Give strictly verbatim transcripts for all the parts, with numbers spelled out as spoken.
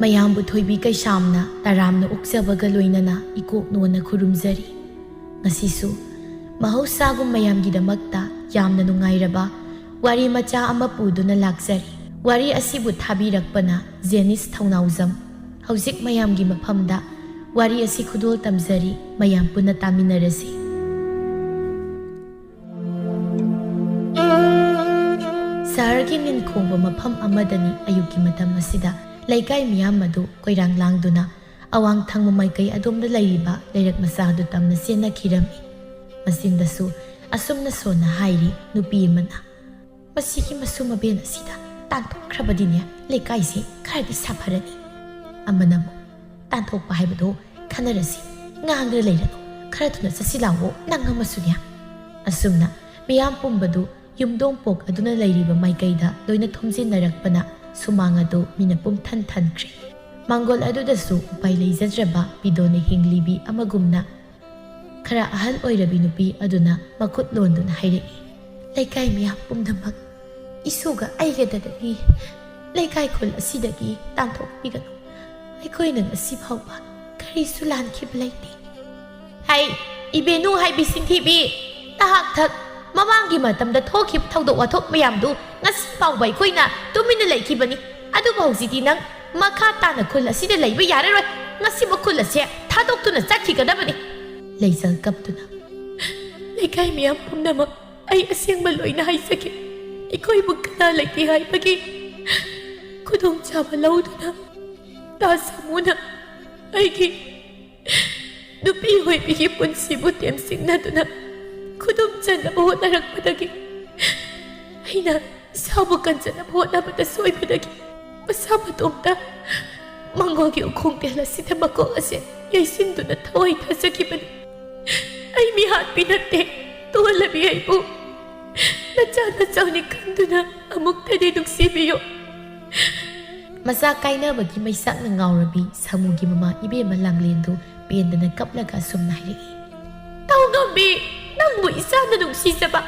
ꯃꯌꯥꯝꯕꯨ ꯊꯣꯏꯕꯤ ꯀꯩꯁꯥꯝꯅ ꯇꯔꯥꯝꯅ ꯑꯣꯛꯆꯕꯒ ꯂꯣꯏꯅꯅ ꯏꯀꯣꯛ ꯅꯣꯟꯅ ꯈꯨꯔꯨꯝꯖꯔꯤ꯫ ꯉꯁꯤꯁꯨ ꯃꯍꯧꯁꯥꯒꯨꯝ ꯃꯌꯥꯝꯒꯤꯗꯃꯛꯇ ꯌꯥꯝꯅ ꯅꯨꯡꯉꯥꯏꯔꯕ ꯋꯥꯔꯤ ꯃꯆꯥ ꯑꯃ ꯄꯨꯗꯨꯅ ꯂꯥꯛꯆꯔꯤ꯫ ꯋꯥꯔꯤ ꯑꯁꯤꯕꯨ ꯊꯥꯕꯤꯔꯛꯄꯅ ꯖꯦꯅꯤꯁ ꯊꯧꯅꯥꯎꯖꯝ꯫ ꯍꯧꯖꯤꯛ ꯃꯌꯥꯝꯒꯤ ꯃꯐꯝꯗ ꯋꯥꯔꯤ ꯑꯁꯤ ꯈꯨꯗꯣꯜ ꯇꯝꯖꯔꯤ, ꯃꯌꯥꯝ ꯄꯨꯟꯅ ꯇꯥꯃꯤꯟꯅꯔꯁꯤ꯫ ꯁꯍꯔꯒꯤ ꯅꯤꯟꯈꯣꯡꯕ ꯃꯐꯝ ꯑꯃꯗꯅꯤ ꯑꯌꯨꯛꯀꯤ ꯃꯇꯝ ꯑꯁꯤꯗ ꯂꯩꯀꯥꯏ ꯃꯤꯌꯥꯝ ꯑꯗꯨ ꯀꯣꯏꯔꯥꯡ ꯂꯥꯡꯗꯨꯅ ꯑꯋꯥꯡ ꯊꯪꯕ ꯃꯥꯏꯀꯩ ꯑꯗꯣꯝꯗ ꯂꯩꯔꯤꯕ ꯂꯩꯔꯛ ꯃꯆꯥ ꯑꯗꯨ ꯇꯝꯅ ꯆꯦꯟꯅꯈꯤꯔꯝꯃꯤ꯫ ꯃꯆꯤꯟꯗꯁꯨ ꯑꯁꯨꯝꯅ ꯁꯣꯟꯅ ꯍꯥꯏꯔꯤ ꯅꯨꯄꯤ ꯑꯃꯅ, "ꯃꯁꯤꯒꯤ ꯃꯁꯨ ꯃꯕꯦꯟ ꯑꯁꯤꯗ ꯇꯥꯟꯊꯣꯛꯈ꯭ꯔꯕꯗꯤꯅꯦ, ꯂꯩꯀꯥꯏꯁꯦ ꯈꯔꯗꯤ ꯁꯥꯐꯔꯅꯤ"꯫ ꯑꯃꯅ ꯑꯃꯨꯛ, "ꯇꯥꯟꯊꯣꯛꯄ ꯍꯥꯏꯕꯗꯣ ꯈꯟꯅꯔꯁꯤ, ꯉꯥꯡꯗꯅ ꯂꯩꯔꯅꯨ, ꯈꯔ ꯊꯨꯅ ꯆꯠꯁꯤ ꯂꯥꯛꯑꯣ ꯅꯪ ꯑꯃꯁꯨꯅꯦ"꯫ ꯑꯁꯨꯝꯅ ꯃꯤꯌꯥꯝ ꯄꯨꯝꯕꯗꯨ ꯌꯨꯝꯗꯣꯡ ꯄꯣꯛ ꯑꯗꯨꯅ ꯂꯩꯔꯤꯕ ꯃꯥꯏꯀꯩꯗ ꯂꯣꯏꯅ ꯊꯣꯝꯖꯤꯟꯅꯔꯛꯄꯅ ꯁꯨꯃꯥꯡ ꯑꯗꯨ ꯃꯤꯅ ꯄꯨꯝꯊꯟ ꯊꯟꯈ꯭ꯔꯦ꯫ ꯃꯥꯡꯒꯣꯜ ꯑꯗꯨꯗꯁꯨ ꯎꯄꯥꯏ ꯂꯩꯖꯗ꯭ꯔꯕ ꯄꯤꯗꯣꯅ ꯍꯤꯡꯂꯤꯕꯤ ꯑꯃꯒꯨꯝꯅ ꯈꯔ ꯑꯍꯜ ꯑꯣꯏꯔꯕꯤ ꯅꯨꯄꯤ ꯑꯗꯨꯅ ꯃꯈꯨꯠ ꯂꯣꯟꯗꯨꯅ ꯍꯥꯏꯔꯛꯏ, "ꯂꯩꯀꯥꯏ ꯃꯤꯌꯥꯝ ꯄꯨꯝꯅꯃꯛ ꯏꯁꯨꯒ ꯑꯩꯒꯗꯗꯤ ꯂꯩꯀꯥꯏ ꯈꯨꯜ ꯑꯁꯤꯗꯒꯤ ꯇꯥꯟꯊꯣꯛꯄꯤꯒꯅꯨ꯫ ꯑꯩꯈꯣꯏꯅ ꯉꯁꯤ ꯐꯥꯎꯕ ꯀꯔꯤꯁꯨ ꯂꯥꯟꯈꯤꯕ ꯂꯩꯇꯦ"꯫ "ꯍꯩ, ꯏꯕꯦꯅꯨ ꯍꯥꯏꯕꯤ ꯁꯤꯡꯊꯤꯕꯤ, ꯅꯍꯥꯛ ꯊꯛ ꯃꯃꯥꯡꯒꯤ ꯃꯇꯝꯗ ꯊꯣꯛꯈꯤꯕ ꯊꯧꯗꯣꯛ ꯋꯥꯊꯣꯛ ꯃꯌꯥꯝꯗꯨ ꯉꯁꯤ ꯐꯥꯎꯕ ꯑꯩꯈꯣꯏꯅ ꯇꯨꯃꯤꯟꯅ ꯂꯩꯈꯤꯕꯅꯤ꯫ ꯑꯗꯨꯕꯨ ꯍꯧꯖꯤꯛꯇꯤ ꯅꯪ ꯃꯈꯥ ꯇꯥꯅ ꯈꯨꯜ ꯑꯁꯤꯗ ꯂꯩꯕ ꯌꯥꯔꯔꯣꯏ꯫ ꯉꯁꯤꯃꯛ ꯈꯨꯜ ꯑꯁꯦ ꯊꯥꯗꯣꯛꯇꯨꯅ ꯆꯠꯈꯤꯒꯗꯕꯅꯤ"꯫ ꯂꯩꯖꯜ ꯀꯞꯇꯨꯅ, "ꯂꯩꯀꯥꯏ ꯃꯤꯌꯥꯝ ꯄꯨꯝꯅꯃꯛ ꯑꯩ ꯑꯁꯦꯡꯕ ꯂꯣꯏꯅ ꯍꯥꯏꯖꯒꯦ꯫ ꯑꯩꯈꯣꯏꯕꯨ ꯀꯅꯥ ꯂꯩꯇꯦ ꯍꯥꯏꯕꯒꯤ ꯈꯨꯗꯣꯡꯆꯥꯕ ꯂꯧꯗꯨꯅ ꯇꯥ ꯁꯥꯃꯨꯅ ꯑꯩꯒꯤ ꯅꯨꯄꯤ ꯑꯣꯏꯕꯤꯒꯤ ꯄꯨꯟꯁꯤꯕꯨ ꯇꯦꯝꯁꯤꯡꯅꯗꯨꯅ ꯈꯨꯗꯨꯝ ꯆꯟꯅꯕ ꯍꯣꯠꯅꯔꯛꯄꯗꯒꯤ, ꯑꯩꯅ ꯏꯁꯥꯕꯨ ꯀꯟꯖꯅꯕ ꯍꯣꯠꯅꯕꯗ ꯁꯣꯏꯕꯗꯒꯤ ꯃꯁꯥ ꯃꯇꯣꯝꯇ ꯃꯪꯒꯣꯜꯒꯤ ꯎꯈꯣꯡ ꯇꯦꯜ ꯑꯁꯤꯗ ꯃꯀꯣꯛ ꯑꯁꯦ ꯌꯩꯁꯤꯟꯗꯨꯅ ꯊꯋꯥꯏ ꯊꯥꯖꯈꯤꯕꯅꯤ꯫ ꯑꯩ ꯃꯤꯍꯥꯠꯄꯤ ꯅꯠꯇꯦ, ꯇꯣꯜꯂꯕꯤ ꯑꯩꯕꯨ ꯅꯆꯥ ꯅꯆꯥꯎꯅꯤ ꯈꯟꯗꯨꯅ ꯑꯃꯨꯛꯇꯗꯤ ꯅꯨꯡꯁꯤꯕꯤꯌꯨ"꯫ ꯃꯆꯥ ꯀꯥꯏꯅꯕꯒꯤ ꯃꯩꯁꯥꯛꯅ ꯉꯥꯎꯔꯕꯤ ꯁꯥꯃꯨꯒꯤ ꯃꯃꯥ ꯏꯕꯦꯝꯃ ꯂꯥꯡꯂꯦꯟꯗꯨ ꯄꯦꯟꯗꯅ ꯀꯞꯂꯒ ꯑꯁꯨꯝꯅ ꯍꯥꯏꯔꯛꯏ, "ꯇꯧꯉꯝꯕꯤ, ꯅꯪꯕꯨ ꯏꯆꯥꯅ ꯅꯨꯡꯁꯤꯖꯕ,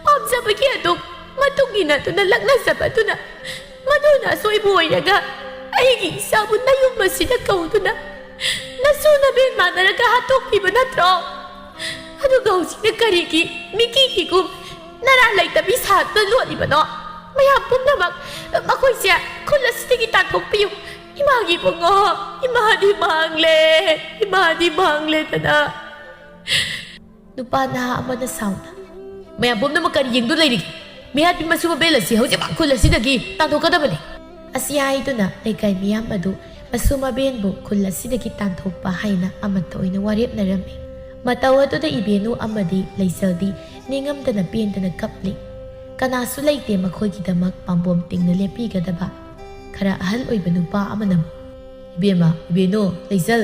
ꯄꯥꯝꯖꯕꯒꯤ ꯑꯗꯨꯝ ꯃꯇꯨꯡ ꯏꯟꯅꯗꯨꯅ ꯂꯛꯅꯖꯕ ꯑꯗꯨꯅ ꯃꯗꯨꯅ ꯑꯁꯣꯏꯕ ꯑꯣꯏꯔꯒ ꯑꯩꯒꯤ ꯏꯆꯥꯕꯨ ꯅꯌꯨꯝ ꯑꯁꯤꯗ ꯀꯧꯗꯨꯅ ꯅꯁꯨ ꯅꯕꯦꯟ ꯃꯥꯟꯅꯔꯒ ꯍꯥꯠꯇꯣꯛꯄꯤꯕ ꯅꯠꯇ꯭ꯔꯣ? ꯑꯗꯨꯒ ꯍꯧꯖꯤꯛꯅ ꯀꯔꯤꯒꯤ ꯃꯤꯀꯤ ꯀꯤꯒꯨꯝ ꯅꯔꯥ ꯂꯩꯇꯕꯤ ꯁꯥꯗꯨꯅ ꯂꯣꯠꯂꯤꯕꯅꯣ? ꯃꯌꯥꯝ ꯄꯨꯝꯅꯃꯛ ꯃꯈꯣꯏꯁꯦ ꯈꯨꯜ ꯑꯁꯤꯗꯒꯤ ꯇꯥꯟꯊꯣꯛꯄꯤꯌꯨ꯫ ꯏꯃꯥꯒꯤ ꯏꯕꯨꯡꯉꯣ, ꯏꯃꯥꯗꯤ ꯃꯥꯡꯂꯦ, ꯏꯃꯥꯗꯤ ꯃꯥꯡꯂꯦꯗꯅ꯫ ꯅꯨꯄꯥ ꯅꯍꯥ ꯑꯃꯅ ꯁꯥꯎꯅ, "ꯃꯌꯥꯝ ꯄꯨꯝꯅꯃꯛ ꯀꯔꯤ ꯌꯦꯡꯗꯨꯅ ꯂꯩꯔꯤꯒꯦ? ꯃꯤꯍꯥꯠꯄꯤ ꯃꯁꯨ ꯃꯕꯦꯟ ꯑꯁꯤ ꯍꯧꯖꯤꯛꯃꯛ ꯈꯨꯜ ꯑꯁꯤꯗꯒꯤ ꯇꯥꯟꯊꯣꯛꯀꯗꯕꯅꯤ!" ꯑꯁꯤ ꯍꯥꯏꯗꯨꯅ ꯂꯩꯀꯥꯏ ꯃꯤꯌꯥꯝ ꯑꯗꯨ ꯃꯁꯨ ꯃꯕꯦꯟꯕꯨ ꯈꯨꯜ ꯑꯁꯤꯗꯒꯤ ꯇꯥꯟꯊꯣꯛꯄ ꯍꯥꯏꯅ ꯑꯃꯠꯇ ꯑꯣꯏꯅ ꯋꯥꯔꯦꯞꯅꯔꯝꯃꯤ꯫ ꯃꯇꯧ ꯑꯗꯨꯗ ꯏꯕꯦꯅꯨ ꯑꯃꯗꯤ ꯂꯩꯆꯜꯗꯤ ꯅꯤꯡꯉꯝꯗꯅ ꯄꯦꯟꯗꯅ ꯀꯞꯂꯤ꯫ ꯀꯅꯥꯁꯨ ꯂꯩꯇꯦ ꯃꯈꯣꯏꯒꯤꯗꯃꯛ ꯄꯥꯝꯕꯣꯝ ꯇꯤꯡꯅ ꯂꯦꯞꯄꯤꯒꯗꯕ꯫ ꯈꯔ ꯑꯍꯜ ꯑꯣꯏꯕ ꯅꯨꯄꯥ ꯑꯃꯅ, "ꯏꯕꯦꯝꯃ, ꯏꯕꯦꯅꯨ, ꯂꯩꯆꯜ,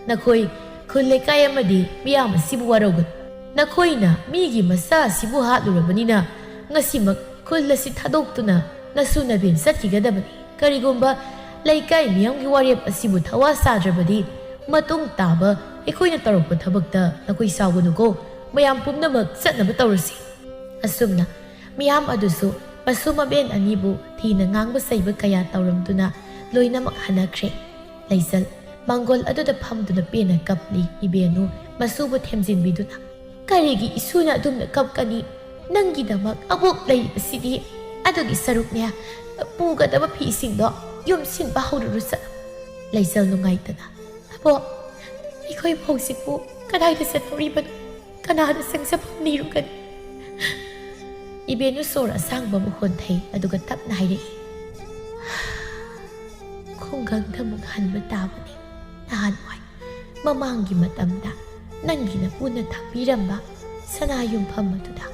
ꯅꯈꯣꯏ ꯈꯨꯜ ꯂꯩꯀꯥꯏ ꯑꯃꯗꯤ ꯃꯤꯌꯥꯝ ꯑꯁꯤꯕꯨ ꯋꯥꯔꯧꯒꯅꯨ꯫ ꯅꯈꯣꯏꯅ ꯃꯤꯒꯤ ꯃꯆꯥ ꯑꯁꯤꯕꯨ ꯍꯥꯠꯂꯨꯔꯕꯅꯤꯅ ꯉꯁꯤꯃꯛ ꯈꯨꯜ ꯑꯁꯤ ꯊꯥꯗꯣꯛꯇꯨꯅ ꯅꯁꯨ ꯅꯕꯦꯟ ꯆꯠꯈꯤꯒꯗꯕꯅꯤ꯫ ꯀꯔꯤꯒꯨꯝꯕ ꯂꯩꯀꯥꯏ ꯃꯤꯌꯥꯝꯒꯤ ꯋꯥꯔꯦꯞ ꯑꯁꯤꯕꯨ ꯊꯋꯥ ꯁꯥꯗ꯭ꯔꯕꯗꯤ ꯃꯇꯨꯡ ꯇꯥꯕ ꯑꯩꯈꯣꯏꯅ ꯇꯧꯔꯛꯄ ꯊꯕꯛꯇ ꯅꯈꯣꯏ ꯁꯥꯎꯒꯅꯨꯀꯣ꯫ ꯃꯌꯥꯝ ꯄꯨꯝꯅꯃꯛ ꯆꯠꯅꯕ ꯇꯧꯔꯁꯤ꯫" ꯑꯁꯨꯝꯅ ꯃꯤꯌꯥꯝ ꯑꯗꯨꯁꯨ ꯃꯁꯨ ꯃꯕꯦꯟ ꯑꯅꯤꯕꯨ ꯊꯤꯅ ꯉꯥꯡꯕ ꯆꯩꯕ ꯀꯌꯥ ꯇꯧꯔꯝꯗꯨꯅ ꯂꯣꯏꯅꯃꯛ ꯍꯟꯅꯈ꯭ꯔꯦ꯫ ꯂꯩꯆꯜ ꯃꯪꯒꯣꯜ ꯑꯗꯨꯗ ꯐꯝꯗꯨꯅ ꯄꯦꯟꯅ ꯀꯞꯂꯤ꯫ ꯏꯕꯦꯅꯨ ꯃꯁꯨꯕꯨ ꯊꯦꯝꯖꯤꯟꯕꯤꯗꯨꯅ, "ꯀꯔꯤꯒꯤ ꯏꯁꯨꯅ ꯑꯗꯨꯝꯅ ꯀꯞꯀꯅꯤ? ꯅꯪꯒꯤꯗꯃꯛ ꯑꯕꯣꯛ ꯂꯩꯔꯤꯕꯁꯤꯗꯤ꯫ ꯑꯗꯨꯒꯤ ꯁꯔꯨꯛꯅꯦ, ꯄꯨꯒꯗꯕ ꯐꯤꯁꯤꯡꯗꯣ ꯌꯣꯝꯁꯤꯟꯕ ꯍꯧꯔꯨꯔꯣ ꯆꯠꯂꯣ꯫" ꯂꯩꯆꯜ ꯅꯨꯡꯉꯥꯏꯇꯅ, "ꯑꯕꯣꯛ, ꯑꯩꯈꯣꯏ ꯐꯧꯁꯤꯕꯨ ꯀꯗꯥꯏꯗ ꯆꯠꯇꯧꯔꯤꯕꯅꯣ? ꯀꯅꯥꯗ ꯆꯪꯖꯐꯝ ꯅꯤꯔꯨꯒꯅꯤ?" ꯏꯕꯦꯅꯨ ꯁꯣꯔ ꯑꯁꯥꯡꯕ ꯑꯃ ꯍꯣꯟꯊꯩ, ꯑꯗꯨꯒ ꯇꯞꯅ ꯍꯥꯏꯔꯛꯏ, "ꯈꯨꯡꯒꯪꯗ ꯑꯃꯨꯛ ꯍꯟꯕ ꯇꯥꯕꯅꯤ꯫ ꯅꯍꯥꯟꯋꯥꯏ ꯃꯃꯥꯡꯒꯤ ꯃꯇꯝꯗ ꯅꯪꯒꯤ ꯅꯄꯨꯅ ꯊꯝꯕꯤꯔꯝꯕ ꯁꯅꯥ ꯌꯨꯝꯐꯝ ꯑꯗꯨꯗ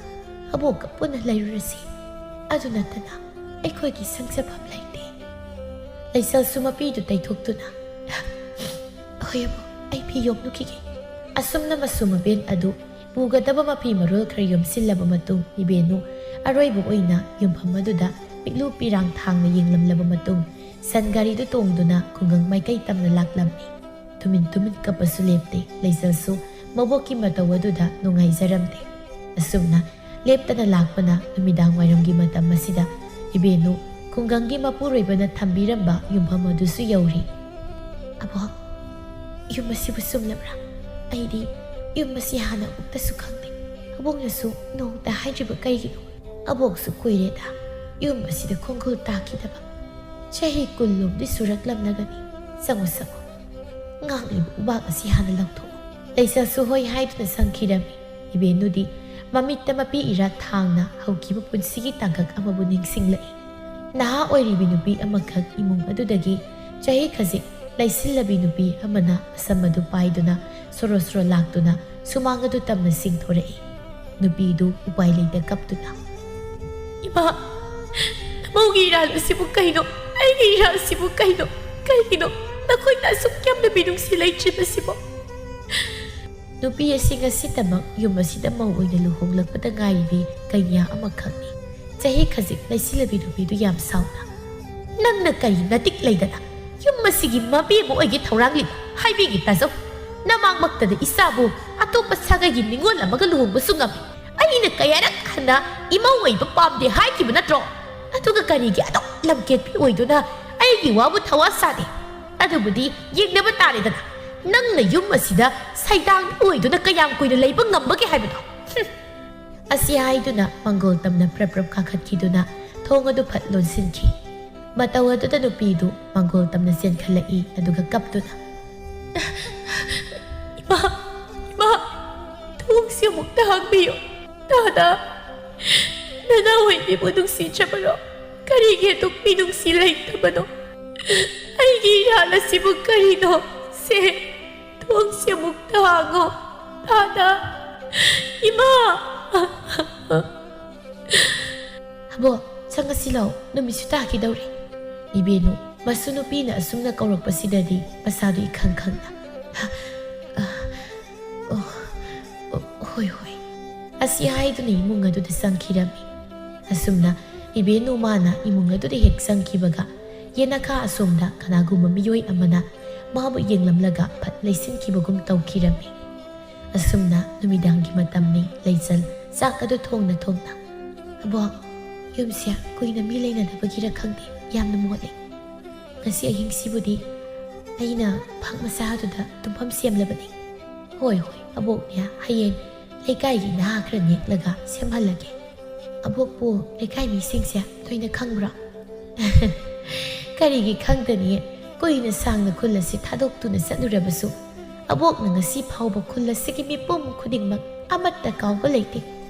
ꯑꯕꯣꯛꯀ ꯄꯨꯟꯅ ꯂꯩꯔꯨꯔꯁꯤ꯫ ꯑꯗꯨ ꯅꯠꯇꯅ ꯑꯩꯈꯣꯏꯒꯤ ꯆꯪꯖꯐꯝ ꯂꯩꯇꯦ꯫" ꯂꯩꯆꯜꯁꯨ ꯃꯄꯤꯗꯨ ꯇꯩꯊꯣꯛꯇꯨꯅ, "ꯍꯣꯏ ꯑꯕꯣꯛ, ꯑꯩ ꯐꯤ ꯌꯣꯝꯂꯨꯈꯤꯒꯦ꯫" ꯑꯁꯨꯝꯅ ꯃꯁꯨ ꯃꯕꯦꯟ ꯑꯗꯨ ꯄꯨꯒꯗꯕ ꯃꯐꯤ ꯃꯔꯣꯜ ꯈꯔ ꯌꯣꯝꯁꯤꯜꯂꯕ ꯃꯇꯨꯡ ꯏꯕꯦꯅꯨ ꯑꯔꯣꯏꯕ ꯑꯣꯏꯅ ꯌꯨꯝꯐꯝ ꯑꯗꯨꯗ ꯃꯤꯠꯂꯨ ꯄꯤꯔꯥꯡ ꯊꯥꯡꯅ ꯌꯦꯡꯂꯝꯂꯕ ꯃꯇꯨꯡ ꯁꯟ ꯒꯥꯔꯤꯗꯨ ꯇꯣꯡꯗꯨꯅ ꯈꯨꯡꯒꯪ ꯃꯥꯏꯀꯩ ꯇꯝꯅ ꯂꯥꯛꯂꯝꯃꯤ꯫ ꯇꯨꯃꯤꯟ ꯇꯨꯃꯤꯟ ꯀꯞꯄꯁꯨ ꯂꯦꯞꯇꯦ꯫ ꯂꯩꯆꯜꯁꯨ ꯃꯕꯣꯛꯀꯤ ꯃꯇꯧ ꯑꯗꯨꯗ ꯅꯨꯡꯉꯥꯏꯖꯔꯝꯗꯦ꯫ ꯑꯁꯨꯝꯅ ꯂꯦꯞꯇꯅ ꯂꯥꯛꯄꯅ ꯅꯨꯃꯤꯗꯥꯡ ꯋꯥꯏꯔꯝꯒꯤ ꯃꯇꯝ ꯑꯁꯤꯗ ꯏꯕꯦꯅꯨ ꯈꯨꯡꯒꯪꯒꯤ ꯃꯄꯨꯔꯣꯏꯕꯅ ꯊꯝꯕꯤꯔꯝꯕ ꯌꯨꯝꯐꯝ ꯑꯗꯨꯁꯨ ꯌꯧꯔꯤ꯫ "ꯑꯕꯣꯛ, ꯌꯨꯝ ꯑꯁꯤꯕꯨ ꯆꯨꯝꯂꯕ꯭ꯔꯥ? ꯑꯩꯗꯤ ꯌꯨꯝ ꯑꯁꯤ ꯍꯥꯟꯅ ꯑꯃꯨꯛꯇꯁꯨ ꯈꯪꯗꯦ꯫ ꯑꯕꯣꯛꯅꯁꯨ ꯅꯣꯡꯇ ꯍꯥꯏꯗ꯭ꯔꯤꯕ ꯀꯩꯒꯤꯅꯣ? ꯑꯕꯣꯛꯁꯨ ꯀꯨꯏꯔꯦꯗ ꯌꯨꯝ ꯑꯁꯤꯗ ꯈꯣꯡꯒꯨꯜ ꯇꯥꯈꯤꯗꯕ꯫ ꯆꯍꯤ ꯀꯨꯟ ꯂꯣꯝꯗꯤ ꯁꯨꯔꯛꯂꯝꯂꯒꯅꯤ꯫ ꯆꯪꯉꯨ, ꯆꯪꯉꯨ꯫ ꯉꯥꯡꯂꯤꯕ ꯎꯕꯥꯛ ꯑꯁꯤ ꯍꯥꯟꯅ ꯂꯧꯊꯣꯛꯎ꯫" ꯂꯩꯆꯜꯁꯨ ꯍꯣꯏ ꯍꯥꯏꯗꯨꯅ ꯆꯪꯈꯤꯔꯝꯃꯤ꯫ ꯏꯕꯦꯟꯅꯨꯗꯤ ꯃꯃꯤꯠꯇ ꯃꯄꯤ ꯏꯔꯥ ꯊꯥꯡꯅ ꯍꯧꯈꯤꯕ ꯄꯨꯟꯁꯤꯒꯤ ꯇꯥꯡꯀꯛ ꯑꯃꯕꯨ ꯅꯤꯡꯁꯤꯡꯂꯛꯏ꯫ ꯅꯍꯥ ꯑꯣꯏꯔꯤꯕꯤ ꯅꯨꯄꯤ ꯑꯃꯈꯛ ꯏꯃꯨꯡ ꯑꯗꯨꯗꯒꯤ ꯆꯍꯤ ꯈꯖꯤꯛ ꯂꯩꯁꯤꯜꯂꯕꯤ ꯅꯨꯄꯤ ꯑꯃꯅ ꯃꯁꯝ ꯑꯗꯨ ꯄꯥꯏꯗꯨꯅ ꯁꯣꯔꯣ ꯁꯣꯔꯣ ꯂꯥꯛꯇꯨꯅ ꯁꯨꯃꯥꯡ ꯑꯗꯨ ꯇꯝꯅ ꯆꯤꯡꯊꯣꯔꯛꯏ꯫ ꯅꯨꯄꯤꯗꯨ ꯎꯄꯥꯏ ꯂꯩꯇ ꯀꯞꯇꯨꯅ, "ꯏꯃꯥ, ꯅꯃꯧꯒꯤ ꯏꯔꯥꯜ ꯑꯁꯤꯕꯨ ꯀꯩꯅꯣ? ꯑꯩꯒꯤ ꯏꯔꯥꯜ ꯑꯁꯤꯕꯨ ꯀꯩꯅꯣ? ꯀꯩꯒꯤꯅꯣ ꯅꯈꯣꯏꯅ ꯑꯁꯨꯛ ꯌꯥꯝꯅ ꯃꯤꯅꯨꯡꯁꯤ ꯂꯩꯇ꯭ꯔꯤꯕꯁꯤꯕꯣ?" ꯅꯨꯄꯤ ꯑꯁꯤ ꯉꯁꯤꯇꯃꯛ ꯌꯨꯝ ꯑꯁꯤꯗ ꯃꯧ ꯑꯣꯏꯅ ꯂꯨꯍꯣꯡꯂꯛꯄꯗ ꯉꯥꯏꯔꯤꯕꯤ ꯀꯩꯅꯥ ꯑꯃꯈꯛꯅꯤ꯫ ꯆꯍꯤ ꯈꯖꯤꯛ ꯂꯩꯁꯤꯜꯂꯕꯤ ꯅꯨꯄꯤꯗꯨ ꯌꯥꯝ ꯁꯥꯎꯅ, "ꯅꯪꯅ ꯀꯔꯤ ꯅꯇꯤꯛ ꯂꯩꯗꯅ ꯌꯨꯝ ꯑꯁꯤꯒꯤ ꯃꯕꯦꯝꯃ ꯑꯣꯏꯒꯦ ꯊꯧꯔꯥꯡꯂꯤꯕ? ꯍꯥꯏꯕꯤꯒꯦ ꯇꯥꯖꯧ꯫ ꯅꯃꯥꯡꯃꯛꯇꯗ ꯏꯆꯥꯕꯨ ꯑꯇꯣꯞꯄ ꯁꯥꯒꯩꯒꯤ ꯅꯤꯉꯣꯜ ꯑꯃꯒ ꯂꯨꯍꯣꯡꯕꯁꯨ ꯉꯝꯃꯤ꯫ ꯑꯩꯅ ꯀꯌꯥꯔꯛ ꯍꯟꯅ ꯏꯃꯧ ꯑꯣꯏꯕ ꯄꯥꯝꯗꯦ ꯍꯥꯏꯈꯤꯕ ꯅꯠꯇ꯭ꯔꯣ? ꯑꯗꯨꯒ ꯀꯔꯤꯒꯤ ꯑꯗꯨꯛ ꯂꯝꯀꯦꯠꯄꯤ ꯑꯣꯏꯗꯨꯅ ꯑꯩꯒꯤ ꯋꯥꯕꯨ ꯊꯋꯥ ꯁꯥꯗꯦ? ꯑꯗꯨꯕꯨꯗꯤ ꯌꯦꯡꯅꯕ ꯇꯥꯔꯦꯗꯅ꯫ ꯅꯪꯅ ꯌꯨꯝ ꯑꯁꯤꯗ ꯁꯩꯗꯥꯡ ꯑꯣꯏꯗꯨꯅ ꯀꯌꯥꯝ ꯀꯨꯏꯅ ꯂꯩꯕ ꯉꯝꯕꯒꯦ ꯍꯥꯏꯕꯅꯣ?" ꯍꯨꯝ꯫ ꯑꯁꯤ ꯍꯥꯏꯗꯨꯅ ꯃꯪꯒꯣꯜ ꯇꯝꯅ ꯄ꯭ꯔꯞ ꯄ꯭ꯔꯞ ꯀꯥꯈꯠꯈꯤꯗꯨꯅ ꯊꯣꯡ ꯑꯗꯨ ꯐꯠ ꯂꯣꯟꯁꯤꯟꯈꯤ꯫ ꯃꯇꯧ ꯑꯗꯨꯗ ꯅꯨꯄꯤꯗꯨ ꯃꯪꯒꯣꯜ ꯇꯝꯅ ꯆꯦꯟꯈꯠꯂꯛꯏ, ꯑꯗꯨꯒ ꯀꯞꯇꯨꯅ, "ꯏꯃꯥ, ꯏꯃꯥ, ꯊꯣꯡꯁꯤ ꯑꯃꯨꯛꯇ ꯍꯥꯡꯕꯤꯌꯨ꯫ ꯇꯥꯗ, ꯅꯅꯥꯎ ꯑꯣꯏꯕꯤꯕꯨ ꯅꯨꯡꯁꯤꯗ꯭ꯔꯕꯔꯣ? ꯀꯔꯤꯒꯤ ꯑꯗꯨꯛ ꯃꯤꯅꯨꯡꯁꯤ ꯂꯩꯇꯕꯅꯣ? ꯑꯩꯒꯤ ꯏꯔꯥꯜ ꯑꯁꯤꯕꯨ ꯀꯔꯤꯅꯣ? ꯁꯦ, ꯊꯣꯡꯁꯤ ꯑꯃꯨꯛꯇ ꯍꯥꯡꯉꯣ꯫ ꯇꯥꯗ, ꯏꯃꯥ!" "ꯑꯕꯣ, ꯆꯪꯉꯁꯤ ꯂꯥꯛꯑꯣ, ꯅꯨꯃꯤꯠꯁꯨ ꯇꯥꯈꯤꯗꯧꯔꯦ꯫" ꯏꯕꯦꯟꯅꯨ ꯃꯁꯨ ꯅꯨꯄꯤꯅ ꯑꯁꯨꯝꯅ ꯀꯧꯔꯛꯄꯁꯤꯗꯗꯤ ꯃꯁꯥꯗꯨ ꯏꯈꯪ ꯈꯪꯅ, "ꯑ, ꯑ, ꯑꯣ, ꯑꯣ, ꯍꯣꯏ, ꯍꯣꯏ꯫" ꯑꯁꯤ ꯍꯥꯏꯗꯨꯅ ꯏꯃꯨꯡ ꯑꯗꯨꯗ ꯆꯪꯈꯤꯔꯝꯃꯤ꯫ ꯑꯁꯨꯝꯅ ꯏꯕꯦꯟꯅꯨ ꯃꯥꯅ ꯏꯃꯨꯡ ꯑꯗꯨꯗ ꯍꯦꯛ ꯆꯪꯈꯤꯕꯒ, ꯌꯦꯅꯈꯥ ꯑꯁꯣꯝꯗ ꯀꯅꯥꯒꯨꯝꯕ ꯃꯤꯑꯣꯏ ꯑꯃꯅ ꯃꯥꯕꯨ ꯌꯦꯡꯂꯝꯂꯒ ꯐꯠ ꯂꯩꯁꯤꯟꯈꯤꯕꯒꯨꯝ ꯇꯧꯈꯤꯔꯝꯃꯤ꯫ ꯑꯁꯨꯝꯅ ꯅꯨꯃꯤꯗꯥꯡꯒꯤ ꯃꯇꯝꯅꯤ꯫ ꯂꯩꯆꯜ ꯆꯥꯛ ꯑꯗꯨ ꯊꯣꯡꯅ ꯊꯣꯡꯅ, "ꯑꯕꯣꯛ, ꯌꯨꯝꯁꯦ ꯀꯨꯏꯅ ꯃꯤ ꯂꯩꯅꯗꯕꯒꯤꯔ ꯈꯪꯗꯦ, ꯌꯥꯝꯅ ꯃꯣꯠꯂꯦ꯫ ꯉꯁꯤ ꯑꯍꯤꯡꯁꯤꯕꯨꯗꯤ ꯑꯩꯅ ꯐꯛ ꯃꯆꯥ ꯑꯗꯨꯗ ꯇꯨꯝꯐꯝ ꯁꯦꯝꯂꯕꯅꯤ꯫ ꯍꯣꯏ, ꯍꯣꯏ, ꯑꯕꯣꯛꯅꯦ, ꯍꯌꯦꯡ ꯂꯩꯀꯥꯏꯒꯤ ꯅꯍꯥ ꯈꯔ ꯅꯦꯛꯂꯒ ꯁꯦꯝꯍꯜꯂꯒꯦ꯫ ꯑꯕꯣꯛꯄꯨ ꯂꯩꯀꯥꯏ ꯃꯤꯁꯤꯡꯁꯦ ꯂꯣꯏꯅ ꯈꯪꯕ꯭ꯔꯣ? ꯀꯔꯤꯒꯤ ꯈꯪꯗꯅꯤ? ꯀꯨꯏꯅ ꯁꯥꯡꯅ ꯈꯨꯜ ꯑꯁꯤ ꯊꯥꯗꯣꯛꯇꯨꯅ ꯆꯠꯂꯨꯔꯕꯁꯨ, ꯑꯕꯣꯛꯅ ꯉꯁꯤ ꯐꯥꯎꯕ ꯈꯨꯜ ꯑꯁꯤꯒꯤ ꯃꯤꯄꯨꯝ ꯈꯨꯗꯤꯡꯃꯛ ꯑꯃꯠꯇ ꯀꯥꯎꯕ ꯂꯩꯇꯦ꯫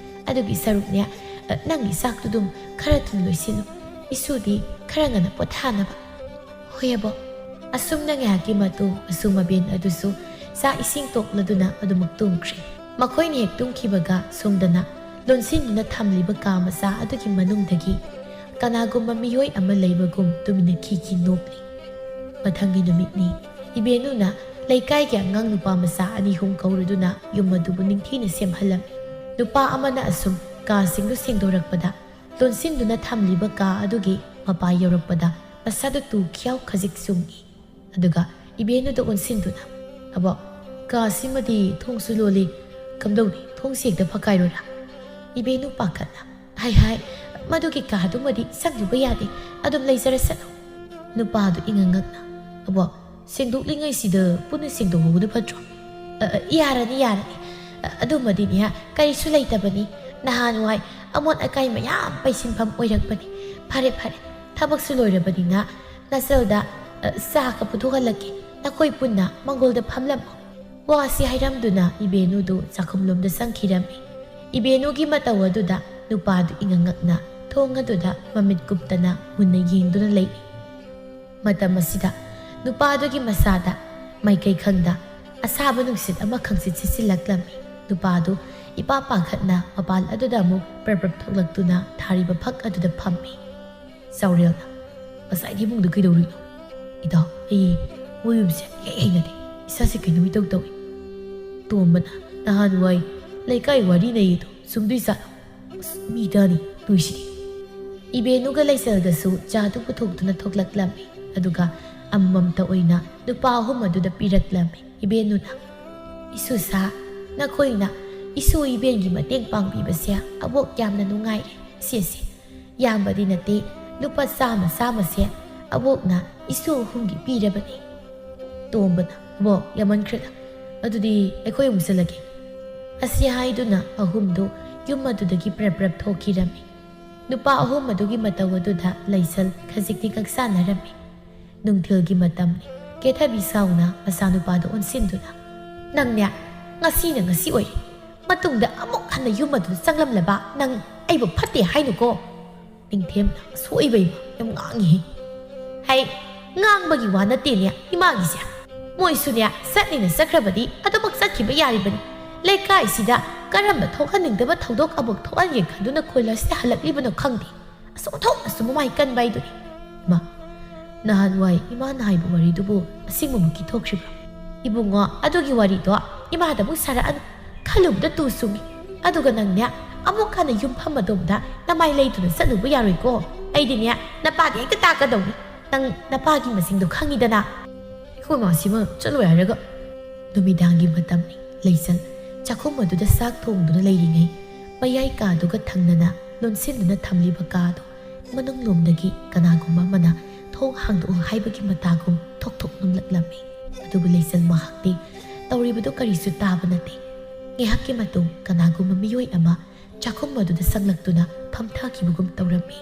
ꯑꯗꯨꯒꯤ ꯁꯔꯨꯛꯅꯦ, ꯑ, ꯅꯪꯒꯤ ꯆꯥꯛꯇꯨ ꯑꯗꯨꯝ ꯈꯔ ꯊꯨꯅ ꯂꯣꯏꯁꯤꯜꯂꯨ꯫ ꯏꯁꯨꯗꯤ ꯈꯔ ꯉꯟꯅ ꯄꯣꯊꯥꯅꯕ꯫ ꯍꯣꯏ ꯑꯕꯣꯛ꯫ ꯑꯁꯨꯝꯅ ꯉꯥꯏꯍꯥꯛꯀꯤ ꯃꯇꯨꯡ ꯃꯁꯨ ꯃꯕꯦꯟ ꯑꯗꯨꯁꯨ ꯆꯥꯛ ꯏꯁꯤꯡ ꯇꯣꯛꯂꯗꯨꯅ ꯑꯗꯨꯃꯛ ꯇꯨꯝꯈ꯭ꯔꯦ꯫ ꯃꯈꯣꯏꯅ ꯍꯦꯛ ꯇꯨꯝꯈꯤꯕꯒ ꯁꯣꯝꯗꯅ ꯂꯣꯟꯁꯤꯟꯗꯨꯅ ꯊꯝꯂꯤꯕ ꯀꯥ ꯃꯆꯥ ꯑꯗꯨꯒꯤ ꯃꯅꯨꯡꯗꯒꯤ ꯀꯅꯥꯒꯨꯝꯕ ꯃꯤꯑꯣꯏ ꯑꯃ ꯂꯩꯕꯒꯨꯝ ꯇꯨꯃꯤꯟꯅ ꯈꯤ ꯈꯤ ꯅꯣꯛꯂꯤ꯫ ꯃꯊꯪꯒꯤ ꯅꯨꯃꯤꯠꯅꯤ꯫ ꯏꯕꯦꯟꯅꯨꯅ ꯂꯩꯀꯥꯏꯒꯤ ꯑꯉꯥꯡ ꯅꯨꯄꯥ ꯃꯆꯥ ꯑꯅꯤ ꯑꯍꯨꯝ ꯀꯧꯔꯗꯨꯅ ꯌꯨꯝ ꯑꯗꯨꯕꯨ ꯅꯤꯡꯊꯤꯅ ꯁꯦꯝꯍꯜꯂꯝꯃꯤ꯫ ꯅꯨꯄꯥ ꯑꯃꯅ ꯑꯁꯨꯝ ꯀꯥꯁꯤꯡꯗꯨ ꯁꯦꯡꯗꯣꯔꯛꯄꯗ ꯂꯣꯟꯁꯤꯟꯗꯨꯅ ꯊꯝꯂꯤꯕ ꯀꯥ ꯑꯗꯨꯒꯤ ꯃꯄꯥ ꯌꯧꯔꯛꯄꯗ ꯃꯁꯥꯗꯨ ꯇꯨ ꯈꯤꯌꯥꯎ ꯈꯖꯤꯛ ꯆꯨꯡꯏ꯫ ꯑꯗꯨꯒ ꯏꯕꯦꯟꯅꯨꯗ ꯑꯣꯟꯁꯤꯟꯗꯨꯅ, "ꯑꯕꯣꯛ, ꯀꯥꯁꯤꯃꯗꯤ ꯊꯣꯡꯁꯨ ꯂꯣꯜꯂꯤ, ꯀꯝꯗꯧꯅꯤ, ꯊꯣꯡꯁꯤ ꯍꯦꯛꯇ ꯐꯛꯀꯥꯏꯔꯣꯔꯥ?" ꯏꯕꯦꯟꯅꯨ ꯄꯥꯈꯠꯅ, "ꯍꯥꯏ ꯍꯥꯏ, ꯃꯗꯨꯒꯤ ꯀꯥꯗꯨꯃꯗꯤ ꯆꯪꯂꯨꯕ ꯌꯥꯗꯦ, ꯑꯗꯨꯝ ꯂꯩꯖꯔꯁꯅꯨ꯫" ꯅꯨꯄꯥꯗꯨ ꯏꯉꯛ ꯉꯛꯅ, "ꯑꯕꯣꯛ, ꯁꯦꯡꯗꯣꯛꯂꯤꯉꯩꯁꯤꯗ ꯄꯨꯟꯅ ꯁꯦꯡꯗꯣꯛꯍꯧꯕꯅ ꯐꯠꯇ꯭ꯔꯣ?" "ꯑ, ꯑ, ꯌꯥꯔꯅꯤ, ꯌꯥꯔꯅꯤ꯫ ꯑ, ꯑꯗꯨꯃꯗꯤꯅꯦ, ꯀꯔꯤꯁꯨ ꯂꯩꯇꯕꯅꯤ꯫ ꯅꯍꯥꯟꯋꯥꯏ ꯑꯃꯣꯠ ꯑꯀꯥꯏ ꯃꯌꯥꯝ ꯄꯩꯁꯤꯟꯐꯝ ꯑꯣꯏꯔꯛꯄꯅꯤ꯫ ꯐꯔꯦ, ꯐꯔꯦ, ꯊꯕꯛꯁꯨ ꯂꯣꯏꯔꯕꯅꯤꯅ ꯅꯆꯜꯗ, ꯑ, ꯆꯥꯒ ꯄꯨꯊꯣꯛꯍꯜꯂꯛꯀꯦ꯫ ꯅꯈꯣꯏ ꯄꯨꯟꯅ ꯃꯪꯒꯣꯜꯗ ꯐꯝꯂꯝꯃꯨ꯫" ꯋꯥꯁꯤ ꯍꯥꯏꯔꯝꯗꯨꯅ ꯏꯕꯦꯟꯅꯨꯗꯨ ꯆꯥꯛꯈꯨꯝꯂꯣꯝꯗ ꯆꯪꯈꯤꯔꯝꯃꯤ꯫ ꯏꯕꯦꯟꯅꯨꯒꯤ ꯃꯇꯧ ꯑꯗꯨꯗ ꯅꯨꯄꯥꯗꯨ ꯏꯉꯛ ꯉꯛꯅ ꯊꯣꯡ ꯑꯗꯨꯗ ꯃꯃꯤꯠ ꯀꯨꯞꯇꯅ ꯃꯨꯟꯅ ꯌꯦꯡꯗꯨꯅ ꯂꯩꯔꯤ꯫ ꯃꯇꯝ ꯑꯁꯤꯗ ꯅꯨꯄꯥꯗꯨꯒꯤ ꯃꯁꯥꯗ ꯃꯥꯏꯀꯩ ꯈꯪꯗ ꯑꯁꯥꯕ ꯅꯨꯡꯁꯤꯠ ꯑꯃ ꯈꯪꯁꯤꯠ ꯁꯤꯠꯆꯤꯜꯂꯛꯂꯝꯃꯤ꯫ ꯅꯨꯄꯥꯗꯨ ꯏꯄꯥ ꯄꯥꯡꯈꯠꯅ ꯃꯄꯥꯟ ꯑꯗꯨꯗ ꯑꯃꯨꯛ ꯄ꯭ꯔꯞ ꯄ꯭ꯔꯞ ꯊꯣꯛꯂꯛꯇꯨꯅ ꯊꯥꯔꯤꯕ ꯐꯛ ꯑꯗꯨꯗ ꯐꯝꯃꯤ꯫ ꯆꯥꯎꯔꯦꯜꯅ, "ꯉꯁꯥꯏꯒꯤ ꯏꯃꯨꯡꯗ ꯀꯩꯗꯧꯔꯤꯅꯣ?" "ꯏꯇꯥꯎ, ꯑꯩ ꯃꯣꯏ ꯌꯨꯝꯁꯦ ꯏꯍꯩ ꯍꯩꯅꯗꯦ꯫ ꯏꯁꯥꯁꯦ ꯀꯩꯅꯣꯝ ꯏꯇꯧ ꯇꯧꯏ꯫" ꯇꯣꯝꯕꯅ, "ꯅꯍꯥꯟꯋꯥꯏ ꯂꯩꯀꯥꯏ ꯋꯥꯔꯤ ꯅꯩꯌꯦꯗꯣ ꯆꯨꯝꯗꯣꯏ ꯖꯥꯠꯂꯣ? ꯑꯁ, ꯃꯤ ꯇꯥꯅꯤ ꯇꯣꯏꯁꯤꯗꯤ꯫" ꯏꯕꯦꯟꯅꯨꯒ ꯂꯩꯆꯜꯒꯁꯨ ꯆꯥꯗꯨ ꯄꯨꯊꯣꯛꯇꯨꯅ ꯊꯣꯛꯂꯛꯂꯝꯃꯤ꯫ ꯑꯗꯨꯒ ꯑꯃꯃꯝꯇ ꯑꯣꯏꯅ ꯅꯨꯄꯥ ꯑꯍꯨꯝ ꯑꯗꯨꯗ ꯄꯤꯔꯛꯂꯝꯃꯤ꯫ ꯏꯕꯦꯟꯅꯨꯅ, "ꯏꯁꯨꯁꯥ, ꯅꯈꯣꯏꯅ ꯏꯁꯨ ꯏꯕꯦꯟꯒꯤ ꯃꯇꯦꯡ ꯄꯥꯡꯕꯤꯕꯁꯦ ꯑꯕꯣꯛ ꯌꯥꯝꯅ ꯅꯨꯡꯉꯥꯏꯔꯦ꯫ ꯁꯦꯁꯦ, "ꯌꯥꯝꯕꯗꯤ ꯅꯠꯇꯦ, ꯂꯨꯄꯥ ꯆꯥꯝꯃ ꯆꯥꯝꯃꯁꯦ ꯑꯕꯣꯛꯅ ꯏꯁꯨ ꯑꯍꯨꯝꯒꯤ ꯄꯤꯔꯕꯅꯤ꯫" ꯇꯣꯝꯕꯅ, "ꯑꯕꯣꯛ, ꯌꯥꯝꯃꯟꯈ꯭ꯔꯦꯗ, ꯑꯗꯨꯗꯤ ꯑꯩꯈꯣꯏ ꯑꯃꯨꯛ ꯆꯠꯂꯒꯦ꯫" ꯑꯁꯤ ꯍꯥꯏꯗꯨꯅ ꯑꯍꯨꯝꯗꯨ ꯌꯨꯝ ꯑꯗꯨꯗꯒꯤ ꯄ꯭ꯔꯞ ꯄ꯭ꯔꯞ ꯊꯣꯛꯈꯤꯔꯝꯃꯤ꯫ ꯅꯨꯄꯥ ꯑꯍꯨꯝ ꯑꯗꯨꯒꯤ ꯃꯇꯧ ꯑꯗꯨꯗ ꯂꯩꯁꯜ ꯈꯖꯤꯛꯇꯤ ꯀꯛꯆꯥꯟꯅꯔꯝꯃꯤ꯫ ꯅꯨꯡꯊꯤꯜꯒꯤ ꯃꯇꯝꯅꯤ꯫ ꯀꯦꯊꯕꯤ ꯁꯥꯎꯅ ꯃꯆꯥꯅꯨꯄꯥꯗ ꯑꯣꯟꯁꯤꯟꯗꯨꯅ, "ꯅꯪꯅꯦ, ꯉꯁꯤꯅ ꯉꯁꯤ ꯑꯣꯏꯔꯦ꯫ ꯃꯇꯨꯡꯗ ꯑꯃꯨꯛ ꯍꯟꯅ ꯌꯨꯝ ꯑꯗꯨꯗ ꯆꯪꯂꯝꯂꯕ ꯅꯪ ꯑꯩꯕꯨ ꯐꯠꯇꯦ ꯍꯥꯏꯅꯨꯀꯣ꯫" ꯅꯤꯡꯊꯦꯝꯅ, "ꯑꯁꯣꯏꯕ ꯏꯃꯥ, ꯌꯥꯝ ꯉꯥꯡꯉꯤꯍꯦ꯫" "ꯍꯩ, ꯉꯥꯡꯕꯒꯤ ꯋꯥ ꯅꯠꯇꯦꯅꯦ ꯏꯃꯥꯒꯤꯁꯦ꯫ ꯃꯣꯏꯁꯨꯅꯦ, ꯆꯠꯅꯤꯅ ꯆꯠꯈ꯭ꯔꯕꯗꯤ ꯑꯗꯨꯃꯛ ꯆꯠꯈꯤꯕ ꯌꯥꯔꯤꯕꯅꯤ꯫ ꯂꯩꯀꯥꯏꯁꯤꯗ ꯀꯔꯝꯅ ꯊꯣꯛꯍꯟꯅꯤꯡꯗꯕ ꯊꯧꯗꯣꯛ ꯑꯃꯨꯛ ꯊꯣꯛꯍꯟꯒꯦ ꯈꯟꯗꯨꯅ ꯀꯣꯏꯂꯥꯁꯇ ꯍꯜꯂꯛꯂꯤꯕꯅꯣ ꯈꯪꯗꯦ꯫ ꯑꯁꯨꯛ ꯊꯣꯛꯅꯁꯨ ꯃꯃꯥꯏ ꯀꯟꯕ ꯍꯥꯏꯗꯨꯅꯤ꯫" ꯏꯃꯥ, ꯅꯍꯥꯟꯋꯥꯏ ꯏꯃꯥꯅ ꯍꯥꯏꯕ ꯋꯥꯔꯤꯗꯨꯕꯨ ꯑꯁꯦꯡꯕꯃꯛꯀꯤ ꯊꯣꯛꯈ꯭ꯔꯤꯕ꯭ꯔꯥ? "ꯏꯕꯨꯡꯉꯣ, ꯑꯗꯨꯒꯤ ꯋꯥꯔꯤꯗꯣ ꯏꯃꯥꯗ ꯑꯃꯨꯛ ꯁꯥꯔꯛꯑꯅꯨ꯫ ꯈꯜꯂꯨꯕꯗ ꯇꯨ ꯆꯨꯡꯉꯤ꯫ ꯑꯗꯨꯒ ꯅꯪꯅꯦ, ꯑꯃꯨꯛ ꯍꯟꯅ ꯌꯨꯝꯐꯝ ꯑꯗꯣꯝꯗ ꯅꯃꯥꯏ ꯂꯩꯇꯨꯅ ꯆꯠꯂꯨꯕ ꯌꯥꯔꯣꯏꯀꯣ꯫ ꯑꯩꯗꯤꯅꯦ, ꯅꯄꯥꯗꯤ ꯍꯦꯛꯇ ꯇꯥꯛꯀꯗꯧꯅꯤ꯫ ꯅꯪ ꯅꯄꯥꯒꯤ ꯃꯁꯤꯡꯗꯣ ꯈꯪꯉꯤꯗꯅ꯫" "ꯑꯩꯈꯣꯏ ꯃꯥꯁꯤꯃ ꯆꯠꯂꯣꯏ ꯍꯥꯏꯔꯒ꯫" ꯅꯨꯃꯤꯗꯥꯡꯒꯤ ꯃꯇꯝꯅꯤ꯫ ꯂꯩꯆꯜ ꯆꯥꯛꯈꯨꯝ ꯑꯗꯨꯗ ꯆꯥꯛ ꯊꯣꯡꯗꯨꯅ ꯂꯩꯔꯤꯉꯩ, ꯃꯌꯥꯏ ꯀꯥꯗꯨꯒ ꯊꯪꯅꯅ ꯂꯣꯟꯁꯤꯟꯗꯨꯅ ꯊꯝꯂꯤꯕ ꯀꯥꯗꯨ ꯃꯅꯨꯡꯂꯣꯝꯗꯒꯤ ꯀꯅꯥꯒꯨꯝꯕ ꯑꯃꯅ "ꯊꯣꯡ ꯍꯥꯡꯗꯣꯛꯎ" ꯍꯥꯏꯕꯒꯤ ꯃꯇꯥꯒꯨꯝ ꯊꯣꯛ ꯊꯣꯛ ꯅꯨꯡꯂꯛꯂꯝꯃꯤ꯫ ꯑꯗꯨꯕꯨ ꯂꯩꯆꯜ ꯃꯍꯥꯛꯇꯤ ꯇꯧꯔꯤꯕꯗꯨ ꯀꯔꯤꯁꯨ ꯇꯥꯕ ꯅꯠꯇꯦ꯫ ꯉꯥꯏꯍꯥꯛꯀꯤ ꯃꯇꯨꯡ ꯀꯅꯥꯒꯨꯝꯕ ꯃꯤꯑꯣꯏ ꯑꯃ ꯆꯥꯛꯈꯨꯝ ꯑꯗꯨꯗ ꯆꯪꯂꯛꯇꯨꯅ ꯐꯝꯊꯈꯤꯕꯒꯨꯝ ꯇꯧꯔꯝꯃꯤ꯫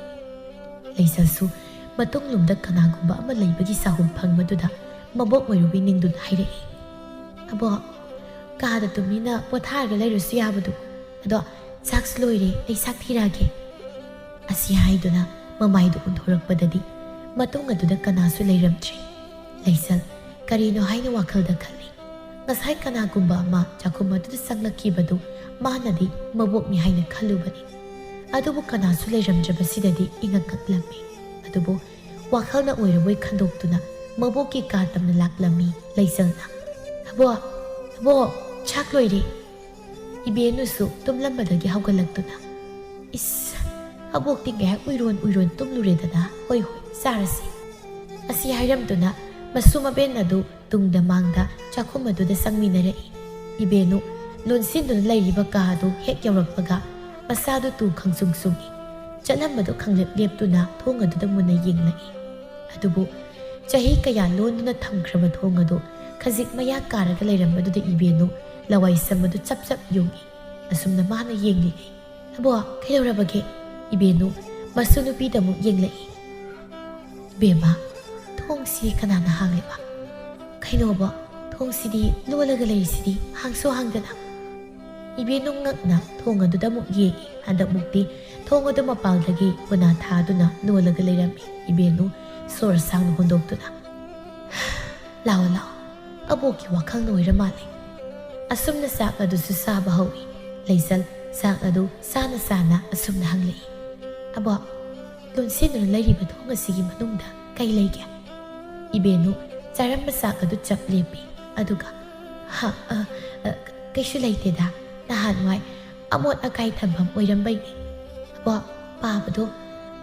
ꯂꯩꯆꯜꯁꯨ ꯃꯇꯨꯡꯂꯣꯝꯗ ꯀꯅꯥꯒꯨꯝꯕ ꯑꯃ ꯂꯩꯕꯒꯤ ꯆꯍꯨꯝ ꯐꯪꯕꯗꯨꯗ ꯃꯕꯣꯛ ꯃꯩꯔꯨꯕꯤ ꯅꯤꯡꯗꯨꯅ ꯍꯥꯏꯔꯛꯏ, "ꯑꯕꯣꯛ, ꯀꯥꯗ ꯇꯨꯃꯤꯟꯅ ꯄꯣꯊꯥꯔꯒ ꯂꯩꯔꯁꯨ ꯌꯥꯕꯗꯨ꯫ ꯑꯗꯣ ꯆꯥꯛꯁꯨ ꯂꯣꯏꯔꯦ, ꯑꯩ ꯆꯥꯛ ꯊꯤꯔꯛꯑꯒꯦ꯫" ꯑꯁꯤ ꯍꯥꯏꯗꯨꯅ ꯃꯃꯥꯏꯗꯨ ꯑꯣꯟꯊꯣꯔꯛꯄꯗꯗꯤ ꯃꯇꯨꯡ ꯑꯗꯨꯗ ꯀꯅꯥꯁꯨ ꯂꯩꯔꯝꯗ꯭ꯔꯦ꯫ ꯂꯩꯆꯜ ꯀꯔꯤꯅꯣ ꯍꯥꯏꯅ ꯋꯥꯈꯜꯗ ꯈꯜꯂꯤ꯫ ꯉꯁꯥꯏ ꯀꯅꯥꯒꯨꯝꯕ ꯑꯃ ꯆꯥꯛꯈꯨꯝ ꯑꯗꯨꯗ ꯆꯪꯂꯛꯈꯤꯕꯗꯨ ꯃꯥꯅꯗꯤ ꯃꯕꯣꯛꯅꯤ ꯍꯥꯏꯅ ꯈꯜꯂꯨꯕꯅꯤ꯫ ꯑꯗꯨꯕꯨ ꯀꯅꯥꯁꯨ ꯂꯩꯔꯝꯗ꯭ꯔꯕꯁꯤꯗꯗꯤ ꯏꯉꯛ ꯉꯛꯂꯝꯃꯤ꯫ ꯑꯗꯨꯕꯨ ꯋꯥꯈꯜꯅ ꯑꯣꯏꯔꯕꯣꯏ ꯈꯟꯗꯣꯛꯇꯨꯅ ꯃꯕꯣꯛꯀꯤ ꯀꯥ ꯇꯝꯅ ꯂꯥꯛꯂꯝꯃꯤ ꯂꯩꯆꯜꯅ꯫ "ꯑꯕꯣꯛ, ꯑꯕꯣꯛ, ꯆꯥꯛ ꯂꯣꯏꯔꯦ꯫" ꯏꯕꯦꯟꯅꯨꯁꯨ ꯇꯨꯝꯂꯝꯕꯗꯒꯤ ꯍꯧꯒꯠꯂꯛꯇꯨꯅ, "ꯏꯁ, ꯑꯕꯣꯛꯇꯤ ꯉꯥꯏꯍꯥꯛ ꯎꯏꯔꯣꯟ ꯎꯏꯔꯣꯟ ꯇꯨꯝꯂꯨꯔꯦꯗꯅ, ꯍꯣꯏ ꯍꯣꯏ, ꯆꯥꯔꯁꯤ꯫" ꯑꯁꯤ ꯍꯥꯏꯔꯝꯗꯨꯅ ꯃꯁꯨ ꯃꯕꯦꯟ ꯑꯗꯨ ꯇꯨꯡꯗ ꯃꯥꯡꯗ ꯆꯥꯛꯈꯨꯝ ꯑꯗꯨꯗ ꯆꯪꯃꯤꯟꯅꯔꯛꯏ꯫ ꯏꯕꯦꯟꯅꯨ ꯂꯣꯟꯁꯤꯟꯗꯨꯅ ꯂꯩꯔꯤꯕ ꯀꯥ ꯑꯗꯨ ꯍꯦꯛ ꯌꯧꯔꯛꯄꯒ ꯃꯁꯥꯗꯨ ꯇꯨ ꯈꯪꯁꯨꯡ ꯁꯨꯡꯏ꯫ ꯆꯠꯂꯝꯕꯗꯨ ꯈꯪꯂꯦꯞ ꯂꯦꯞꯇꯨꯅ ꯊꯣꯡ ꯑꯗꯨꯗ ꯃꯨꯟꯅ ꯌꯦꯡꯂꯛꯏ꯫ ꯑꯗꯨꯕꯨ ꯆꯍꯤ ꯀꯌꯥ ꯂꯣꯟꯗꯨꯅ ꯊꯝꯈ꯭ꯔꯕ ꯊꯣꯡ ꯑꯗꯨ ꯈꯖꯤꯛ ꯃꯌꯥ ꯀꯥꯔꯒ ꯂꯩꯔꯝꯕꯗꯨꯗ ꯏꯕꯦꯟꯅꯨ ꯂꯋꯥꯏ ꯁꯝꯕꯗꯨ ꯆꯞ ꯆꯞ ꯌꯨꯡꯏ꯫ ꯑꯁꯨꯝꯅ ꯃꯥꯅ ꯌꯦꯡꯂꯤꯉꯩ, "ꯑꯕꯣ, ꯀꯩꯗꯧꯔꯕꯒꯦ?" ꯏꯕꯦꯟꯅꯨ ꯃꯁꯨ ꯅꯨꯄꯤꯗ ꯑꯃꯨꯛ ꯌꯦꯡꯂꯛꯏ꯫ "ꯕꯦꯝꯃ, ꯊꯣꯡꯁꯤ ꯀꯅꯥꯅ ꯍꯥꯡꯂꯤꯕ? ꯀꯩꯅꯣꯕ, ꯊꯣꯡꯁꯤꯗꯤ ꯂꯣꯜꯂꯒ ꯂꯩꯔꯤꯁꯤꯗꯤ ꯍꯥꯡꯁꯨ ꯍꯥꯡꯗꯅ?" ꯏꯕꯦꯟꯅꯨ ꯉꯛꯅ ꯊꯣꯡ ꯑꯗꯨꯗ ꯑꯃꯨꯛ ꯌꯦꯡꯏ꯫ ꯍꯟꯗꯛꯃꯨꯛꯇꯤ ꯊꯣꯡ ꯑꯗꯨ ꯃꯄꯥꯜꯗꯒꯤ ꯀꯣꯟꯅꯥ ꯊꯥꯗꯨꯅ ꯂꯣꯜꯂꯒ ꯂꯩꯔꯝꯃꯤ꯫ ꯏꯕꯦꯟꯅꯨ ꯁꯣꯔ ꯁꯥꯡꯅ ꯍꯣꯟꯗꯣꯛꯇꯨꯅ, "ꯂꯥꯛꯑꯣ, ꯂꯥꯛꯑꯣ, ꯑꯕꯣꯛꯀꯤ ꯋꯥꯈꯜꯅ ꯑꯣꯏꯔ ꯃꯥꯜꯂꯦ꯫" ꯑꯁꯨꯝꯅ ꯆꯥꯛ ꯑꯗꯨꯁꯨ ꯆꯥꯕ ꯍꯧꯏ꯫ ꯂꯩꯆꯜ ꯆꯥꯛ ꯑꯗꯨ ꯆꯥꯅ ꯆꯥꯅ ꯑꯁꯨꯝꯅ ꯍꯪꯂꯛꯏ, "ꯑꯕꯣꯛ, ꯂꯣꯟꯁꯤꯟꯗꯨꯅ ꯂꯩꯔꯤꯕ ꯊꯣꯡ ꯑꯁꯤꯒꯤ ꯃꯅꯨꯡꯗ ꯀꯩ ꯂꯩꯒꯦ?" ꯏꯕꯦꯟꯅꯨ ꯆꯥꯔꯝꯕ ꯆꯥꯛ ꯑꯗꯨ ꯆꯞ ꯂꯦꯞꯄꯤ꯫ ꯑꯗꯨꯒ, "ꯍ, ꯑ, ꯑ, ꯀꯩꯁꯨ ꯂꯩꯇꯦꯗ, ꯅꯍꯥꯟꯋꯥꯏ ꯑꯃꯣꯠ ꯑꯀꯥꯏ ꯊꯝꯐꯝ ꯑꯣꯏꯔꯝꯕꯩꯅꯦ꯫ ꯑꯕꯣꯛ, ꯄꯥꯕꯗꯣ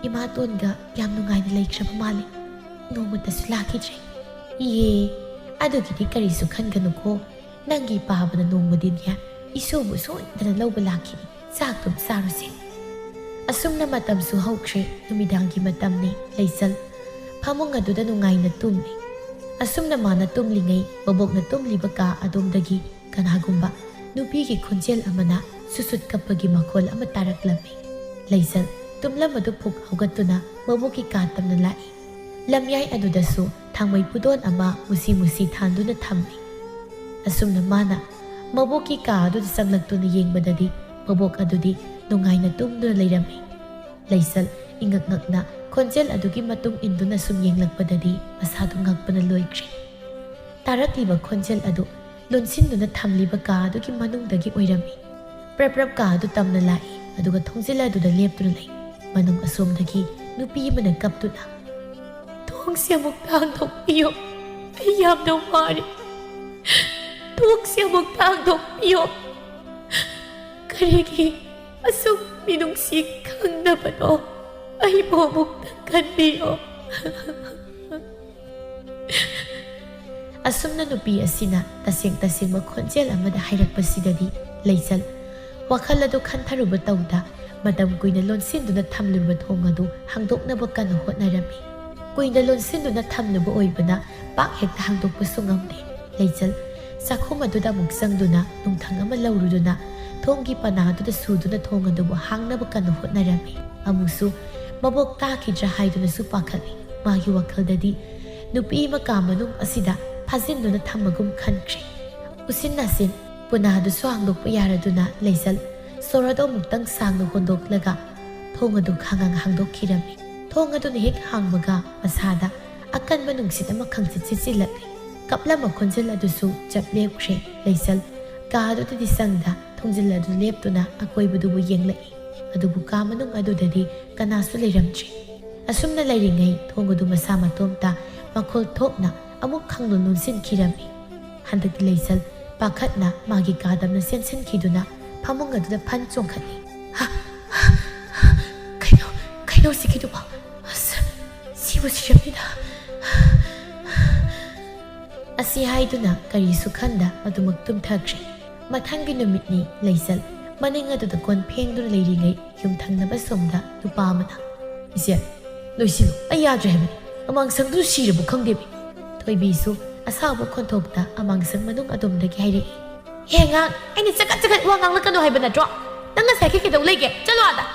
ꯏꯃꯥꯇꯣꯟꯒ ꯌꯥꯝ ꯅꯨꯡꯉꯥꯏꯅ ꯂꯩꯈ꯭ꯔꯕ ꯃꯥꯜꯂꯦ꯫ ꯅꯣꯡꯃꯇꯁꯨ ꯂꯥꯛꯈꯤꯗ꯭ꯔꯦ꯫" "ꯏꯍꯦ, ꯑꯗꯨꯒꯤꯗꯤ ꯀꯔꯤꯁꯨ ꯈꯟꯒꯅꯨꯀꯣ꯫ ꯅꯪꯒꯤ ꯄꯥꯕꯅ ꯅꯣꯡꯃꯗꯤꯅꯦ ꯏꯁꯨꯕꯨ ꯁꯣꯏꯗꯅ ꯂꯧꯕ ꯂꯥꯛꯈꯤꯅꯤ꯫ ꯆꯥꯛꯇꯨꯝ ꯆꯥꯔꯨꯁꯦ꯫" ꯑꯁꯨꯝꯅ ꯃꯇꯝꯁꯨ ꯍꯧꯈ꯭ꯔꯦ꯫ ꯅꯨꯃꯤꯗꯥꯡꯒꯤ ꯃꯇꯝꯅꯤ꯫ ꯂꯩꯆꯜ ꯐꯃꯨꯡ ꯑꯗꯨꯗ ꯅꯨꯡꯉꯥꯏꯅ ꯇꯨꯝꯃꯤ꯫ ꯑꯁꯨꯝꯅ ꯃꯥꯅ ꯇꯨꯝꯂꯤꯉꯩ ꯃꯕꯣꯛꯅ ꯇꯨꯝꯂꯤꯕ ꯀꯥ ꯑꯗꯣꯝꯗꯒꯤ ꯀꯅꯥꯒꯨꯝꯕ ꯅꯨꯄꯤꯒꯤ ꯈꯣꯟꯖꯦꯜ ꯑꯃꯅ ꯁꯨꯠ ꯁꯨꯠ ꯀꯞꯄꯒꯤ ꯃꯈꯣꯜ ꯑꯃ ꯇꯥꯔꯛꯂꯝꯃꯤ꯫ ꯂꯩꯆꯜ ꯇꯨꯝꯂꯝꯕꯗꯨ ꯐꯨꯛ ꯍꯧꯒꯠꯇꯨꯅ ꯃꯕꯣꯛꯀꯤ ꯀꯥ ꯇꯝꯅ ꯂꯥꯛꯏ꯫ ꯂꯝꯌꯥꯏ ꯑꯗꯨꯗꯁꯨ ꯊꯥꯡꯃꯩ ꯄꯨꯗꯣꯟ ꯑꯃ ꯃꯨꯁꯤ ꯃꯨꯁꯤ ꯊꯥꯟꯗꯨꯅ ꯊꯝꯃꯤ꯫ ꯑꯁꯨꯝꯅ ꯃꯥꯅ ꯃꯕꯣꯛꯀꯤ ꯀꯥ ꯑꯗꯨꯗ ꯆꯪꯂꯛꯇꯨꯅ ꯌꯦꯡꯕꯗꯗꯤ ꯃꯕꯣꯛ ꯑꯗꯨꯗꯤ ꯅꯨꯡꯉꯥꯏꯅ ꯇꯨꯝꯗꯨꯅ ꯂꯩꯔꯝꯃꯤ꯫ ꯂꯩꯆꯜ ꯏꯉꯛ ꯉꯛꯅ ꯈꯣꯟꯖꯦꯜ ꯑꯗꯨꯒꯤ ꯃꯇꯨꯡ ꯏꯟꯗꯨꯅ ꯁꯨꯝ ꯌꯦꯡꯂꯛꯄꯗꯗꯤ ꯃꯁꯥꯗꯨ ꯉꯛꯄꯅ ꯂꯣꯏꯈ꯭ꯔꯦ꯫ ꯇꯥꯔꯛꯂꯤꯕ ꯈꯣꯟꯖꯦꯜ ꯑꯗꯨ ꯂꯣꯟꯁꯤꯟꯗꯨꯅ ꯊꯝꯂꯤꯕ ꯀꯥ ꯑꯗꯨꯒꯤ ꯃꯅꯨꯡꯗꯒꯤ ꯑꯣꯏꯔꯝꯃꯤ꯫ ꯄ꯭ꯔꯞ ꯄ꯭ꯔꯞ ꯀꯥ ꯑꯗꯨ ꯇꯝꯅ ꯂꯥꯛꯏ, ꯑꯗꯨꯒ ꯊꯣꯡꯖꯤꯜ ꯑꯗꯨꯗ ꯂꯦꯞꯇꯨꯅ ꯂꯩ꯫ ꯃꯅꯨꯡ ꯑꯁꯣꯝꯗꯒꯤ ꯅꯨꯄꯤ ꯑꯃꯅ ꯀꯞꯇꯨꯅ, "ꯊꯣꯡꯁꯦ ꯑꯃꯨꯛꯇ ꯍꯥꯡꯗꯣꯛꯄꯤꯌꯣ, ꯑꯩ ꯌꯥꯝꯅ ꯋꯥꯔꯦ꯫ ꯊꯣꯡꯁꯦ ꯑꯃꯨꯛꯇ ꯍꯥꯡꯗꯣꯛꯄꯤꯌꯣ꯫ ꯀꯔꯤꯒꯤ ꯑꯁꯨꯛ ꯃꯤꯅꯨꯡꯁꯤ ꯈꯪꯗꯕꯅꯣ? ꯑꯩꯕꯨ ꯑꯃꯨꯛꯇ ꯈꯟꯕꯤꯌꯣ꯫" ꯑꯁꯨꯝꯅ ꯅꯨꯄꯤ ꯑꯁꯤꯅ ꯇꯁꯦꯡ ꯇꯁꯦꯡꯕ ꯈꯣꯟꯖꯦꯜ ꯑꯃꯗ ꯍꯥꯏꯔꯛꯄꯁꯤꯗꯗꯤ ꯂꯩꯆꯜ ꯋꯥꯈꯜ ꯑꯗꯨ ꯈꯟꯊꯔꯨꯕ ꯇꯧꯗ ꯃꯇꯝ ꯀꯨꯏꯅ ꯂꯣꯟꯁꯤꯟꯗꯨꯅ ꯊꯝꯂꯨꯕ ꯊꯣꯡ ꯑꯗꯨ ꯍꯥꯡꯗꯣꯛꯅꯕ ꯀꯟꯅ ꯍꯣꯠꯅꯔꯝꯃꯤ꯫ ꯀꯨꯏꯅ ꯂꯣꯟꯁꯤꯟꯗꯨꯅ ꯊꯝꯂꯨꯕ ꯑꯣꯏꯕꯅ ꯄꯥꯛ ꯍꯦꯛꯇ ꯍꯥꯡꯗꯣꯛꯄꯁꯨ ꯉꯝꯗꯦ꯫ ꯂꯩꯆꯜ ꯆꯥꯛꯈꯨꯝ ꯑꯗꯨꯗ ꯑꯃꯨꯛ ꯆꯪꯗꯨꯅ ꯅꯨꯡꯊꯪ ꯑꯃ ꯂꯧꯔꯨꯗꯨꯅ ꯊꯣꯡꯒꯤ ꯄꯅꯥ ꯑꯗꯨꯗ ꯁꯨꯗꯨꯅ ꯊꯣꯡ ꯑꯗꯨꯕꯨ ꯍꯥꯡꯅꯕ ꯀꯟꯅ ꯍꯣꯠꯅꯔꯝꯃꯤ꯫ ꯑꯃꯨꯛꯁꯨ ꯃꯕꯣꯛ ꯇꯥꯈꯤꯗ꯭ꯔꯥ ꯍꯥꯏꯗꯨꯅꯁꯨ ꯄꯥꯈꯠꯂꯤ꯫ ꯃꯥꯒꯤ ꯋꯥꯈꯜꯗꯗꯤ ꯅꯨꯄꯤ ꯑꯃ ꯀꯥ ꯃꯅꯨꯡ ꯑꯁꯤꯗ ꯐꯥꯖꯤꯟꯗꯨꯅ ꯊꯝꯃꯒꯨꯝ ꯈꯟꯈ꯭ꯔꯦ꯫ ꯎꯆꯤꯟ ꯅꯥꯆꯤꯟ ꯄꯅꯥ ꯑꯗꯨꯁꯨ ꯍꯥꯡꯗꯣꯛꯄ ꯌꯥꯔꯗꯨꯅ ꯂꯩꯆꯜ ꯁꯣꯔ ꯑꯗꯨ ꯑꯃꯨꯛꯇꯪ ꯁꯥꯡꯅ ꯍꯣꯟꯗꯣꯛꯂꯒ ꯊꯣꯡ ꯑꯗꯨ ꯈꯥꯡꯉꯥꯡ ꯍꯥꯡꯗꯣꯛꯈꯤꯔꯝꯃꯤ꯫ ꯊꯣꯡ ꯑꯗꯨꯅ ꯍꯦꯛ ꯍꯥꯡꯕꯒ ꯃꯁꯥꯗ ꯑꯀꯟꯕ ꯅꯨꯡꯁꯤꯠ ꯑꯃ ꯈꯪꯆꯤꯠ ꯁꯤꯠꯆꯤꯜꯂꯛꯂꯤ꯫ ꯀꯞꯂꯝꯕ ꯈꯣꯟꯖꯦꯜ ꯑꯗꯨꯁꯨ ꯆꯞ ꯂꯦꯞꯈ꯭ꯔꯦ꯫ ꯂꯩꯆꯜ ꯀꯥ ꯑꯗꯨꯗꯗꯤ ꯆꯪꯗ ꯊꯣꯡꯖꯤꯜ ꯑꯗꯨ ꯂꯦꯞꯇꯨꯅ ꯑꯀꯣꯏꯕꯗꯨꯕꯨ ꯌꯦꯡꯂꯛꯏ꯫ ꯑꯗꯨꯕꯨ ꯀꯥ ꯃꯅꯨꯡ ꯑꯗꯨꯗꯗꯤ ꯀꯅꯥꯁꯨ ꯂꯩꯔꯝꯗ꯭ꯔꯦ꯫ ꯑꯁꯨꯝꯅ ꯂꯩꯔꯤꯉꯩ ꯊꯣꯡ ꯑꯗꯨ ꯃꯁꯥ ꯃꯇꯣꯝꯇ ꯃꯈꯣꯜ ꯊꯣꯛꯅ ꯑꯃꯨꯛ ꯈꯪꯂꯣꯟ ꯂꯣꯟꯁꯤꯟꯈꯤꯔꯝꯃꯤ꯫ ꯍꯟꯗꯛꯇꯤ ꯂꯩꯆꯜ ꯄꯥꯈꯠꯅ ꯃꯥꯒꯤ ꯀꯥꯗ ꯑꯃꯅ ꯆꯦꯟꯁꯤꯟꯈꯤꯗꯨꯅ ꯐꯃꯨꯡ ꯑꯗꯨꯗ ꯐꯟ ꯆꯣꯡꯈꯠꯂꯤ꯫ "ꯍ! ꯍ! ꯀꯩꯅꯣ? ꯀꯩꯅꯣ ꯁꯤꯒꯤꯗꯨꯕꯣ? ꯑꯁ, ꯁꯤꯕꯨ ꯁꯤꯔꯝꯅꯤꯗ!" ꯑꯁꯤ ꯍꯥꯏꯗꯨꯅ ꯀꯔꯤꯁꯨ ꯈꯟꯗ ꯑꯗꯨꯃꯛ ꯇꯨꯝꯊꯈ꯭ꯔꯦ꯫ ꯃꯊꯪꯒꯤ ꯅꯨꯃꯤꯠꯅꯤ꯫ ꯂꯩꯆꯜ ꯃꯅꯤꯡ ꯑꯗꯨꯗ ꯀꯣꯟ ꯐꯦꯡꯗꯨꯅ ꯂꯩꯔꯤꯉꯩ ꯌꯨꯝꯊꯪꯅꯕ ꯁꯣꯝꯗ ꯅꯨꯄꯥ ꯑꯃꯅ, "ꯏꯆꯦ, ꯂꯣꯏꯁꯤꯜꯂꯨ, ꯑꯩ ꯌꯥꯗ꯭ꯔꯦ ꯍꯥꯏꯕꯅꯤ꯫ ꯑꯃꯥꯡꯁꯪꯗꯨ ꯁꯤꯔꯕ ꯈꯪꯗꯦꯃꯤ!" ꯊꯣꯏꯕꯤꯁꯨ ꯑꯁꯥꯎꯕ ꯈꯣꯟꯊꯣꯛꯇ ꯑꯃꯥꯡꯁꯪ ꯃꯅꯨꯡ ꯑꯗꯣꯝꯗꯒꯤ ꯍꯥꯏꯔꯛꯏ꯫ "ꯍꯦ ꯑꯉꯥꯡ, ꯑꯩꯅ ꯆꯒꯠ ꯆꯒꯠ ꯋꯥ ꯉꯥꯡꯂꯛꯀꯅꯨ ꯍꯥꯏꯕ ꯅꯠꯇ꯭ꯔꯣ? ꯅꯪ ꯉꯁꯥꯏꯒꯤ ꯀꯩꯗꯧ ꯂꯩꯒꯦ? ꯆꯠꯂꯣ ꯑꯥꯗ꯫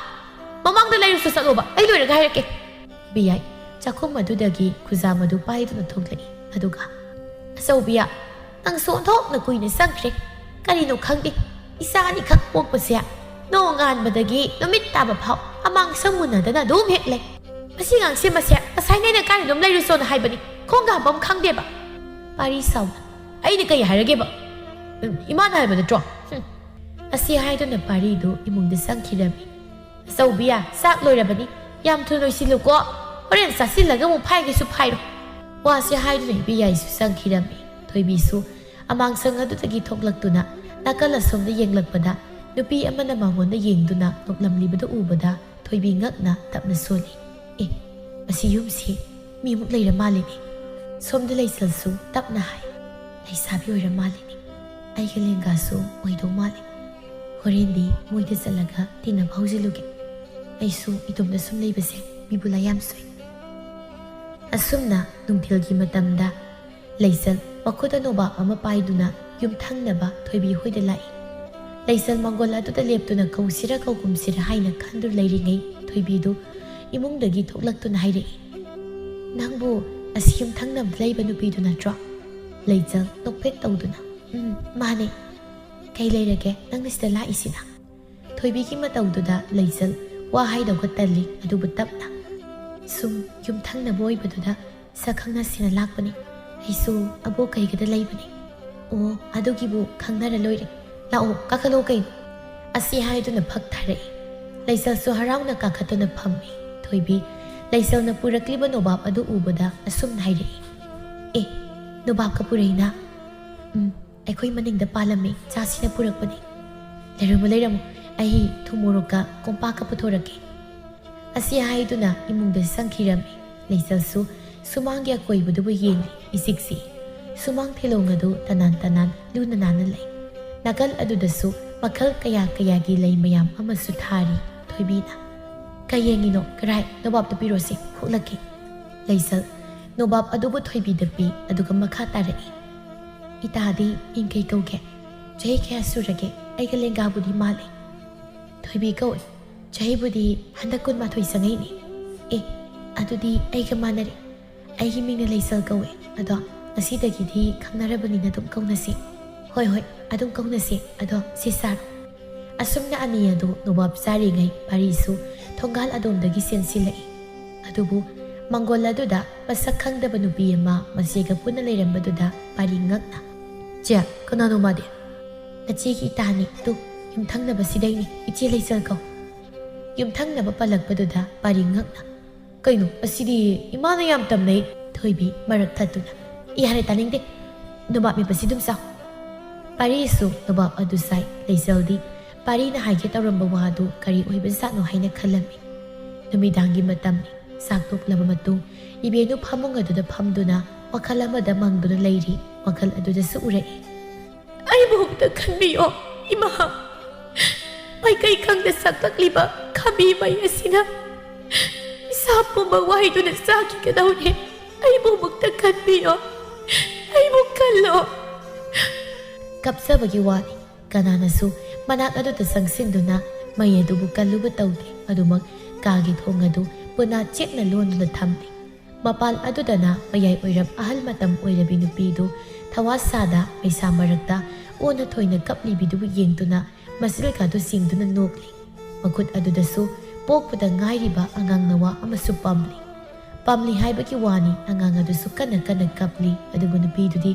ꯃꯃꯥꯡꯗ ꯂꯩꯔꯨꯁꯨ ꯆꯠꯂꯣꯕ, ꯑꯩ ꯂꯣꯏꯔꯒ ꯍꯥꯏꯔꯛꯀꯦ꯫" ꯕꯤꯌꯥꯏ ꯆꯥꯛꯈꯨꯝ ꯑꯗꯨꯗꯒꯤ ꯈꯨꯖꯥꯝ ꯑꯗꯨ ꯄꯥꯏꯗꯨꯅ ꯊꯣꯛꯂꯛꯏ꯫ ꯑꯗꯨꯒ, "ꯑꯆꯧꯕꯤꯌꯥ, ꯅꯪꯁꯨ ꯑꯣꯟꯊꯣꯛꯅ ꯀꯨꯏꯅ ꯆꯪꯈ꯭ꯔꯦ꯫ ꯀꯔꯤꯅꯣ ꯈꯪꯗꯦ, ꯏꯆꯥ ꯑꯅꯤꯈꯛ ꯄꯣꯛꯄꯁꯦ ꯅꯣꯡꯉꯥꯟꯕꯗꯒꯤ ꯅꯨꯃꯤꯠ ꯇꯥꯕ ꯐꯥꯎ ꯑꯃꯥꯡꯁꯪ ꯃꯨꯟꯅꯗꯅ ꯑꯗꯨꯝ ꯍꯦꯛ ꯂꯩ꯫ ꯃꯁꯤ ꯑꯉꯥꯡꯁꯦ ꯃꯁꯦ ꯉꯁꯥꯏꯅ ꯑꯩꯅ ꯀꯥꯏꯗꯅꯣꯝ ꯂꯩꯔꯨꯁꯣꯅ ꯍꯥꯏꯕꯅꯤ, ꯈꯣꯡꯒ ꯍꯥꯝꯕꯝ ꯈꯪꯗꯦꯕ꯫" ꯄꯥꯔꯤ ꯁꯥꯎꯅ, "ꯑꯩꯅ ꯀꯩ ꯍꯥꯏꯔꯒꯦꯕ? ꯎꯝ, ꯏꯃꯥꯅ ꯍꯥꯏꯕ ꯅꯠꯇ꯭ꯔꯣ?" ꯍꯨꯝ꯫ ꯑꯁꯤ ꯍꯥꯏꯗꯨꯅ ꯄꯥꯔꯤꯗꯨ ꯏꯃꯨꯡꯗ ꯆꯪꯈꯤꯔꯝꯃꯤ꯫ "ꯑꯆꯧꯕꯤꯌꯥ, ꯆꯥꯛ ꯂꯣꯏꯔꯕꯅꯤ꯫ ꯌꯥꯝ ꯊꯨꯅ ꯂꯣꯏꯁꯤꯜꯂꯨꯀꯣ꯫ ꯍꯣꯔꯦꯟ ꯆꯥꯁꯤꯜꯂꯒ ꯑꯃꯨꯛ ꯐꯥꯏꯒꯦꯁꯨ ꯐꯥꯏꯔꯣ꯫" ꯋꯥꯁꯤ ꯍꯥꯏꯗꯨꯅ ꯏꯕꯦꯌꯥꯏꯁꯨ ꯆꯪꯈꯤꯔꯝꯃꯤ꯫ ꯊꯣꯏꯕꯤꯁꯨ ꯑꯃꯥꯡꯁꯪ ꯑꯗꯨꯗꯒꯤ ꯊꯣꯛꯂꯛꯇꯨꯅ ꯅꯥꯀꯜ ꯑꯁꯣꯝꯗ ꯌꯦꯡꯂꯛꯄꯗ ꯅꯨꯄꯤ ꯑꯃꯅ ꯃꯉꯣꯟꯗ ꯌꯦꯡꯗꯨꯅ ꯅꯣꯛꯂꯝꯂꯤꯕꯗꯨ ꯎꯕꯗ ꯊꯣꯏꯕꯤ ꯉꯛꯅ ꯇꯞꯅ ꯁꯣꯜꯂꯤ꯫ "ꯑꯦ, ꯃꯁꯤ ꯌꯨꯝꯁꯤ ꯃꯤꯃꯨꯛ ꯂꯩꯔ ꯃꯥꯜꯂꯤꯅꯦ꯫" ꯁꯣꯝꯗ ꯂꯩꯆꯜꯁꯨ ꯇꯞꯅ ꯍꯥꯏ, "ꯂꯩꯁꯥꯕꯤ ꯑꯣꯏꯔ ꯃꯥꯜꯂꯤꯅꯦ꯫ ꯑꯩꯒꯤ ꯂꯦꯡꯒꯥꯁꯨ ꯑꯣꯏꯗꯧ ꯃꯥꯜꯂꯤ꯫" ꯍꯣꯔꯦꯟꯗꯤ ꯃꯣꯏꯗ ꯆꯠꯂꯒ ꯇꯤꯟꯅꯕ ꯍꯧꯖꯤꯜꯂꯨꯒꯦ꯫ ꯑꯩꯁꯨ ꯏꯇꯣꯝꯇ ꯁꯨꯝ ꯂꯩꯕꯁꯦ ꯕꯤꯕꯨꯂꯥ ꯌꯥꯝ ꯁꯨꯏ꯫ ꯑꯁꯨꯝꯅ ꯅꯨꯡꯊꯤꯜꯒꯤ ꯃꯇꯝꯗ ꯂꯩꯆꯜ ꯃꯈꯨꯠꯇ ꯅꯣꯕꯥꯞ ꯑꯃ ꯄꯥꯏꯗꯨꯅ ꯌꯨꯝꯊꯪꯅꯕ ꯊꯣꯏꯕꯤ ꯍꯣꯏꯗ ꯂꯥꯛꯏ꯫ ꯂꯩꯆꯜ ꯃꯪꯒꯣꯜ ꯑꯗꯨꯗ ꯂꯦꯞꯇꯨꯅ ꯀꯧꯁꯤꯔ ꯀꯧꯒꯨꯝꯁꯤꯔ ꯍꯥꯏꯅ ꯈꯟꯗꯨꯅ ꯂꯩꯔꯤꯉꯩ, ꯊꯣꯏꯕꯤꯗꯨ ꯏꯃꯨꯡꯗꯒꯤ ꯊꯣꯛꯂꯛꯇꯨꯅ ꯍꯥꯏꯔꯛꯏ, "ꯅꯪꯕꯨ ꯑꯁꯤ ꯌꯨꯝꯊꯪꯅꯕꯗ ꯂꯩꯕ ꯅꯨꯄꯤꯗꯨ ꯅꯠꯇ꯭ꯔꯣ?" ꯂꯩꯆꯜ ꯅꯣꯛꯐꯦꯠ ꯇꯧꯗꯨꯅ, "ꯎꯝ, ꯃꯥꯅꯦ꯫ ꯀꯩ ꯂꯩꯔꯒꯦ ꯅꯪꯅ ꯁꯤꯗ ꯂꯥꯛꯏꯁꯤꯅ?" ꯊꯣꯏꯕꯤꯒꯤ ꯃꯇꯧꯗꯨꯗ ꯂꯩꯆꯜ ꯋꯥ ꯍꯥꯏꯗꯧꯒ ꯇꯜꯂꯤ, ꯑꯗꯨꯕꯨ ꯇꯞꯅ, "ꯁꯨꯝ ꯌꯨꯝꯊꯪꯅꯕ ꯑꯣꯏꯕꯗꯨꯗ ꯁꯛ ꯈꯪꯅꯁꯤꯅ ꯂꯥꯛꯄꯅꯤ꯫ ꯑꯩꯁꯨ ꯑꯕꯣꯛ ꯀꯩꯒꯗ ꯂꯩꯕꯅꯤ꯫" "ꯑꯣ, ꯑꯗꯨꯒꯤꯕꯨ ꯈꯪꯅꯔ ꯂꯣꯏꯔꯦ꯫ ꯂꯥꯛꯑꯣ, ꯀꯥꯈꯠꯂꯣ ꯀꯩꯅꯣ꯫" ꯑꯁꯤ ꯍꯥꯏꯗꯨꯅ ꯐꯛ ꯊꯥꯔꯛꯏ꯫ ꯂꯩꯆꯜꯁꯨ ꯍꯔꯥꯎꯅ ꯀꯥꯈꯠꯇꯨꯅ ꯐꯝꯃꯤ꯫ ꯊꯣꯏꯕꯤ, ꯂꯩꯆꯜꯅ ꯄꯨꯔꯛꯂꯤꯕ ꯅꯣꯕꯥꯞ ꯑꯗꯨ ꯎꯕꯗ ꯑꯁꯨꯝꯅ ꯍꯥꯏꯔꯛꯏ, "ꯑꯦ, ꯅꯣꯕꯥꯞꯀ ꯄꯨꯔꯛꯏꯅ?" "ꯎꯝ, ꯑꯩꯈꯣꯏ ꯃꯅꯤꯡꯗ ꯄꯥꯜꯂꯝꯃꯤ, ꯆꯥꯁꯤꯅ ꯄꯨꯔꯛꯄꯅꯤ꯫" "ꯂꯩꯔꯝꯃꯣ, ꯂꯩꯔꯝꯃꯣ, ꯑꯩ ꯊꯨꯝ ꯃꯣꯔꯣꯛꯀ ꯀꯣꯝꯄꯥꯛꯀ ꯄꯨꯊꯣꯔꯛꯀꯦ꯫" ꯑꯁꯤ ꯍꯥꯏꯗꯨꯅ ꯏꯃꯨꯡꯗ ꯆꯪꯈꯤꯔꯝꯃꯤ꯫ ꯂꯩꯆꯜꯁꯨ ꯁꯨꯃꯥꯡꯒꯤ ꯑꯀꯣꯏꯕꯗꯨꯕꯨ ꯌꯦꯡꯂꯤ, ꯏꯆꯤꯛ ꯆꯤꯛꯏ꯫ ꯁꯨꯃꯥꯡ ꯊꯦꯂꯣꯡ ꯑꯗꯨ ꯇꯅꯥꯟ ꯇꯅꯥꯟ ꯂꯨꯅ ꯅꯥꯟꯅ ꯂꯩ꯫ ꯅꯥꯀꯜ ꯑꯗꯨꯗꯁꯨ ꯃꯈꯜ ꯀꯌꯥ ꯀꯌꯥꯒꯤ ꯂꯩ ꯃꯌꯥꯝ ꯑꯃꯁꯨ ꯊꯥꯔꯤ꯫ ꯊꯣꯏꯕꯤꯅ, "ꯀꯩ ꯌꯦꯡꯉꯤꯅꯣ? ꯀꯔꯥꯏ? ꯅꯣꯕꯥꯞꯇꯨ ꯄꯤꯔꯣꯁꯤ, ꯈꯣꯛꯂꯛꯀꯦ꯫" ꯂꯩꯆꯜ ꯅꯣꯕꯥꯞ ꯑꯗꯨꯕꯨ ꯊꯣꯏꯕꯤꯗ ꯄꯤ, ꯑꯗꯨꯒ ꯃꯈꯥ ꯇꯥꯔꯛꯏ, "ꯏꯇꯥꯗꯤ ꯃꯤꯡ ꯀꯩ ꯀꯧꯒꯦ? ꯆꯍꯤ ꯀꯌꯥ ꯁꯨꯔꯒꯦ? ꯑꯩꯒ ꯂꯦꯡꯒꯥꯕꯨꯗꯤ ꯃꯥꯜꯂꯤ꯫" "ꯊꯣꯏꯕꯤ ꯀꯧꯏ꯫ ꯆꯍꯤꯕꯨꯗꯤ ꯍꯟꯗꯛ ꯀꯨꯟꯃꯥꯊꯣꯏ ꯆꯪꯉꯛꯏꯅꯦ꯫" "ꯑꯦ, ꯑꯗꯨꯗꯤ ꯑꯩꯒ ꯃꯥꯟꯅꯔꯦ꯫ ꯑꯩꯒꯤ ꯃꯤꯡꯅ ꯂꯩꯆꯜ ꯀꯧꯏ꯫ ꯑꯗꯣ ꯉꯁꯤꯗꯒꯤꯗꯤ ꯈꯪꯅꯔꯕꯅꯤꯅ ꯑꯗꯨꯝ ꯀꯧꯅꯁꯤ꯫" "ꯍꯣꯏ, ꯍꯣꯏ, ꯑꯗꯨꯝ ꯀꯧꯅꯁꯤ꯫ ꯑꯗꯣ ꯁꯤ ꯆꯥꯔꯣ꯫" ꯑꯁꯨꯝꯅ ꯑꯅꯤ ꯑꯗꯨ ꯅꯣꯕꯥꯞ ꯆꯥꯔꯤꯉꯩ ꯄꯥꯔꯤꯁꯨ ꯊꯣꯡꯒꯥꯜ ꯑꯗꯣꯝꯗꯒꯤ ꯆꯦꯟꯁꯤꯜꯂꯛꯏ꯫ ꯑꯗꯨꯕꯨ ꯃꯪꯒꯣꯜ ꯑꯗꯨꯗ ꯃꯁꯛ ꯈꯪꯗꯕ ꯅꯨꯄꯤ ꯑꯃ ꯃꯆꯦꯒ ꯄꯨꯟꯅ ꯂꯩꯔꯝꯕꯗꯨꯗ ꯄꯥꯔꯤ ꯉꯛꯅ, "ꯆꯦ, ꯀꯅꯥꯅꯣ ꯃꯥꯗꯤ?" "ꯅꯆꯦꯒꯤ ꯏꯇꯥꯅꯤ, ꯇꯨ, ꯌꯨꯝꯊꯪꯅꯕꯁꯤꯗꯩꯅꯤ, ꯏꯆꯦ ꯂꯩꯆꯜ ꯀꯧ꯫" ꯌꯨꯝꯊꯪꯅꯕ ꯄꯜꯂꯛꯄꯗꯨꯗ ꯄꯥꯔꯤ ꯉꯛꯅ, "ꯀꯩꯅꯣ, ꯑꯁꯤꯗꯤ ꯏꯃꯥꯅ ꯌꯥꯝ ꯇꯝꯅꯩ꯫" ꯊꯣꯏꯕꯤ ꯃꯔꯛ ꯊꯠꯇꯨꯅ, "ꯌꯥꯔꯦ, ꯇꯥꯅꯤꯡꯗꯦ꯫ ꯅꯣꯕꯥꯞ ꯃꯦꯠꯄꯁꯤ ꯑꯗꯨꯝ ꯆꯥꯎ꯫" ꯄꯥꯔꯤꯁꯨ ꯅꯣꯕꯥꯞ ꯑꯗꯨ ꯆꯥꯏ꯫ ꯂꯩꯆꯜꯗꯤ ꯄꯥꯔꯤꯅ ꯍꯥꯏꯒꯦ ꯇꯧꯔꯝꯕ ꯋꯥꯗꯨ ꯀꯔꯤ ꯑꯣꯏꯕꯖꯥꯠꯅꯣ ꯍꯥꯏꯅ ꯈꯜꯂꯝꯃꯤ꯫ ꯅꯨꯃꯤꯗꯥꯡꯒꯤ ꯃꯇꯝꯅꯤ꯫ ꯆꯥꯛ ꯇꯣꯛꯂꯕ ꯃꯇꯨꯡ ꯏꯕꯦꯟꯅꯨ ꯐꯃꯨꯡ ꯑꯗꯨꯗ ꯐꯝꯗꯨꯅ ꯋꯥꯈꯜ ꯑꯃꯗ ꯃꯪꯗꯨꯅ ꯂꯩꯔꯤ꯫ ꯋꯥꯈꯜ ꯑꯗꯨꯗꯁꯨ ꯎꯔꯛꯏ, "ꯑꯩꯕꯨ ꯑꯃꯨꯛꯇ ꯈꯟꯕꯤꯌꯣ, ꯏꯃꯥ꯫ ꯃꯥꯏꯀꯩ ꯈꯪꯗ ꯁꯛꯂꯛꯂꯤꯕ ꯈꯥꯕꯤ ꯃꯩ ꯑꯁꯤꯅ ꯏꯁꯥ ꯄꯨꯝꯕ ꯋꯥꯏꯗꯨꯅ ꯆꯥꯈꯤꯒꯗꯧꯔꯦ꯫ ꯑꯩꯕꯨ ꯑꯃꯨꯛꯇ ꯈꯟꯕꯤꯌꯣ, ꯑꯩꯕꯨ ꯈꯜꯂꯣ꯫ ꯀꯞꯆꯕꯒꯤ ꯋꯥꯅꯤ꯫ ꯀꯅꯥꯅꯁꯨ ꯃꯅꯥꯛ ꯑꯗꯨꯗ ꯆꯪꯁꯤꯟꯗꯨꯅ ꯃꯩ ꯑꯗꯨꯕꯨ ꯀꯜꯂꯨꯕ ꯇꯧꯗꯦ꯫ ꯑꯗꯨꯃꯛ ꯀꯥꯒꯤ ꯊꯣꯡ ꯑꯗꯨ ꯄꯨꯟꯅ ꯆꯦꯠꯅ ꯂꯣꯟꯗꯨꯅ ꯊꯝꯂꯤ꯫ ꯃꯄꯥꯟ ꯑꯗꯨꯗꯅ ꯃꯌꯥꯏ ꯑꯣꯏꯔꯞ ꯑꯍꯜ ꯃꯇꯝ ꯑꯣꯏꯔꯕꯤ ꯅꯨꯄꯤꯗꯨ ꯊꯋꯥ ꯁꯥꯗ ꯃꯩꯁꯥ ꯃꯔꯛꯇ ꯑꯣꯟꯅ ꯊꯣꯏꯅ ꯀꯞꯂꯤꯕꯤꯗꯨꯕꯨ ꯌꯦꯡꯗꯨꯅ ꯃꯆꯤꯜꯒꯥꯗꯨ ꯆꯤꯡꯗꯨꯅ ꯅꯣꯛꯂꯤ꯫ ꯃꯈꯨꯠ ꯑꯗꯨꯗꯁꯨ ꯄꯣꯛꯄꯗ ꯉꯥꯏꯔꯤꯕ ꯑꯉꯥꯡ ꯅꯋꯥ ꯑꯃꯁꯨ ꯄꯝꯂꯤ꯫ ꯄꯝꯂꯤ ꯍꯥꯏꯕꯒꯤ ꯋꯥꯅꯤ, ꯑꯉꯥꯡ ꯑꯗꯨꯁꯨ ꯀꯟꯅ ꯀꯟꯅ ꯀꯞꯂꯤ꯫ ꯑꯗꯨꯕꯨ ꯅꯨꯄꯤꯗꯨꯗꯤ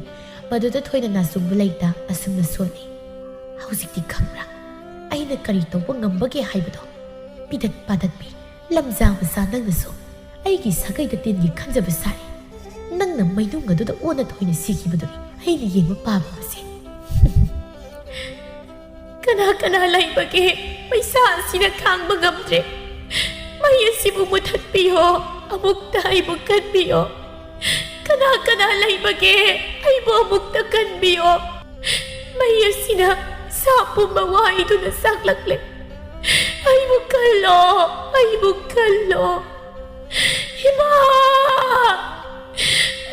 ꯃꯗꯨꯗ ꯊꯣꯏꯅ ꯅꯥꯆꯨꯡꯕ ꯂꯩꯇ ꯑꯁꯨꯝꯅ ꯁꯣꯜꯂꯤ, "ꯍꯧꯖꯤꯛꯇꯤ ꯈꯪꯕ꯭ꯔꯥ ꯑꯩꯅ ꯀꯔꯤ ꯇꯧꯕ ꯉꯝꯕꯒꯦ ꯍꯥꯏꯕꯗꯣ? ꯄꯤꯗꯠ ꯄꯥꯗꯠꯄꯤ ꯂꯝꯖꯥ ꯃꯆꯥ ꯅꯪꯅꯁꯨ ꯑꯩꯒꯤ ꯁꯥꯒꯩꯗ ꯇꯤꯟꯒꯤ ꯈꯟꯖꯕ ꯁꯥꯏ꯫ ꯅꯪꯅ ꯃꯩꯅꯨꯡ ꯑꯗꯨꯗ ꯑꯣꯟꯅ ꯊꯣꯏꯅ ꯁꯤꯈꯤꯕꯗꯨꯅꯤ ꯑꯩꯅ ꯌꯦꯡꯕ ꯄꯥꯝꯃꯤꯕꯁꯦ꯫" "ꯀꯅꯥ ꯀꯅꯥ ꯂꯩꯕꯒꯦ? ꯃꯩꯁꯥ ꯑꯁꯤꯅ ꯈꯥꯡꯕ ꯉꯝꯗ꯭ꯔꯦ꯫ ꯃꯩ ꯑꯁꯤꯕꯨ ꯃꯨꯊꯠꯄꯤꯌꯣ꯫ ꯑꯃꯨꯛꯇ ꯑꯩꯕꯨ ꯀꯟꯕꯤꯌꯣ꯫ ꯀꯅꯥ ꯀꯅꯥ ꯂꯩꯕꯒꯦ? ꯑꯩꯕꯨ ꯑꯃꯨꯛꯇ ꯀꯟꯕꯤꯌꯣ꯫ ꯃꯩ ꯑꯁꯤꯅ ꯏꯁꯥ ꯄꯨꯝꯕ ꯋꯥꯏꯗꯨꯅ ꯆꯥꯛꯂꯛꯂꯦ꯫ ꯑꯩꯕꯨ ꯀꯜꯂꯣ, ꯑꯩꯕꯨ ꯀꯜꯂꯣ꯫ ꯏꯃꯥ!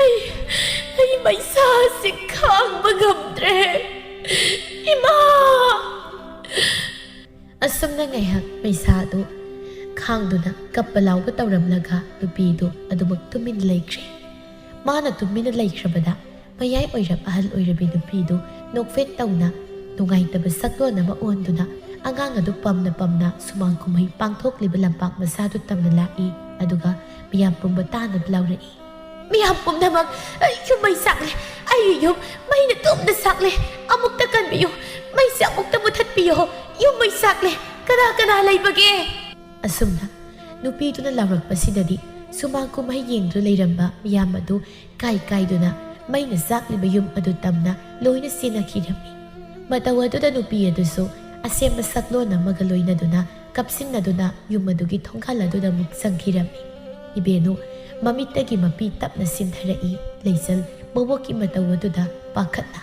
ꯑꯩ, ꯑꯩ ꯃꯩꯁꯥꯁꯦ ꯈꯥꯡꯕ ꯉꯝꯗ꯭ꯔꯦ꯫ ꯏꯃꯥ!" ꯑꯁꯨꯝꯅ ꯉꯥꯏꯍꯥꯛ ꯃꯩꯁꯥ ꯑꯗꯨ ꯈꯥꯡꯗꯨꯅ ꯀꯞꯄ ꯂꯥꯎꯕ ꯇꯧꯔꯝꯂꯒ ꯅꯨꯄꯤꯗꯨ ꯑꯗꯨꯃꯛ ꯇꯨꯃꯤꯟ ꯂꯩꯈ꯭ꯔꯦ꯫ ꯃꯥꯅ ꯇꯨꯃꯤꯟꯅ ꯂꯩꯈ꯭ꯔꯕꯗ ꯃꯌꯥꯏ ꯑꯣꯏꯔꯞ ꯑꯍꯜ ꯑꯣꯏꯔꯕꯤ ꯅꯨꯄꯤꯗꯨ ꯅꯣꯛꯐꯦꯠ ꯇꯧꯅ ꯅꯨꯡꯉꯥꯏꯇꯕ ꯁꯛꯂꯣꯟ ꯑꯃ ꯑꯣꯟꯗꯨꯅ ꯑꯉꯥꯡ ꯑꯗꯨ ꯄꯝꯅ ꯄꯝꯅ ꯁꯨꯃꯥꯡ ꯀꯨꯝꯍꯩ ꯄꯥꯡꯊꯣꯛꯂꯤꯕ ꯂꯝꯄꯥꯛ ꯃꯆꯥꯗꯨ ꯇꯝꯅ ꯂꯥꯛꯏ꯫ ꯑꯗꯨꯒ ꯃꯤꯌꯥꯝ ꯄꯨꯝꯕ ꯇꯥꯅꯕ ꯂꯥꯎꯔꯛꯏ, "ꯃꯤꯌꯥꯝ ꯄꯨꯝꯅꯃꯛ, ꯌꯨꯝ ꯃꯩ ꯆꯥꯛꯂꯦ꯫ ꯑꯩꯒꯤ ꯌꯨꯝ ꯃꯩꯅ ꯇꯨꯝꯅ ꯆꯥꯛꯂꯦ꯫ ꯑꯃꯨꯛꯇ ꯀꯟꯕꯤꯌꯨ꯫ ꯃꯩꯁꯦ ꯑꯃꯨꯛꯇ ꯃꯨꯊꯠꯄꯤꯌꯣ꯫ ꯌꯨꯝ ꯃꯩ ꯆꯥꯛꯂꯦ꯫ ꯀꯅꯥ ꯀꯅꯥ ꯂꯩꯕꯒꯦ?" ꯑꯁꯨꯝꯅ ꯅꯨꯄꯤꯗꯨꯅ ꯂꯥꯎꯔꯛꯄꯁꯤꯗꯗꯤ ꯁꯨꯃꯥꯡ ꯀꯨꯝꯍꯩ ꯌꯦꯡꯗꯨꯅ ꯂꯩꯔꯝꯕ ꯃꯤꯌꯥꯝ ꯑꯗꯨ ꯀꯥꯏ ꯀꯥꯏꯗꯨꯅ ꯃꯩꯅ ꯆꯥꯛꯂꯤꯕ ꯌꯨꯝ ꯑꯗꯨ ꯇꯝꯅ ꯂꯣꯏꯅ ꯆꯦꯟꯅꯈꯤꯔꯝꯃꯤ꯫ ꯃꯇꯧ ꯑꯗꯨꯗ ꯅꯨꯄꯤ ꯑꯗꯨꯁꯨ ꯑꯁꯦꯝꯕ ꯁꯛꯂꯣꯟ ꯑꯃꯒ ꯂꯣꯏꯅꯗꯨꯅ ꯀꯞꯁꯤꯟꯅꯗꯨꯅ ꯌꯨꯝ ꯑꯗꯨꯒꯤ ꯊꯣꯡꯒꯥꯜ ꯑꯗꯨꯗ ꯑꯃꯨꯛ ꯆꯪꯈꯤꯔꯝꯃꯤ꯫ ꯏꯕꯦꯟꯅꯨ ꯃꯃꯤꯠꯇꯒꯤ ꯃꯄꯤ ꯇꯞꯅ ꯁꯤꯟꯊꯔꯛꯏ꯫ ꯂꯩꯆꯜ ꯃꯕꯣꯛꯀꯤ ꯃꯇꯧ ꯑꯗꯨꯗ ꯄꯥꯈꯠꯅ,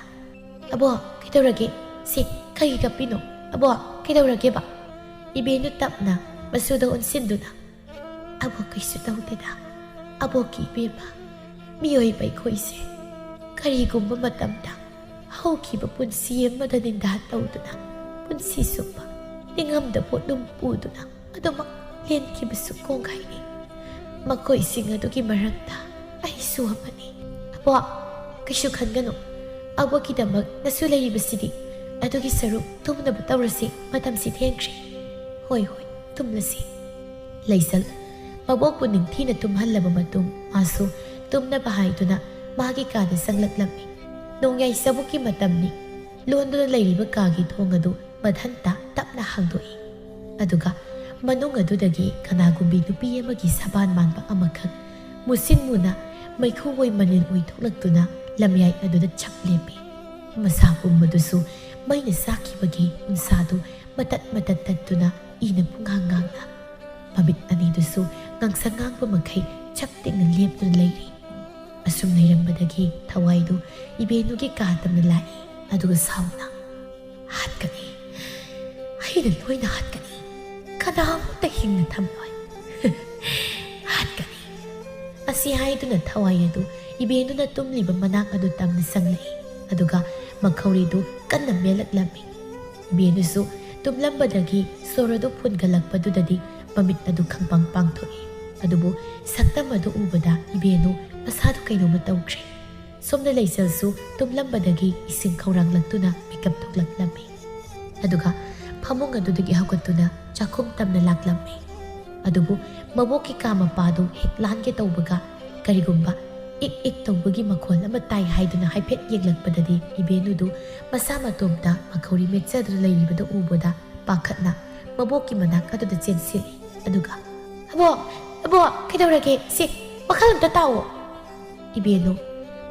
"ꯑꯕꯣ, ꯀꯩꯗꯧꯔꯒꯦ? ꯁꯤ ꯀꯩꯒꯤ ꯀꯞꯄꯤꯅꯣ?" "ꯑꯕꯣꯛ, ꯀꯩꯗꯧꯔꯒꯦꯕ?" ꯏꯕꯦꯟꯗꯨ ꯇꯞꯅ ꯃꯆꯨꯗ ꯑꯣꯟꯁꯤꯟꯗꯨꯅ, "ꯑꯕꯣꯛ, ꯀꯩꯁꯨ ꯇꯧꯗꯦꯗ꯫ ꯑꯕꯣꯛꯀꯤ ꯏꯕꯦꯝꯃ, ꯃꯤꯑꯣꯏꯕ ꯑꯩꯈꯣꯏꯁꯦ ꯀꯔꯤꯒꯨꯝꯕ ꯃꯇꯝꯗ ꯍꯧꯈꯤꯕ ꯄꯨꯟꯁꯤ ꯑꯃꯗ ꯅꯤꯟꯗꯥ ꯇꯧꯗꯨꯅ ꯄꯨꯟꯁꯤ ꯆꯨꯞꯄ ꯅꯤꯡꯉꯝꯗꯕ ꯄꯣꯠꯂꯨꯝ ꯄꯨꯗꯨꯅ ꯑꯗꯨꯃꯛ ꯂꯦꯟꯈꯤꯕꯁꯨ ꯀꯣꯡꯒꯥꯏꯅꯤ꯫ ꯃꯈꯣꯏꯁꯤꯡ ꯑꯗꯨꯒꯤ ꯃꯔꯛꯇ ꯑꯩꯁꯨ ꯑꯃꯅꯤ꯫ ꯑꯕꯣꯛ, ꯀꯩꯁꯨ ꯈꯟꯒꯅꯨ꯫ ꯑꯕꯣꯛꯀꯤꯗꯃꯛ ꯅꯁꯨ ꯂꯩꯔꯤꯕꯁꯤꯗꯤ꯫ ꯑꯗꯨꯒꯤ ꯁꯔꯨꯛ ꯇꯨꯝꯅꯕ ꯇꯧꯔꯁꯤ, ꯃꯇꯝꯁꯤ ꯊꯦꯡꯈ꯭ꯔꯦ꯫" "ꯍꯣꯏ, ꯍꯣꯏ, ꯇꯨꯝꯂꯁꯤ꯫" ꯂꯩꯆꯜ ꯃꯕꯣꯛꯄꯨ ꯅꯤꯡꯊꯤꯅ ꯇꯨꯝꯍꯜꯂꯕ ꯃꯇꯨꯡ ꯃꯥꯁꯨ ꯇꯨꯝꯅꯕ ꯍꯥꯏꯗꯨꯅ ꯃꯥꯒꯤ ꯀꯥꯗ ꯆꯪꯂꯛꯂꯝꯃꯤ꯫ ꯅꯣꯡꯌꯥꯏ ꯆꯕꯨꯛꯀꯤ ꯃꯇꯝꯅꯤ꯫ ꯂꯣꯟꯗꯨꯅ ꯂꯩꯔꯤꯕ ꯀꯥꯒꯤ ꯊꯣꯡ ꯑꯗꯨ ꯃꯊꯟꯇ ꯇꯞꯅ ꯍꯥꯡꯗꯣꯛꯏ꯫ ꯑꯗꯨꯒ ꯃꯅꯨꯡ ꯑꯗꯨꯗꯒꯤ ꯀꯅꯥꯒꯨꯝꯕꯤ ꯅꯨꯄꯤ ꯑꯃꯒꯤ ꯁꯕꯥꯟ ꯃꯥꯟꯕ ꯑꯃꯈꯛ ꯃꯨꯁꯤꯟ ꯃꯨꯅ ꯃꯩꯈꯨ ꯑꯣꯏ ꯃꯅꯤꯜ ꯑꯣꯏ ꯊꯣꯛꯂꯛꯇꯨꯅ ꯂꯝꯌꯥꯏ ꯑꯗꯨꯗ ꯆꯞ ꯂꯦꯞꯄꯤ꯫ ꯃꯁꯥ ꯄꯨꯝꯕꯗꯨꯁꯨ ꯃꯩꯅ ꯆꯥꯛꯈꯤꯕꯒꯤ ꯎꯟꯁꯥꯗꯨ ꯃꯇꯠ ꯃꯇꯠ ꯇꯠꯇꯨꯅ ꯏꯅ ꯄꯨꯡꯉꯥꯡ ꯉꯥꯡꯅ꯫ ꯃꯃꯤꯠ ꯑꯅꯤꯗꯨꯁꯨ ꯉꯥꯡꯁꯪ ꯉꯥꯡꯕ ꯃꯈꯩ ꯆꯞ ꯇꯤꯡꯅ ꯂꯦꯞꯇꯨꯅ ꯂꯩꯔꯤ꯫ ꯑꯁꯨꯝ ꯂꯩꯔꯝꯕꯗꯒꯤ ꯊꯋꯥꯏꯗꯨ ꯏꯕꯦꯟꯅꯨꯒꯤ ꯀꯥ ꯇꯝꯅ ꯂꯥꯛꯏ꯫ ꯑꯗꯨꯒ ꯁꯥꯎꯅ, "ꯍꯥꯠꯀꯅꯤ, ꯑꯩꯅ ꯂꯣꯏꯅ ꯍꯥꯠꯀꯅꯤ, ꯀꯅꯥꯃꯠꯇ ꯍꯤꯡꯅ ꯊꯝꯂꯣꯏ꯫ ꯍꯥꯠꯀꯅꯤ꯫" ꯑꯁꯤ ꯍꯥꯏꯗꯨꯅ ꯊꯋꯥꯏ ꯑꯗꯨ ꯏꯕꯦꯟꯅꯨꯅ ꯇꯨꯝꯂꯤꯕ ꯃꯅꯥꯛ ꯑꯗꯨ ꯇꯝꯅ ꯆꯪꯂꯛꯏ꯫ ꯑꯗꯨꯒ ꯃꯈꯧꯔꯤꯗꯨ ꯀꯟꯅ ꯃꯦꯜꯂꯛꯂꯝꯃꯤ꯫ ꯏꯕꯦꯟꯅꯨꯁꯨ ꯇꯨꯝꯂꯝꯕꯗꯒꯤ ꯁꯣꯔ ꯑꯗꯨ ꯐꯨꯟꯒꯠꯂꯛꯄꯗꯨꯗꯗꯤ ꯃꯃꯤꯠ ꯑꯗꯨ ꯈꯪꯄꯥꯡ ꯄꯥꯡꯊꯣꯛꯏ꯫ ꯑꯗꯨꯕꯨ ꯁꯛꯇꯝ ꯑꯗꯨ ꯎꯕꯗ ꯏꯕꯦꯟꯅꯨ ꯃꯁꯥꯗꯨ ꯀꯩꯅꯣꯝꯃ ꯇꯧꯈ꯭ꯔꯦ꯫ ꯁꯣꯝꯗ ꯂꯩꯆꯜꯁꯨ ꯇꯨꯝꯂꯝꯕꯗꯒꯤ ꯏꯁꯤꯡ ꯈꯧꯔꯥꯡꯂꯛꯇꯨꯅ ꯃꯤꯀꯞ ꯊꯣꯛꯂꯛꯂꯝꯃꯤ꯫ ꯑꯗꯨꯒ ꯐꯃꯨꯡ ꯑꯗꯨꯗꯒꯤ ꯍꯧꯒꯠꯇꯨꯅ ꯆꯥꯛꯈꯨꯝ ꯇꯝꯅ ꯂꯥꯛꯂꯝꯃꯤ꯫ ꯑꯗꯨꯕꯨ ꯃꯕꯣꯛꯀꯤ ꯀꯥ ꯃꯄꯥꯗꯨ ꯍꯦꯛ ꯂꯥꯟꯒꯦ ꯇꯧꯕꯒ ꯀꯔꯤꯒꯨꯝꯕ ꯏꯛ ꯏꯛ ꯇꯧꯕꯒꯤ ꯃꯈꯣꯜ ꯑꯃ ꯇꯥꯏ ꯍꯥꯏꯗꯨꯅ ꯍꯥꯏꯐꯦꯠ ꯌꯦꯡꯂꯛꯄꯗꯗꯤ ꯏꯕꯦꯟꯅꯨꯗꯨ ꯃꯁꯥ ꯃꯇꯣꯝꯇ ꯃꯈꯧꯔꯤ ꯃꯦꯠꯆꯗꯨꯅ ꯂꯩꯔꯤꯕꯗꯨ ꯎꯕꯗ ꯄꯥꯈꯠꯅ ꯃꯕꯣꯛꯀꯤ ꯃꯅꯥꯛ ꯑꯗꯨꯗ ꯆꯦꯟꯁꯤꯜꯂꯤ꯫ ꯑꯗꯨꯒ, "ꯑꯕꯣꯛ, ꯑꯕꯣꯛ, ꯀꯩꯗꯧꯔꯒꯦ? ꯁꯦ, ꯋꯥꯈꯜ ꯑꯝꯇ ꯇꯥꯎꯑꯣ꯫" ꯏꯕꯦꯟꯅꯨ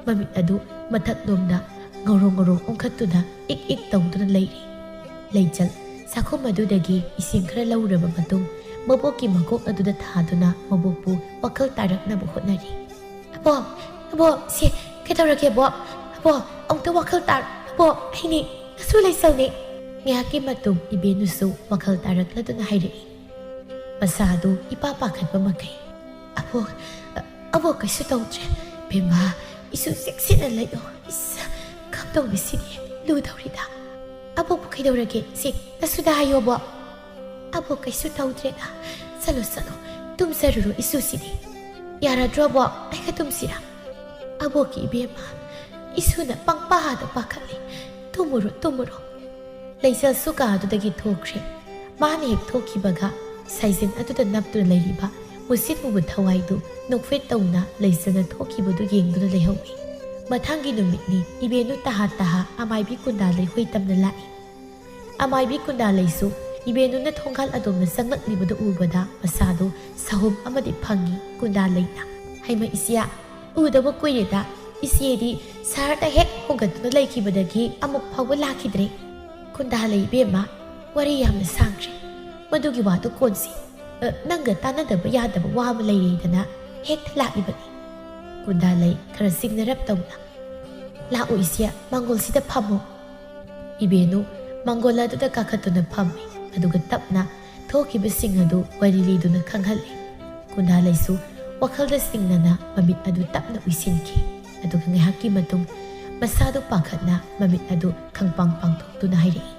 ꯃꯃꯤꯠ ꯑꯗꯨ ꯃꯊꯛꯂꯣꯝꯗ ꯉꯧꯔꯣ ꯉꯧꯔꯣ ꯑꯣꯟꯈꯠꯇꯨꯅ ꯏꯛ ꯏꯛ ꯇꯧꯗꯨꯅ ꯂꯩꯔꯤ꯫ ꯂꯩꯆꯜ ꯆꯥꯛꯈꯨꯝ ꯑꯗꯨꯗꯒꯤ ꯏꯁꯤꯡ ꯈꯔ ꯂꯧꯔꯕ ꯃꯇꯨꯡ ꯃꯕꯣꯛꯀꯤ ꯃꯀꯣꯛ ꯑꯗꯨꯗ ꯊꯥꯗꯨꯅ ꯃꯕꯣꯛꯄꯨ ꯋꯥꯈꯜ ꯇꯥꯔꯛꯅꯕ ꯍꯣꯠꯅꯔꯤ꯫ "ꯑꯕꯣꯛ, ꯑꯕꯣꯛ, ꯁꯦ, ꯀꯩꯗꯧꯔꯒꯦ ꯑꯕꯣꯛ? ꯑꯕꯣꯛ, ꯑꯃꯨꯛꯇ ꯋꯥꯈꯜ ꯇꯥꯔꯣ꯫ ꯑꯕꯣꯛ, ꯑꯩꯅꯦ, ꯅꯁꯨ ꯂꯩꯆꯜꯅꯦ꯫" ꯉꯥꯏꯍꯥꯛꯀꯤ ꯃꯇꯨꯡ ꯏꯕꯦꯟꯅꯨꯁꯨ ꯋꯥꯈꯜ ꯇꯥꯔꯛꯂꯗꯨꯅ ꯍꯥꯏꯔꯛꯏ, ꯃꯁꯥꯗꯨ ꯏꯄꯥ ꯄꯥꯈꯠꯄ ꯃꯈꯩ꯫ "ꯑꯕꯣꯛ, ꯑꯕꯣꯛ ꯀꯩꯁꯨ ꯇꯧꯗ꯭ꯔꯦ꯫ ꯕꯦꯝꯃ, ꯏꯁꯨ ꯆꯦꯛꯁꯤꯟꯅ ꯂꯩꯌꯣ꯫ ꯏꯁ, ꯀꯝꯗꯧꯅꯤ ꯁꯤꯗꯤ? ꯂꯨꯗꯧꯔꯤꯗ꯫ ꯑꯕꯣꯛꯄꯨ ꯀꯩꯗꯧꯔꯒꯦ? ꯁꯤ, ꯅꯁꯨꯗ ꯍꯥꯏꯌꯣꯕꯣ꯫ ꯑꯕꯣꯛ ꯀꯩꯁꯨ ꯇꯧꯗ꯭ꯔꯦꯗ꯫ ꯆꯠꯂꯣ, ꯆꯠꯂꯣ꯫ ꯇꯨꯝꯖꯔꯨꯔꯣ ꯏꯁꯨꯁꯤꯗꯤ꯫ ꯌꯥꯔꯗ꯭ꯔꯣ ꯑꯕꯣꯛ? ꯑꯩꯒ ꯇꯨꯝꯁꯤꯔꯥ?" "ꯑꯕꯣꯛꯀꯤ ꯏꯕꯦꯝꯃ, ꯏꯁꯨꯅ ꯄꯪꯄꯥꯗ ꯄꯥꯈꯠꯂꯤ꯫ ꯇꯨꯝꯃꯨꯔꯣ, ꯇꯨꯝꯃꯨꯔꯣ꯫" ꯂꯩꯆꯜꯁꯨ ꯀꯥ ꯑꯗꯨꯗꯒꯤ ꯊꯣꯛꯈ꯭ꯔꯦ꯫ ꯃꯥꯅ ꯍꯦꯛ ꯊꯣꯛꯈꯤꯕꯒ ꯁꯥꯏꯖꯤꯟ ꯑꯗꯨꯗ ꯅꯞꯇꯨꯅ ꯂꯩꯔꯤꯕ ꯃꯨꯁꯤꯠ ꯃꯨꯕ ꯊꯋꯥꯏꯗꯨ ꯅꯣꯛꯐꯦꯠ ꯇꯧꯅ ꯂꯩꯆꯜꯅ ꯊꯣꯛꯈꯤꯕꯗꯨ ꯌꯦꯡꯗꯨꯅ ꯂꯩꯍꯧꯏ꯫ ꯃꯊꯪꯒꯤ ꯅꯨꯃꯤꯠꯅꯤ꯫ ꯏꯕꯦꯟꯅꯨ ꯇꯍꯥ ꯇꯍꯥ ꯑꯃꯥꯏꯕꯤ ꯀꯨꯟꯗꯥ ꯂꯩꯍꯣꯏ ꯇꯝꯅ ꯂꯥꯛꯏ꯫ ꯑꯃꯥꯏꯕꯤ ꯀꯨꯟꯗꯥ ꯂꯩꯁꯨ ꯏꯕꯦꯟꯅꯨꯅ ꯊꯣꯡꯒꯥꯜ ꯑꯗꯣꯝꯅ ꯆꯪꯂꯛꯂꯤꯕꯗꯨ ꯎꯕꯗ ꯃꯁꯥꯗꯨ ꯁꯍꯨꯝ ꯑꯃꯗꯤ ꯐꯪꯏ꯫ ꯀꯨꯟꯗꯥ ꯂꯩꯅ, "ꯍꯩꯃ ꯏꯆꯦ, ꯎꯗꯕ ꯀꯨꯏꯔꯦꯗ꯫ ꯏꯆꯦꯗꯤ ꯁꯍꯔꯗ ꯍꯦꯛ ꯍꯣꯡꯒꯠꯇꯨꯅ ꯂꯩꯈꯤꯕꯗꯒꯤ ꯑꯃꯨꯛ ꯐꯥꯎꯕ ꯂꯥꯛꯈꯤꯗ꯭ꯔꯦ꯫" "ꯀꯨꯟꯗꯥ ꯂꯩ ꯏꯕꯦꯝꯃ, ꯋꯥꯔꯤ ꯌꯥꯝꯅ ꯁꯥꯡꯈ꯭ꯔꯦ꯫ ꯃꯗꯨꯒꯤ ꯋꯥꯗꯨ ꯀꯣꯟꯁꯤ꯫ ꯑ, ꯅꯪꯒ ꯇꯥꯟꯅꯗꯕ ꯌꯥꯗꯕ ꯋꯥ ꯑꯃ ꯂꯩꯔꯦꯗꯅ ꯍꯦꯛꯇ ꯂꯥꯛꯂꯤꯕꯅꯤ꯫" ꯀꯨꯟꯗꯥ ꯂꯩ ꯈꯔ ꯆꯤꯡꯅꯔꯞ ꯇꯧꯅ, "ꯂꯥꯛꯑꯣ ꯏꯆꯦ, ꯃꯥꯡꯒꯣꯜꯁꯤꯗ ꯐꯝꯃꯣ꯫" ꯏꯕꯦꯟꯅꯨ ꯃꯥꯡꯒꯣꯜ ꯑꯗꯨꯗ ꯀꯥꯈꯠꯇꯨꯅ ꯐꯝꯃꯤ, ꯑꯗꯨꯒ ꯇꯞꯅ ꯊꯣꯛꯈꯤꯕꯁꯤꯡ ꯑꯗꯨ ꯋꯥꯔꯤ ꯂꯤꯗꯨꯅ ꯈꯪꯍꯜꯂꯤ꯫ ꯀꯨꯟꯗꯥ ꯂꯩꯁꯨ ꯋꯥꯈꯜꯗ ꯆꯤꯡꯅꯅ ꯃꯃꯤꯠ ꯑꯗꯨ ꯇꯞꯅ ꯎꯏꯁꯤꯟꯈꯤ, ꯑꯗꯨꯒ ꯉꯥꯏꯍꯥꯛꯀꯤ ꯃꯇꯨꯡ ꯃꯁꯥꯗꯨ ꯄꯥꯈꯠꯅ ꯃꯃꯤꯠ ꯑꯗꯨ ꯈꯪꯄꯥꯡ ꯄꯥꯡꯊꯣꯛꯇꯨꯅ ꯍꯥꯏꯔꯛꯏ,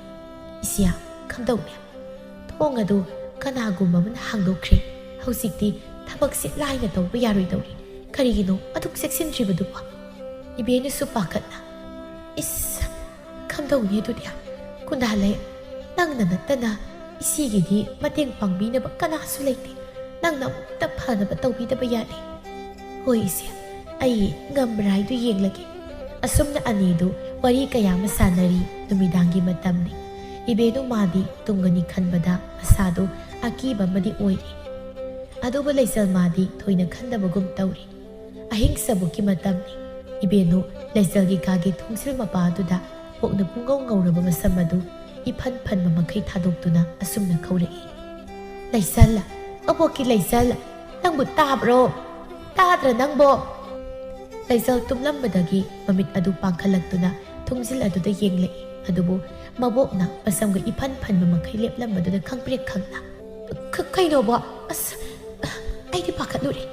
"ꯏꯆꯦ, ꯀꯝꯗꯧꯅꯤ? ꯊꯣꯡ ꯑꯗꯨ ꯀꯅꯥꯒꯨꯝꯕ ꯑꯃꯅ ꯍꯥꯡꯗꯣꯛꯈ꯭ꯔꯦ꯫ ꯍꯧꯖꯤꯛꯇꯤ ꯊꯕꯛꯁꯤ ꯂꯥꯏꯅ ꯇꯧꯕ ꯌꯥꯔꯣꯏꯗꯧꯔꯤ꯫ ꯀꯔꯤꯒꯤꯅꯣ ꯑꯗꯨꯛ ꯆꯦꯛꯁꯤꯟꯗ꯭ꯔꯤꯕꯗꯨꯕꯣ?" ꯏꯕꯦꯟꯅꯨꯁꯨ ꯄꯥꯈꯠꯅ, "ꯏꯁ, ꯀꯝꯗꯧꯅꯤ ꯑꯗꯨꯗꯤ? ꯀꯨꯟꯗꯥ ꯂꯩ, ꯅꯪꯅ ꯅꯠꯇꯅ ꯏꯆꯦꯒꯤꯗꯤ ꯃꯇꯦꯡ ꯄꯥꯡꯕꯤꯅꯕ ꯀꯅꯥꯁꯨ ꯂꯩꯇꯦ꯫ ꯅꯪꯅ ꯑꯃꯨꯛꯇ ꯐꯅꯕ ꯇꯧꯕꯤꯗꯕ ꯌꯥꯗꯦ꯫" "ꯍꯣꯏ ꯏꯆꯦ, ꯑꯩ ꯉꯝꯕ꯭ꯔꯥ ꯍꯥꯏꯗꯨ ꯌꯦꯡꯂꯒꯦ꯫" ꯑꯁꯨꯝꯅ ꯑꯅꯤꯗꯨ ꯋꯥꯔꯤ ꯀꯌꯥ ꯑꯃ ꯁꯥꯟꯅꯔꯤ꯫ ꯅꯨꯃꯤꯗꯥꯡꯒꯤ ꯃꯇꯝꯅꯤ꯫ ꯏꯕꯦꯟꯅꯨ ꯃꯥꯗꯤ ꯇꯨꯝꯒꯅꯤ ꯈꯟꯕꯗ ꯃꯁꯥꯗꯨ ꯑꯀꯤꯕ ꯑꯃꯗꯤ ꯑꯣꯏꯔꯤ꯫ ꯑꯗꯨꯕꯨ ꯂꯩꯆꯜ ꯃꯥꯗꯤ ꯊꯣꯏꯅ ꯈꯟꯗꯕꯒꯨꯝ ꯇꯧꯔꯤ꯫ ꯑꯍꯤꯡ ꯆꯕꯨꯛꯀꯤ ꯃꯇꯝꯅꯤ꯫ ꯏꯕꯦꯟꯅꯨ ꯂꯩꯆꯜꯒꯤ ꯀꯥꯒꯤ ꯊꯣꯡꯖꯤꯜ ꯃꯄꯥ ꯑꯗꯨꯗ ꯄꯣꯛꯅ ꯄꯨꯡꯉꯧ ꯉꯧꯔꯕ ꯃꯁꯝ ꯑꯗꯨ ꯏꯐꯟ ꯐꯟꯕ ꯃꯈꯩ ꯊꯥꯗꯣꯛꯇꯨꯅ ꯑꯁꯨꯝꯅ ꯈꯧꯔꯛꯏ, "ꯂꯩꯆꯜ! ꯑꯕꯣꯛꯀꯤ ꯂꯩꯆꯜ! ꯅꯪꯕꯨ ꯇꯥꯕ꯭ꯔꯣ? ꯇꯥꯗ꯭ꯔ ꯅꯪꯕꯣ?" ꯂꯩꯆꯜ ꯇꯨꯝꯂꯝꯕꯗꯒꯤ ꯃꯃꯤꯠ ꯑꯗꯨ ꯄꯥꯡꯈꯠꯂꯛꯇꯨꯅ ꯊꯣꯡꯖꯤꯜ ꯑꯗꯨꯗ ꯌꯦꯡꯂꯛꯏ꯫ ꯑꯗꯨꯕꯨ ꯃꯕꯣꯛꯅ ꯃꯁꯝꯒ ꯏꯐꯟ ꯐꯟꯕ ꯃꯈꯩ ꯂꯦꯞꯂꯝꯕꯗꯨꯗ ꯈꯪꯄ꯭ꯔꯦꯛ ꯈꯪꯅ, "ꯈ-, ꯀꯩꯅꯣꯕꯣ? ꯑꯁ, ꯑꯩꯗꯤ ꯄꯥꯈꯠꯂꯨꯔꯦ꯫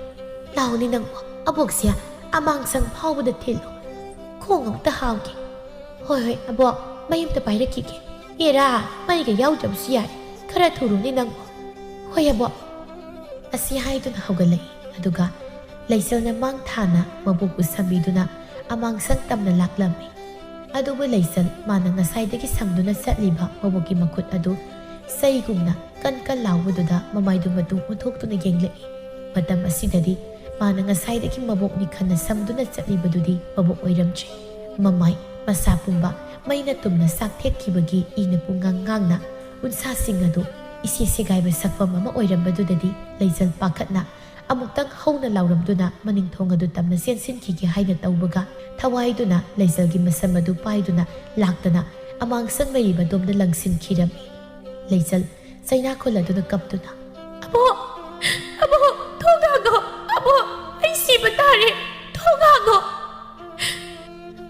ꯂꯥꯎꯅꯦ ꯅꯪꯕꯣ, ꯑꯕꯣꯛꯁꯦ ꯑꯃꯥꯡꯁꯪ ꯐꯥꯎꯕꯗ ꯊꯤꯜꯂꯣ꯫ ꯈꯣꯡ ꯑꯃꯨꯛꯇ ꯍꯥꯝꯒꯦ꯫ ꯍꯣꯏ, ꯍꯣꯏ, ꯑꯕꯣꯛ, ꯃꯩ ꯑꯝꯇ ꯄꯥꯏꯔꯛꯈꯤꯒꯦ꯫ ꯑꯦꯔꯥ, ꯃꯩꯒ ꯌꯥꯎꯗ꯭ꯔꯕꯁꯨ ꯌꯥꯔꯦ, ꯈꯔ ꯊꯨꯔꯨꯅꯦ ꯅꯪꯕꯣ꯫" "ꯍꯣꯏ, ꯑꯕꯣꯛ꯫" ꯑꯁꯤ ꯍꯥꯏꯗꯨꯅ ꯍꯧꯒꯠꯂꯛꯏ꯫ ꯑꯗꯨꯒ ꯂꯩꯆꯜꯅ ꯃꯥꯡ ꯊꯥꯅ ꯃꯕꯣꯛꯄꯨ ꯁꯝꯕꯤꯗꯨꯅ ꯑꯃꯥꯡꯁꯪ ꯇꯝꯅ ꯂꯥꯛꯂꯝꯃꯤ꯫ ꯑꯗꯨꯕꯨ ꯂꯩꯆꯜ ꯃꯥꯅ ꯉꯁꯥꯏꯗꯒꯤ ꯁꯝꯗꯨꯅ ꯆꯠꯂꯤꯕ ꯃꯕꯣꯛꯀꯤ ꯃꯈꯨꯠ ꯑꯗꯨ ꯆꯩꯒꯨꯝꯅ ꯀꯟ ꯀꯟ ꯂꯥꯎꯕꯗꯨꯗ ꯃꯃꯥꯏꯗꯨ ꯃꯇꯨ ꯑꯣꯟꯊꯣꯛꯇꯨꯅ ꯌꯦꯡꯂꯛꯏ꯫ ꯃꯇꯝ ꯑꯁꯤꯗꯗꯤ ꯃꯥꯅ ꯉꯁꯥꯏꯗꯒꯤ ꯃꯕꯣꯛꯅꯤ ꯈꯟꯅ ꯁꯝꯗꯨꯅ ꯆꯠꯂꯤꯕꯗꯨꯗꯤ ꯃꯕꯣꯛ ꯑꯣꯏꯔꯝꯗ꯭ꯔꯦ꯫ ꯃꯃꯥꯏ, ꯃꯁꯥ ꯄꯨꯝꯕ ꯃꯩꯅ ꯇꯨꯝꯅ ꯆꯥꯛꯊꯦꯛꯈꯤꯕꯒꯤ ꯏꯅ ꯄꯨꯡꯉꯥꯡ ꯉꯥꯡꯅ ꯎꯟꯁꯥꯁꯤꯡ ꯑꯗꯨ ꯏꯁꯦ ꯁꯦꯒꯥꯏꯕ ꯁꯛꯐꯝ ꯑꯃ ꯑꯣꯏꯔꯝꯕꯗꯨꯗꯗꯤ ꯂꯩꯆꯜ ꯄꯥꯈꯠꯅ ꯑꯃꯨꯛꯇꯪ ꯍꯧꯅ ꯂꯥꯎꯔꯝꯗꯨꯅ ꯃꯅꯤꯡꯊꯣꯡ ꯑꯗꯨ ꯇꯝꯅ ꯆꯦꯟꯁꯤꯟꯈꯤꯒꯦ ꯍꯥꯏꯅ ꯇꯧꯕꯒ, ꯊꯋꯥꯏꯗꯨꯅ ꯂꯩꯆꯜꯒꯤ ꯃꯁꯝ ꯑꯗꯨ ꯄꯥꯏꯗꯨꯅ ꯂꯥꯛꯇꯅ ꯑꯃꯥꯡꯁꯪ ꯂꯩꯔꯤꯕ ꯑꯗꯣꯝꯗ ꯂꯪꯁꯤꯟꯈꯤꯔꯝꯃꯤ꯫ ꯂꯩꯆꯜ ꯆꯩꯅꯥ ꯈꯨꯜꯂꯗꯨꯅ ꯀꯞꯇꯨꯅ, "ꯑꯕꯣꯛ! ꯑꯕꯣꯛ! ꯊꯣꯡ ꯍꯥꯡꯉꯣ! ꯑꯕꯣꯛ! ꯑꯩ ꯁꯤꯕ ꯇꯥꯔꯦ! ꯊꯣꯡ ꯍꯥꯡꯉꯣ!"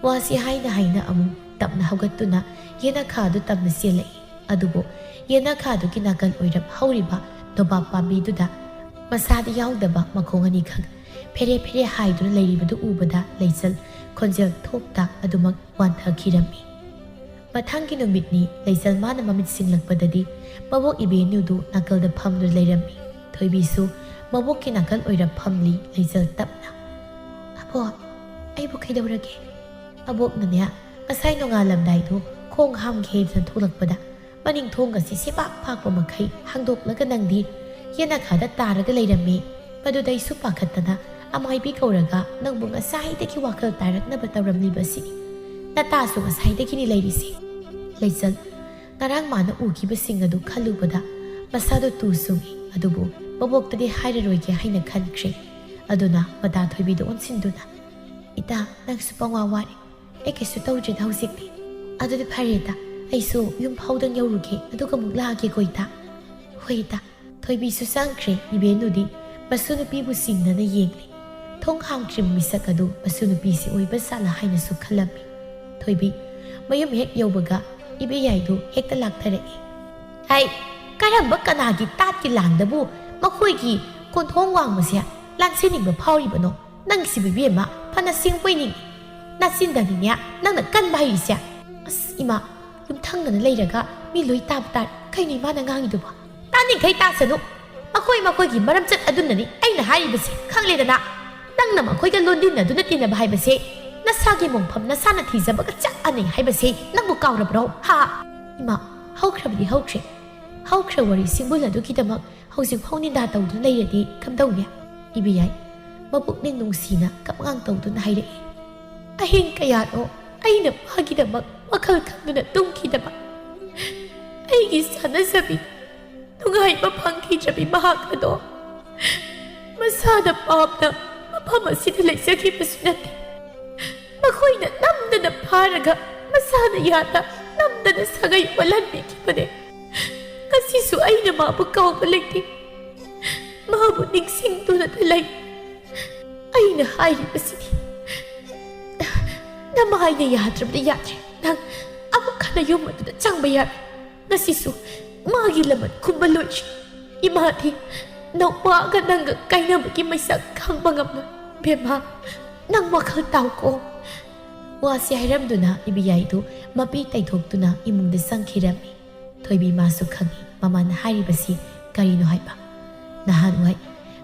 ꯋꯥꯁꯤ ꯍꯥꯏꯅ ꯍꯥꯏꯅ ꯑꯃꯨꯛ ꯇꯞꯅ ꯍꯧꯒꯠꯇꯨꯅ ꯌꯦꯅꯈꯥ ꯑꯗꯨ ꯇꯝꯅ ꯆꯦꯜꯂꯛꯏ꯫ ꯑꯗꯨꯕꯨ ꯌꯦꯅꯈꯥꯗꯨꯒꯤ ꯅꯥꯀꯜ ꯑꯣꯏꯔꯞ ꯍꯧꯔꯤꯕ ꯅꯣꯕꯥꯞ ꯄꯥꯝꯕꯤꯗꯨꯗ ꯃꯁꯥꯗ ꯌꯥꯎꯗꯕ ꯃꯈꯣꯡ ꯑꯅꯤꯈꯛ ꯐꯦꯔꯦ ꯐꯦꯔꯦ ꯍꯥꯏꯗꯨꯅ ꯂꯩꯔꯤꯕꯗꯨ ꯎꯕꯗ ꯂꯩꯆꯜ ꯈꯣꯟꯖꯦꯜ ꯊꯣꯛꯇ ꯑꯗꯨꯃꯛ ꯋꯥꯟꯊꯈꯤꯔꯝꯃꯤ꯫ ꯃꯊꯪꯒꯤ ꯅꯨꯃꯤꯠꯅꯤ꯫ ꯂꯩꯆꯜ ꯃꯥꯅ ꯃꯃꯤꯠ ꯁꯤꯡꯂꯛꯄꯗꯗꯤ ꯃꯕꯣꯛ ꯏꯕꯦꯟꯅꯨꯗꯨ ꯅꯥꯀꯜꯗ ꯐꯝꯗꯨꯅ ꯂꯩꯔꯝꯃꯤ꯫ ꯊꯣꯏꯕꯤꯁꯨ ꯃꯕꯣꯛꯀꯤ ꯅꯥꯀꯜ ꯑꯣꯏꯔꯞ ꯐꯝꯂꯤ꯫ ꯂꯩꯆꯜ ꯇꯞꯅ, "ꯑꯕꯣꯛ, ꯑꯩꯕꯨ ꯀꯩꯗꯧꯔꯒꯦ?" ꯑꯕꯣꯛꯅꯅꯦ, ꯉꯁꯥꯏ ꯅꯣꯡꯉꯥꯜꯂꯝꯗꯥꯏꯗꯣ ꯈꯣꯡ ꯍꯥꯝꯒꯦꯗꯅ ꯊꯣꯛꯂꯛꯄꯗ ꯃꯅꯤꯡ ꯊꯣꯡꯒꯁꯦ ꯁꯦꯄꯥꯛ ꯐꯥꯛꯄ ꯃꯈꯩ ꯍꯥꯡꯗꯣꯛꯂꯒ ꯅꯪꯗꯤ ꯌꯦꯅꯈꯥꯗ ꯇꯥꯔꯒ ꯂꯩꯔꯝꯃꯤ꯫ ꯃꯗꯨꯗ ꯑꯩꯁꯨ ꯄꯥꯈꯠꯇꯅ ꯑꯃꯥꯏꯕꯤ ꯀꯧꯔꯒ ꯅꯪꯕꯨ ꯉꯁꯥꯏꯗꯒꯤ ꯋꯥꯈꯜ ꯇꯥꯔꯛꯅꯕ ꯇꯧꯔꯝꯂꯤꯕꯁꯤꯅꯤ꯫ ꯅꯇꯥꯁꯨ ꯉꯁꯥꯏꯗꯒꯤꯅꯤ ꯂꯩꯔꯤꯁꯦ꯫ ꯂꯩꯆꯜ ꯉꯔꯥꯡ ꯃꯥꯅ ꯎꯈꯤꯕꯁꯤꯡ ꯑꯗꯨ ꯈꯜꯂꯨꯕꯗ ꯃꯁꯥꯗꯣ ꯇꯨ ꯆꯨꯡꯏ꯫ ꯑꯗꯨꯕꯨ ꯃꯕꯣꯛꯇꯗꯤ ꯍꯥꯏꯔꯔꯣꯏꯒꯦ ꯍꯥꯏꯅ ꯈꯟꯈ꯭ꯔꯦ꯫ ꯑꯗꯨꯅ ꯃꯇꯥ ꯊꯣꯏꯕꯤꯗ ꯑꯣꯟꯁꯤꯟꯗꯨꯅ, "ꯏꯇꯥ, ꯅꯪꯁꯨ ꯄꯪꯋꯥ ꯋꯥꯔꯦ꯫ ꯑꯩ ꯀꯩꯁꯨ ꯇꯧꯗ꯭ꯔꯦꯗ ꯍꯧꯖꯤꯛꯇꯤ꯫ ꯑꯗꯨꯗꯤ ꯐꯔꯦꯗ, ꯑꯩꯁꯨ ꯌꯨꯝ ꯐꯥꯎꯗꯪ ꯌꯧꯔꯨꯒꯦ, ꯑꯗꯨꯒ ꯑꯃꯨꯛ ꯂꯥꯛꯑꯒꯦꯀꯣ ꯏꯇꯥ꯫" "ꯍꯣꯏ ꯏꯇꯥ꯫" ꯊꯣꯏꯕꯤꯁꯨ ꯆꯪꯈ꯭ꯔꯦ꯫ ꯏꯕꯦꯟꯅꯨꯗꯤ ꯃꯁꯨ ꯅꯨꯄꯤꯕꯨ ꯆꯤꯡꯅꯅ ꯌꯦꯡꯂꯤ꯫ ꯊꯣꯡ ꯍꯥꯡꯈ꯭ꯔꯤꯕ ꯃꯤꯁꯛ ꯑꯗꯨ ꯃꯁꯨ ꯅꯨꯄꯤꯁꯤ ꯑꯣꯏꯕ ꯖꯥꯠꯂ ꯍꯥꯏꯅꯁꯨ ꯈꯜꯂꯝꯃꯤ꯫ ꯊꯣꯏꯕꯤ ꯃꯌꯨꯝ ꯍꯦꯛ ꯌꯧꯕꯒ ꯏꯕꯦꯌꯥꯏꯗꯨ ꯍꯦꯛꯇ ꯂꯥꯛꯊꯔꯛꯏ꯫ "ꯍꯥꯏ, ꯀꯔꯝꯕ ꯀꯅꯥꯒꯤ ꯇꯥꯠꯀꯤ ꯂꯥꯡꯗꯕꯨ ꯃꯈꯣꯏꯒꯤ ꯀꯣꯟꯊꯣꯡ ꯋꯥꯡꯃꯁꯦ ꯂꯥꯟꯁꯤꯟꯅꯤꯡꯕ ꯐꯥꯎꯔꯤꯕꯅꯣ? ꯅꯪꯁꯤꯕꯨ ꯏꯕꯦꯝꯃ ꯐꯅ ꯁꯤꯡꯕꯣꯏ ꯅꯤꯡꯏ꯫ ꯅꯆꯤꯟꯗꯅꯤꯅꯦ ꯅꯪꯅ ꯀꯟꯕ ꯍꯩꯔꯤꯁꯦ꯫ ꯑꯁ ꯏꯃꯥ, ꯌꯨꯝꯊꯪꯅꯅ ꯂꯩꯔꯒ ꯃꯤ ꯂꯣꯏ ꯇꯥꯕ ꯇꯥꯔꯦ꯫ ꯀꯩꯅꯣ ꯏꯃꯥꯅ ꯉꯥꯡꯉꯤꯗꯨꯕꯣ?" "ꯇꯥꯅꯤꯡꯈꯩ ꯇꯥꯁꯅꯨ꯫ ꯃꯈꯣꯏ ꯃꯈꯣꯏꯒꯤ ꯃꯔꯝꯆꯠ ꯑꯗꯨꯅꯅꯤ ꯑꯩꯅ ꯍꯥꯏꯔꯤꯕꯁꯦ, ꯈꯪꯂꯦꯗꯅ? ꯅꯪꯅ ꯃꯈꯣꯏꯒ ꯂꯣꯟꯗꯤꯟꯅꯗꯨꯅ ꯇꯤꯟꯅꯕ ꯍꯥꯏꯕꯁꯦ ꯅꯁꯥꯒꯤ ꯃꯣꯡꯐꯝ ꯅꯁꯥꯅ ꯊꯤꯖꯕꯒ ꯆꯞ ꯃꯥꯟꯅꯩ ꯍꯥꯏꯕꯁꯦ ꯅꯪꯕꯨ ꯀꯥꯎꯔꯕ꯭ꯔꯣ? ꯍꯥ?" "ꯏꯃꯥ, ꯍꯧꯈ꯭ꯔꯕꯗꯤ ꯍꯧꯈ꯭ꯔꯦ꯫ ꯍꯧꯈ꯭ꯔ ꯋꯥꯔꯤ ꯁꯤꯡꯕꯨꯜ ꯑꯗꯨꯒꯤꯗꯃꯛ ꯍꯧꯖꯤꯛ ꯐꯥꯎ ꯅꯤꯟꯗꯥ ꯇꯧꯗꯨꯅ ꯂꯩꯔꯗꯤ ꯀꯝꯗꯧꯅꯤ?" ꯏꯕꯦꯌꯥꯏ ꯃꯄꯨꯛꯅꯤꯡ ꯅꯨꯡꯁꯤꯅ ꯀꯞꯉꯥꯡ ꯇꯧꯗꯨꯅ ꯍꯥꯏꯔꯛꯏ꯫ "ꯑꯍꯤꯡ ꯀꯌꯥꯅꯣ ꯑꯩꯅ ꯃꯥꯒꯤꯗꯃꯛ ꯋꯥꯈꯜ ꯈꯟꯗꯨꯅ ꯇꯨꯝꯈꯤꯗꯕ꯫ ꯑꯩꯒꯤ ꯁꯥꯟꯅꯖꯕꯤ, ꯅꯨꯡꯉꯥꯏꯕ ꯐꯪꯈꯤꯗ꯭ꯔꯕꯤ ꯃꯍꯥꯛ ꯑꯗꯣ ꯃꯁꯥꯅ ꯄꯥꯝꯅ ꯃꯐꯝ ꯑꯁꯤꯗ ꯂꯩꯖꯈꯤꯕꯁꯨ ꯅꯠꯇꯦ꯫ ꯃꯈꯣꯏꯅ ꯅꯝꯗꯅ ꯐꯥꯔꯒ ꯃꯁꯥꯅ ꯌꯥꯗ ꯅꯝꯗꯅ ꯁꯥꯒꯩ ꯑꯣꯜꯍꯟꯕꯤꯈꯤꯕꯅꯦ꯫ ꯉꯁꯤꯁꯨ ꯑꯩꯅ ꯃꯥꯕꯨ ꯀꯥꯎꯕ ꯂꯩꯇꯦ꯫ ꯃꯥꯕꯨ ꯅꯤꯡꯁꯤꯡꯗꯨꯅꯇ ꯂꯩ꯫ ꯑꯩꯅ ꯍꯥꯏꯔꯤꯕꯁꯤꯗꯤ ꯅꯃꯥꯏꯅ ꯌꯥꯗ꯭ꯔꯕꯗꯤ ꯌꯥꯗ꯭ꯔꯦ꯫ ꯅꯪ ꯑꯃꯨꯛ ꯍꯟꯅ ꯌꯨꯝ ꯑꯗꯨꯗ ꯆꯪꯕ ꯌꯥꯔꯣꯏ꯫ ꯉꯁꯤꯁꯨ ꯃꯥꯒꯤ ꯂꯃꯟ ꯈꯨꯝꯕ ꯂꯣꯏꯗ꯭ꯔꯤ꯫ ꯏꯃꯥꯗꯤ ꯅꯧꯄꯥꯒ ꯅꯪꯒ ꯀꯥꯏꯅꯕꯒꯤ ꯃꯩꯁꯥ ꯈꯥꯡꯕ ꯉꯝꯂꯣꯏ꯫ ꯕꯦꯝꯃ, ꯅꯪ ꯋꯥꯈꯜ ꯇꯥꯎꯀꯣ꯫" ꯋꯥꯁꯤ ꯍꯥꯏꯔꯝꯗꯨꯅ ꯏꯕꯦꯌꯥꯏꯗꯨ ꯃꯄꯤ ꯇꯩꯊꯣꯛꯇꯨꯅ ꯏꯃꯨꯡꯗ ꯆꯪꯈꯤꯔꯝꯃꯤ꯫ ꯊꯣꯏꯕꯤ ꯃꯥꯁꯨ ꯈꯪꯏ ꯃꯃꯥꯅ ꯍꯥꯏꯔꯤꯕꯁꯤ ꯀꯔꯤꯅꯣ ꯍꯥꯏꯕ꯫ ꯅꯍꯥꯟꯋꯥꯏ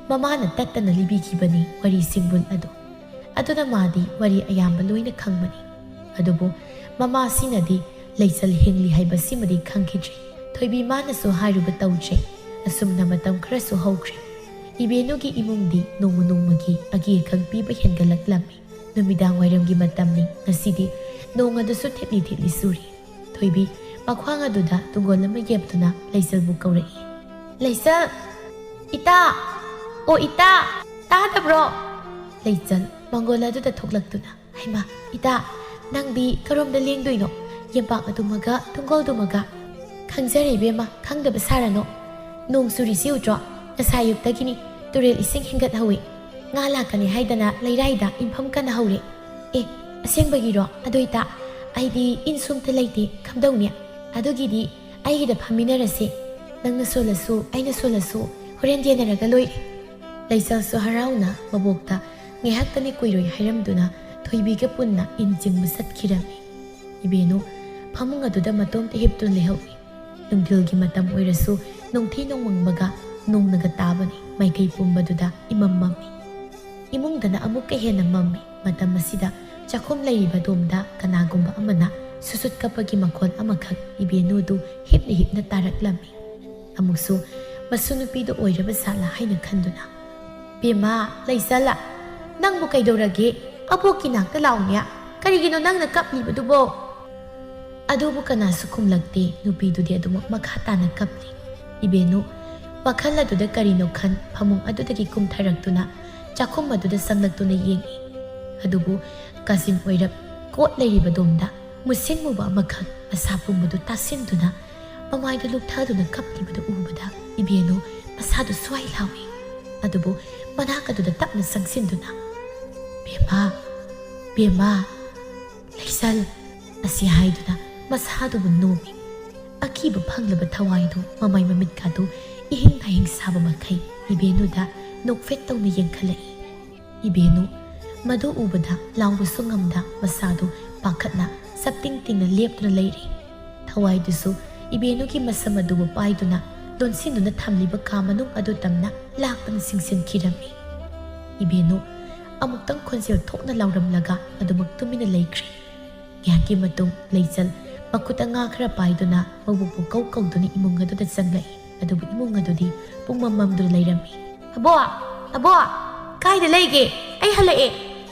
ꯃꯃꯥꯅ ꯇꯠꯇꯅ ꯂꯤꯕꯤꯈꯤꯕꯅꯤ ꯋꯥꯔꯤ ꯁꯤꯡꯕꯨꯜ ꯑꯗꯨ꯫ ꯑꯗꯨꯅ ꯃꯥꯗꯤ ꯋꯥꯔꯤ ꯑꯌꯥꯝꯕ ꯂꯣꯏꯅ ꯈꯪꯕꯅꯤ꯫ ꯑꯗꯨꯕꯨ ꯃꯃꯥꯁꯤꯅꯗꯤ ꯂꯩꯆꯜ ꯍꯤꯡꯂꯤ ꯍꯥꯏꯕꯁꯤꯃꯗꯤ ꯈꯪꯈꯤꯗ꯭ꯔꯤ꯫ ꯊꯣꯏꯕꯤ ꯃꯥꯅꯁꯨ ꯍꯥꯏꯔꯨꯕ ꯇꯧꯗ꯭ꯔꯦ꯫ ꯑꯁꯨꯝꯅ ꯃꯇꯝ ꯈꯔꯁꯨ ꯍꯧꯈ꯭ꯔꯦ꯫ ꯏꯕꯦꯅꯨꯒꯤ ꯏꯃꯨꯡꯗꯤ ꯅꯣꯡꯃ ꯅꯣꯡꯃꯒꯤ ꯑꯒꯦ ꯑꯈꯪ ꯄꯤꯕ ꯍꯦꯟꯒꯠꯂꯛꯂꯝꯃꯤ꯫ ꯅꯨꯃꯤꯗꯥꯡ ꯋꯥꯏꯔꯝꯒꯤ ꯃꯇꯝꯅꯤ꯫ ꯉꯁꯤꯗꯤ ꯅꯣꯡ ꯑꯗꯨꯁꯨ ꯊꯤꯠꯂꯤ ꯊꯤꯠꯂꯤ ꯆꯨꯔꯤ꯫ ꯊꯣꯏꯕꯤ ꯃꯈ꯭ꯋꯥꯡ ꯑꯗꯨꯗ ꯇꯨꯡꯒꯣꯜ ꯑꯃ ꯌꯦꯞꯇꯨꯅ ꯂꯩꯆꯜꯕꯨ ꯀꯧꯔꯛꯏ꯫ "ꯂꯩꯆꯜ! ꯏꯇꯥ! ꯑꯣ ꯏꯇꯥ! ꯇꯥꯗꯕ꯭ꯔꯣ?" ꯂꯩꯆꯜ ꯃꯪꯒꯣꯜ ꯑꯗꯨꯗ ꯊꯣꯛꯂꯛꯇꯨꯅ, "ꯍꯩꯃꯥ, ꯏꯇꯥ, ꯅꯪꯗꯤ ꯀꯔꯣꯝꯗ ꯂꯦꯡꯗꯣꯏꯅꯣ? ꯌꯦꯝꯄꯥꯛ ꯑꯗꯨꯃꯒ ꯇꯨꯡꯒꯣꯜꯗꯨꯃꯒ?" "ꯈꯪꯖꯔꯦ ꯏꯕꯦꯝꯃ, ꯈꯪꯗꯕ ꯁꯥꯔꯅꯣ꯫ ꯅꯣꯡ ꯆꯨꯔꯤꯁꯤ ꯎꯗ꯭ꯔꯣ? ꯉꯁꯥꯏ ꯑꯌꯨꯛꯇꯒꯤꯅꯤ꯫ ꯇꯨꯔꯦꯜ ꯏꯁꯤꯡ ꯍꯦꯟꯒꯠꯍꯧꯋꯤ꯫ ꯉꯥ ꯂꯥꯛꯀꯅꯤ ꯍꯥꯏꯗꯅ ꯂꯩꯔꯥꯏꯗ ꯏꯟꯐꯝ ꯀꯟꯅ ꯍꯧꯔꯦ꯫ ꯑꯦ, "ꯑꯁꯦꯡꯕꯒꯤꯔꯣ? ꯑꯗꯨꯏꯇ ꯑꯩꯗꯤ ꯏꯟꯁꯨ ꯑꯝꯇ ꯂꯩꯇꯦ, ꯀꯝꯗꯧꯅꯤ? ꯑꯗꯨꯒꯤꯗꯤ ꯑꯩꯒꯤꯗ ꯐꯝꯃꯤꯟꯅꯔꯁꯦ꯫ ꯅꯪꯅ ꯁꯣꯜꯂꯁꯨ ꯑꯩꯅ ꯁꯣꯜꯂꯁꯨ ꯍꯣꯔꯦꯟ ꯌꯦꯟꯅꯔꯒ ꯂꯣꯏꯔꯦ"꯫ ꯂꯩꯆꯜꯁꯨ ꯍꯔꯥꯎꯅ ꯃꯕꯣꯛꯇ ꯉꯥꯏꯍꯥꯛꯇꯅꯤ ꯀꯨꯏꯔꯣꯏ ꯍꯥꯏꯔꯝꯗꯨꯅ ꯊꯣꯏꯕꯤꯒ ꯄꯨꯟꯅ ꯏꯟ ꯆꯤꯡꯕ ꯆꯠꯈꯤꯔꯝꯃꯤ꯫ ꯏꯕꯦꯅꯨ ꯐꯃꯨꯡ ꯑꯗꯨꯗ ꯃꯇꯣꯝꯇ ꯍꯤꯞꯇꯨꯅ ꯂꯩꯍꯧꯏ꯫ ꯅꯨꯡꯊꯤꯜꯒꯤ ꯃꯇꯝ ꯑꯣꯏꯔꯁꯨ ꯅꯨꯡꯊꯤ ꯅꯣꯡꯃꯪꯕꯒ ꯅꯣꯡꯅꯒ ꯇꯥꯕꯅꯤ꯫ ꯃꯥꯏꯀꯩ ꯄꯨꯝꯕꯗꯨꯗ ꯏꯃꯝ ꯃꯝꯃꯤ꯫ ꯏꯃꯨꯡꯗꯅ ꯑꯃꯨꯛꯀ ꯍꯦꯟꯅ ꯃꯝꯃꯤ꯫ ꯃꯇꯝ ꯑꯁꯤꯗ ꯆꯥꯛꯈꯨꯝ ꯂꯩꯔꯤꯕ ꯑꯗꯣꯝꯗ ꯀꯅꯥꯒꯨꯝꯕ ꯑꯃꯅ ꯁꯨꯁꯨꯠ ꯀꯞꯄꯒꯤ ꯃꯈꯣꯟ ꯑꯃꯈꯛ ꯏꯕꯦꯅꯨꯗꯨ ꯍꯤꯞꯅ ꯍꯤꯞꯅ ꯇꯥꯔꯛꯂꯝꯃꯤ꯫ ꯑꯃꯨꯛꯁꯨ ꯃꯁꯨ ꯅꯨꯄꯤꯗꯨ ꯑꯣꯏꯔꯕ ꯁꯥꯠꯂ ꯍꯥꯏꯅ ꯈꯟꯗꯨꯅ, "ꯕꯦꯝꯃ, ꯂꯩꯆꯜꯂ, ꯅꯪꯕꯨ ꯀꯩꯗꯧꯔꯒꯦ? ꯑꯕꯣꯛꯀꯤ ꯅꯥꯛꯇ ꯂꯥꯎꯅꯦ꯫ ꯀꯔꯤꯒꯤꯅꯣ ꯅꯪꯅ ꯀꯞꯂꯤꯕꯗꯨꯕꯣ?" ꯑꯗꯨꯕꯨ ꯀꯅꯥꯁꯨ ꯈꯨꯝꯂꯛꯇꯦ꯫ ꯅꯨꯄꯤꯗꯨꯗꯤ ꯑꯗꯨꯃꯛ ꯃꯈꯥ ꯇꯥꯅ ꯀꯞꯂꯤ꯫ ꯏꯕꯦꯅꯨ ꯋꯥꯈꯜ ꯑꯗꯨꯗ ꯀꯔꯤꯅꯣ ꯈꯟ ꯐꯃꯨꯡ ꯑꯗꯨꯗꯒꯤ ꯀꯨꯝꯊꯔꯛꯇꯨꯅ ꯆꯥꯛꯈꯨꯝ ꯑꯗꯨꯗ ꯆꯪꯂꯛꯇꯨꯅ ꯌꯦꯡꯏ꯫ ꯑꯗꯨꯕꯨ ꯀꯥꯆꯤꯟ ꯑꯣꯏꯔꯞ ꯀꯣꯠ ꯂꯩꯔꯤꯕ ꯗꯣꯝꯗ ꯃꯨꯁꯤꯟ ꯃꯨꯕ ꯑꯃꯈꯛ ꯃꯁꯥ ꯄꯨꯝꯕꯗꯨ ꯇꯥꯁꯤꯟꯗꯨꯅ ꯃꯃꯥꯏꯗꯨ ꯂꯨꯞꯊꯗꯨꯅ ꯀꯞꯂꯤꯕꯗꯨ ꯎꯕꯗ ꯏꯕꯦꯅꯨ ꯃꯁꯥꯗꯨ ꯁ꯭ꯋꯥꯏ ꯂꯥꯎꯏ꯫ ꯑꯗꯨꯕꯨ ꯃꯅꯥꯛ ꯑꯗꯨꯗ ꯇꯞꯅ ꯆꯪꯁꯤꯟꯗꯨꯅ, "ꯕꯦꯝꯃ, ꯕꯦꯝꯃ, ꯂꯩꯆꯜ" ꯑꯁꯤ ꯍꯥꯏꯗꯨꯅ ꯃꯁꯥꯗꯨꯕꯨ ꯅꯣꯝꯃꯤ꯫ ꯑꯀꯤꯕ ꯐꯪꯂꯕ ꯊꯋꯥꯏꯗꯨ ꯃꯃꯥꯏ ꯃꯃꯤꯠꯀꯥꯗꯨ ꯏꯍꯤꯡ ꯅꯥꯍꯤꯡ ꯁꯥꯕ ꯃꯈꯩ ꯏꯕꯦꯅꯨꯗ ꯅꯣꯛꯐꯦꯠ ꯇꯧꯅ ꯌꯦꯡꯈꯠꯂꯛꯏ꯫ ꯏꯕꯦꯅꯨ ꯃꯗꯨ ꯎꯕꯗ ꯂꯥꯎꯕꯁꯨ ꯉꯝꯗ ꯃꯁꯥꯗꯨ ꯄꯥꯈꯠꯅ ꯆꯞꯇꯤꯡ ꯇꯤꯡꯅ ꯂꯦꯞꯇꯨꯅ ꯂꯩꯔꯤ꯫ ꯊꯋꯥꯏꯗꯨꯁꯨ ꯏꯕꯦꯅꯨꯒꯤ ꯃꯁꯝ ꯑꯗꯨꯕꯨ ꯄꯥꯏꯗꯨꯅ ꯂꯣꯟꯁꯤꯟꯗꯨꯅ ꯊꯝꯂꯤꯕ ꯀꯥ ꯃꯅꯨꯡ ꯑꯗꯨ ꯇꯝꯅ ꯂꯥꯛꯇꯨꯅ ꯆꯤꯡꯁꯤꯟꯈꯤꯔꯝꯃꯤ꯫ ꯏꯕꯦꯅꯨ ꯑꯃꯨꯛꯇꯪ ꯈꯣꯟꯖꯦꯜ ꯊꯣꯛꯅ ꯂꯥꯎꯔꯝꯂꯒ ꯑꯗꯨꯃꯛ ꯇꯨꯃꯤꯟꯅ ꯂꯩꯈ꯭ꯔꯦ꯫ ꯉꯥꯏꯍꯥꯛꯀꯤ ꯃꯇꯨꯡ ꯂꯩꯆꯜ ꯃꯈꯨꯠꯇ ꯉꯥ ꯈꯔ ꯄꯥꯏꯗꯨꯅ ꯃꯕꯣꯛꯄꯨ ꯀꯧ ꯀꯧꯗꯨꯅ ꯏꯃꯨꯡ ꯑꯗꯨꯗ ꯆꯪꯂꯛꯏ꯫ ꯑꯗꯨꯕꯨ ꯏꯃꯨꯡ ꯑꯗꯨꯗꯤ ꯄꯨꯡꯃꯝ ꯃꯝꯗꯨꯅ ꯂꯩꯔꯝꯃꯤ꯫ "ꯑꯕꯣꯛ! ꯑꯕꯣꯛ! ꯀꯥꯏꯗ ꯂꯩꯒꯦ? ꯑꯩ ꯍꯜꯂꯛꯑꯦ!"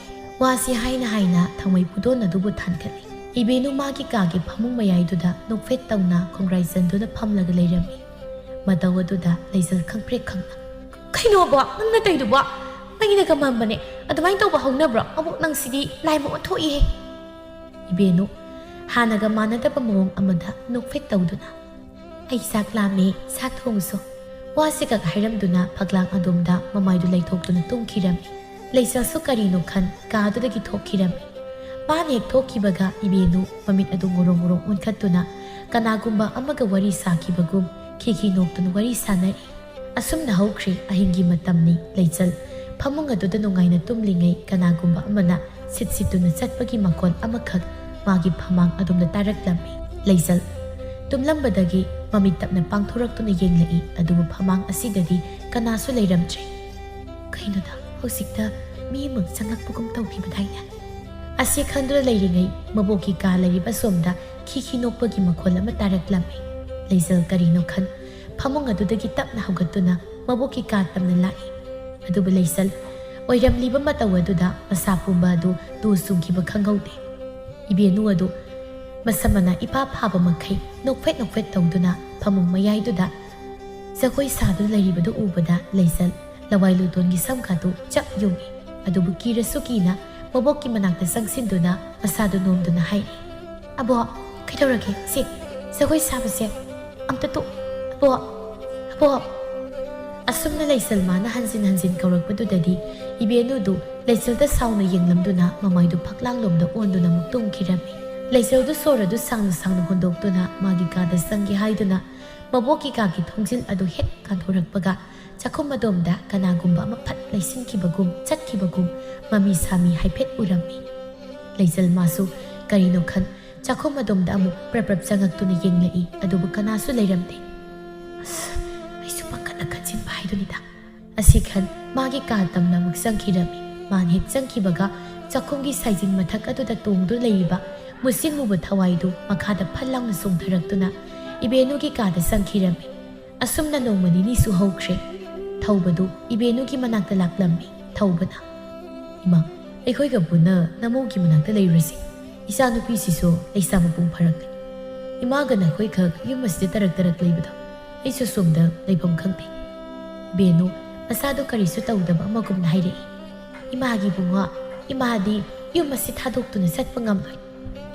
ꯋꯥꯁꯤ ꯍꯥꯏꯅ ꯍꯥꯏꯅ ꯊꯥꯡꯃꯩ ꯄꯨꯗꯣꯟ ꯑꯗꯨꯕꯨ ꯊꯥꯟꯒꯠꯂꯤ꯫ ꯏꯕꯦꯅꯨ ꯃꯥꯒꯤ ꯀꯥꯒꯤ ꯐꯃꯨꯡ ꯃꯌꯥꯏꯗꯨꯗ ꯅꯣꯛꯐꯦꯠ ꯇꯧꯅ ꯈꯣꯡꯒ꯭ꯔꯥꯏ ꯆꯟꯗꯨꯅ ꯐꯝꯂꯒ ꯂꯩꯔꯝꯃꯤ꯫ ꯃꯇꯧ ꯑꯗꯨꯗ ꯂꯩꯆꯜ ꯈꯪꯄ꯭ꯔꯦꯛ ꯈꯪꯅ, "ꯀꯩꯅꯣ ꯑꯕꯣꯛ, ꯅꯪꯅ ꯇꯧꯏꯗꯨꯕꯣ? ꯃꯩꯅꯒ ꯃꯝꯕꯅꯦ, ꯑꯗꯨꯃꯥꯏꯅ ꯇꯧꯕ ꯍꯧꯅꯕ꯭ꯔꯣ? ꯑꯕꯣꯛ, ꯅꯪꯁꯤꯗꯤ ꯂꯥꯏꯃ ꯑꯣꯟꯊꯣꯛꯏꯍꯦ!" ꯏꯕꯦꯅꯨ ꯍꯥꯟꯅꯒ ꯃꯥꯟꯅꯗꯕ ꯃꯑꯣꯡ ꯑꯃꯗ ꯅꯣꯛꯐꯦꯠ ꯇꯧꯗꯨꯅ, "ꯑꯩ ꯆꯥꯛ ꯂꯥꯝꯃꯦ, ꯆꯥꯛ ꯊꯣꯡꯉꯨꯁꯣ"꯫ ꯋꯥꯁꯤ ꯈꯛ ꯍꯥꯏꯔꯝꯗꯨꯅ ꯐꯛꯂꯥꯡ ꯑꯗꯣꯝꯗ ꯃꯃꯥꯏꯗꯨ ꯂꯩꯊꯣꯛꯇꯨꯅ ꯇꯨꯝꯈꯤꯔꯝꯃꯤ꯫ ꯂꯩꯆꯜꯁꯨ ꯀꯔꯤꯅꯣ ꯈꯟ ꯀꯥ ꯑꯗꯨꯗꯒꯤ ꯊꯣꯛꯈꯤꯔꯝꯃꯤ꯫ ꯃꯄꯥꯟ ꯍꯦꯛ ꯊꯣꯛꯈꯤꯕꯒ ꯏꯕꯦꯅꯨ ꯃꯃꯤꯠ ꯑꯗꯨ ꯉꯣꯔꯣꯡ ꯉꯣꯔꯣꯡ ꯑꯣꯟꯈꯠꯇꯨꯅ ꯀꯅꯥꯒꯨꯝꯕ ꯑꯃꯒ ꯋꯥꯔꯤ ꯁꯥꯈꯤꯕꯒꯨꯝ ꯈꯤꯈꯤ ꯅꯣꯛꯇꯨꯅ ꯋꯥꯔꯤ ꯁꯥꯟꯅꯔꯤ꯫ ꯑꯁꯨꯝꯅ ꯍꯧꯈ꯭ꯔꯦ ꯑꯍꯤꯡꯒꯤ ꯃꯇꯝꯅꯤ꯫ ꯂꯩꯆꯜ ꯐꯃꯨꯡ ꯑꯗꯨꯗ ꯅꯨꯡꯉꯥꯏꯅ ꯇꯨꯝꯂꯤꯉꯩ ꯀꯅꯥꯒꯨꯝꯕ ꯑꯃꯅ ꯁꯤꯠ ꯁꯤꯠꯇꯨꯅ ꯆꯠꯄꯒꯤ ꯃꯈꯣꯜ ꯑꯃꯈꯛ ꯃꯥꯒꯤ ꯐꯃꯥꯡ ꯑꯗꯣꯝꯗ ꯇꯥꯔꯛꯂꯝꯃꯤ꯫ ꯂꯩꯆꯜ ꯇꯨꯝꯂꯝꯕꯗꯒꯤ ꯃꯃꯤꯠ ꯇꯞꯅ ꯄꯥꯡꯊꯣꯔꯛꯇꯨꯅ ꯌꯦꯡꯂꯛꯏ, ꯑꯗꯨꯕꯨ ꯐꯃꯥꯡ ꯑꯁꯤꯗꯗꯤ ꯀꯅꯥꯁꯨ ꯂꯩꯔꯝꯗ꯭ꯔꯦ꯫ ꯀꯩꯅꯣꯗ, ꯍꯧꯖꯤꯛꯇ ꯃꯤ ꯑꯃ ꯆꯪꯂꯛꯄꯒꯨꯝ ꯇꯧꯈꯤꯕꯗꯥꯏꯅꯦ? ꯑꯁꯤ ꯈꯟꯗꯨꯅ ꯂꯩꯔꯤꯉꯩ ꯃꯕꯣꯛꯀꯤ ꯀꯥ ꯂꯩꯔꯤꯕ ꯑꯁꯣꯝꯗ ꯈꯤꯈꯤ ꯅꯣꯛꯄꯒꯤ ꯃꯈꯣꯜ ꯑꯃ ꯇꯥꯔꯛꯂꯝꯃꯤ꯫ ꯂꯩꯆꯜ ꯀꯔꯤꯅꯣ ꯈꯟ ꯐꯃꯨꯡ ꯑꯗꯨꯗꯒꯤ ꯇꯞꯅ ꯍꯧꯒꯠꯇꯨꯅ ꯃꯕꯣꯛꯀꯤ ꯀꯥ ꯇꯝꯅ ꯂꯥꯛꯏ꯫ ꯑꯗꯨꯕꯨ ꯂꯩꯆꯜ ꯑꯣꯏꯔꯝꯂꯤꯕ ꯃꯇꯧ ꯑꯗꯨꯗ ꯃꯁꯥ ꯄꯨꯝꯕ ꯑꯗꯨ ꯇꯨ ꯆꯨꯡꯈꯤꯕ ꯈꯪꯍꯧꯗꯦ꯫ ꯏꯕꯦꯅꯨ ꯑꯗꯨ ꯃꯁꯝ ꯃꯅꯥ ꯏꯄꯥ ꯐꯥꯕ ꯃꯈꯩ ꯅꯣꯛꯐꯦꯠ ꯅꯣꯛꯐꯦꯠ ꯇꯧꯗꯨꯅ ꯐꯃꯨꯡ ꯃꯌꯥꯏꯗꯨꯗ ꯖꯒꯣꯏ ꯁꯥꯗꯨꯅ ꯂꯩꯔꯤꯕꯗꯨ ꯎꯕꯗ ꯂꯩꯆꯜ ꯂꯋꯥꯏ ꯂꯨꯇꯣꯟꯒꯤ ꯁꯝꯒꯥꯗꯨ ꯆꯞ ꯌꯨꯡꯏ꯫ ꯑꯗꯨꯕꯨ ꯀꯤꯔꯁꯨ ꯀꯤꯅ ꯃꯕꯣꯛꯀꯤ ꯃꯅꯥꯛꯇ ꯆꯪꯁꯤꯟꯗꯨꯅ ꯃꯁꯥꯗꯨ ꯅꯣꯝꯗꯨꯅ ꯍꯥꯏꯔꯤ, "ꯑꯕꯣꯛ, ꯀꯩꯗꯧꯔꯒꯦ? ꯁꯤ ꯖꯒꯣꯏ ꯁꯥꯕꯁꯦ ꯑꯝꯇ ꯇꯣꯛ, ꯑꯕꯣꯛ, ꯑꯕꯣꯛ!" ꯑꯁꯨꯝꯅ ꯂꯩꯆꯜ ꯃꯥꯅ ꯍꯟꯖꯤꯟ ꯍꯟꯖꯤꯟ ꯀꯧꯔꯛꯄꯗꯨꯗꯗꯤ ꯏꯕꯦꯅꯨꯗꯨ ꯂꯩꯆꯜꯗ ꯁꯥꯎꯅ ꯌꯦꯡꯂꯝꯗꯨꯅ ꯃꯃꯥꯏꯗꯨ ꯐꯛꯂꯥꯡꯂꯣꯝꯗ ꯑꯣꯟꯗꯨꯅ ꯑꯃꯨꯛ ꯇꯨꯝꯈꯤꯔꯝꯃꯤ꯫ ꯂꯩꯆꯜꯗꯨ ꯁꯣꯔ ꯑꯗꯨ ꯁꯥꯡꯅ ꯁꯥꯡꯅ ꯍꯣꯟꯗꯣꯛꯇꯨꯅ ꯃꯥꯒꯤ ꯀꯥꯗ ꯆꯪꯒꯦ ꯍꯥꯏꯗꯨꯅ ꯃꯕꯣꯛꯀꯤ ꯀꯥꯒꯤ ꯊꯣꯡꯖꯤꯜ ꯑꯗꯨ ꯍꯦꯛ ꯀꯥꯟꯊꯣꯔꯛꯄꯒ ꯆꯥꯛꯈꯨꯝ ꯑꯗꯣꯝꯗ ꯀꯅꯥꯒꯨꯝꯕ ꯑꯃ ꯐꯠ ꯂꯩꯁꯤꯟꯈꯤꯕꯒꯨꯝ ꯆꯠꯈꯤꯕꯒꯨꯝ ꯃꯃꯤ ꯁꯥꯃꯤ ꯍꯥꯏꯐꯦꯠ ꯎꯔꯝꯃꯤ꯫ ꯂꯩꯆꯜ ꯃꯥꯁꯨ ꯀꯔꯤꯅꯣ ꯈꯟ ꯆꯥꯛꯈꯨꯝ ꯑꯗꯣꯝꯗ ꯑꯃꯨꯛ ꯄ꯭ꯔꯞ ꯄ꯭ꯔꯞ ꯆꯪꯉꯛꯇꯨꯅ ꯌꯦꯡꯂꯛꯏ, ꯑꯗꯨꯕꯨ ꯀꯅꯥꯁꯨ ꯂꯩꯔꯝꯗꯦ꯫ ꯑꯁ, ꯑꯩꯁꯨ ꯄꯪꯈꯠꯅ ꯈꯟꯖꯤꯟꯕ ꯍꯥꯏꯗꯨꯅꯤꯗ꯫ ꯑꯁꯤ ꯈꯟ ꯃꯥꯒꯤ ꯀꯥ ꯇꯝꯅ ꯑꯃꯨꯛ ꯆꯪꯈꯤꯔꯝꯃꯤ꯫ ꯃꯥꯅ ꯍꯦꯛ ꯆꯪꯈꯤꯕꯒ ꯆꯥꯛꯈꯨꯝꯒꯤ ꯁꯥꯏꯖꯤꯟ ꯃꯊꯛ ꯑꯗꯨꯗ ꯇꯣꯡꯗꯨꯅ ꯂꯩꯔꯤꯕ ꯃꯨꯁꯤꯟ ꯃꯨꯕ ꯊꯋꯥꯏꯗꯨ ꯃꯈꯥꯗ ꯐꯠ ꯂꯥꯎꯅ ꯆꯣꯡꯊꯔꯛꯇꯨꯅ ꯏꯕꯦꯅꯨꯒꯤ ꯀꯥꯗ ꯆꯪꯈꯤꯔꯝꯃꯤ꯫ ꯑꯁꯨꯝꯅ ꯅꯣꯡꯃ ꯅꯤꯅꯤꯁꯨ ꯍꯧꯈ꯭ꯔꯦ꯫ ꯊꯧꯕꯗꯨ ꯏꯕꯦꯅꯨꯒꯤ ꯃꯅꯥꯛꯇ ꯂꯥꯛꯂꯝꯃꯤ꯫ ꯊꯧꯕꯅ, "ꯏꯃꯥ, ꯑꯩꯈꯣꯏꯒ ꯄꯨꯟꯅ ꯅꯃꯧꯒꯤ ꯃꯅꯥꯛꯇ ꯂꯩꯔꯨꯔꯁꯤ꯫ ꯏꯆꯥꯅꯨꯄꯤꯁꯤꯁꯨ ꯂꯩꯁꯥ ꯃꯄꯨꯡ ꯐꯥꯔꯛꯂꯦ꯫ ꯏꯃꯥꯒ ꯅꯈꯣꯏꯈꯛ ꯌꯨꯝ ꯑꯁꯤꯗ ꯇꯔꯛ ꯇꯔꯛ ꯂꯩꯕꯗꯣ ꯑꯩꯁꯨ ꯁꯣꯝꯗ ꯂꯩꯐꯝ ꯈꯪꯗꯦ꯫" ꯕꯦꯅꯨ ꯃꯁꯥꯗꯨ ꯀꯔꯤꯁꯨ ꯇꯧꯗꯕ ꯑꯃꯒꯨꯝꯅ ꯍꯥꯏꯔꯛꯏ, "ꯏꯃꯥꯒꯤ ꯏꯕꯨꯡꯉꯣ, ꯏꯃꯥꯗꯤ ꯌꯨꯝ ꯑꯁꯤ ꯊꯥꯗꯣꯛꯇꯨꯅ ꯆꯠꯄ ꯉꯝꯂꯣꯏ꯫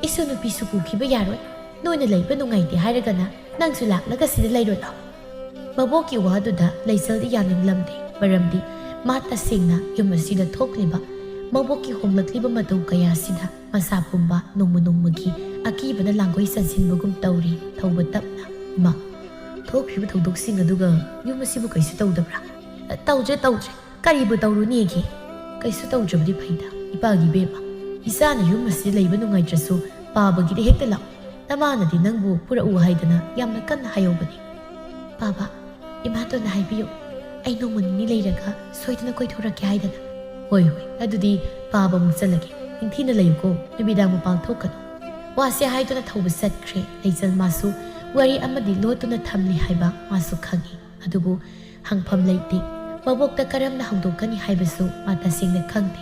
ꯏꯁꯨ ꯅꯨꯄꯤꯁꯨ ꯄꯨꯈꯤꯕ ꯌꯥꯔꯣꯏ꯫ ꯅꯣꯏꯅ ꯂꯩꯕ ꯅꯨꯡꯉꯥꯏꯇꯦ ꯍꯥꯏꯔꯒꯅ ꯅꯪꯁꯨ ꯂꯥꯛꯂꯒ ꯁꯤꯗ ꯂꯩꯔꯣ ꯂꯥꯎ꯫" ꯃꯕꯣꯛꯀꯤ ꯋꯥꯗꯨꯗ ꯂꯩꯆꯜꯗꯤ ꯌꯥꯅꯤꯡꯂꯝꯗꯦ, ꯃꯔꯝꯗꯤ ꯃꯥ ꯇꯁꯦꯡꯅ ꯌꯨꯝ ꯑꯁꯤꯗ ꯊꯣꯛꯂꯤꯕ ꯃꯕꯣꯛꯀꯤ ꯍꯣꯡꯂꯛꯂꯤꯕ ꯃꯇꯧ ꯀꯌꯥꯁꯤꯗ ꯃꯁꯥ ꯄꯨꯝꯕ ꯅꯣꯡꯃ ꯅꯣꯡꯃꯒꯤ ꯑꯀꯤꯕꯅ ꯂꯥꯡꯒꯣꯏ ꯆꯟꯁꯤꯟꯕꯒꯨꯝ ꯇꯧꯔꯤ꯫ ꯊꯧꯕ ꯇꯞꯅ, "ꯏꯃꯥ, ꯊꯣꯛꯈ꯭ꯔꯤꯕ ꯊꯧꯗꯣꯛꯁꯤꯡ ꯑꯗꯨꯒ ꯌꯨꯝ ꯑꯁꯤꯕꯨ ꯀꯩꯁꯨ ꯇꯧꯗꯕ꯭ꯔꯥ?" "ꯇꯧꯗ꯭ꯔꯦ, ꯇꯧꯗ꯭ꯔꯦ꯫ ꯀꯔꯤꯕꯨ ꯇꯧꯔꯨꯅꯤꯒꯦ? ꯀꯩꯁꯨ ꯇꯧꯗ꯭ꯔꯕꯗꯤ ꯐꯩꯗ꯫ ꯏꯄꯥꯒꯤ ꯏꯕꯦꯝꯃ, ꯏꯆꯥꯅ ꯌꯨꯝ ꯑꯁꯤꯗ ꯂꯩꯕ ꯅꯨꯡꯉꯥꯏꯇ꯭ꯔꯁꯨ ꯄꯥꯕꯒꯤꯗ ꯍꯦꯛꯇ ꯂꯥꯛꯑꯣ꯫ ꯅꯃꯥꯅꯗꯤ ꯅꯪꯕꯨ ꯄꯨꯔꯛꯎ ꯍꯥꯏꯗꯅ ꯌꯥꯝꯅ ꯀꯟꯅ ꯍꯥꯏꯍꯧꯕꯅꯤ꯫" "ꯄꯥꯕ, ꯏꯃꯥꯇꯣꯟꯅ ꯍꯥꯏꯕꯤꯌꯨ, ꯑꯩ ꯅꯣꯡꯃ ꯅꯤꯅꯤ ꯂꯩꯔꯒ ꯁꯣꯏꯗꯅ ꯀꯣꯏꯊꯣꯔꯛꯀꯦ ꯍꯥꯏꯗꯅ꯫" "ꯍꯣꯏ, ꯍꯣꯏ, ꯑꯗꯨꯗꯤ ꯄꯥꯕ ꯑꯃꯨꯛ ꯆꯠꯂꯒꯦ꯫ ꯅꯤꯡꯊꯤꯅ ꯂꯩꯌꯨꯀꯣ, ꯅꯨꯃꯤꯗꯥꯡ ꯃꯄꯥꯟ ꯊꯣꯛꯀꯅꯨ꯫" ꯋꯥꯁꯦ ꯍꯥꯏꯗꯨꯅ ꯊꯧꯕ ꯆꯠꯈ꯭ꯔꯦ꯫ ꯂꯩꯆꯜ ꯃꯥꯁꯨ ꯋꯥꯔꯤ ꯑꯃꯗꯤ ꯂꯣꯠꯇꯨꯅ ꯊꯝꯂꯤ ꯍꯥꯏꯕ ꯃꯥꯁꯨ ꯈꯪꯏ꯫ ꯑꯗꯨꯕꯨ ꯍꯪꯐꯝ ꯂꯩꯇꯦ꯫ ꯃꯕꯣꯛꯇ ꯀꯔꯝꯅ ꯍꯧꯗꯣꯛꯀꯅꯤ ꯍꯥꯏꯕꯁꯨ ꯃꯥ ꯇꯁꯦꯡꯅ ꯈꯪꯗꯦ꯫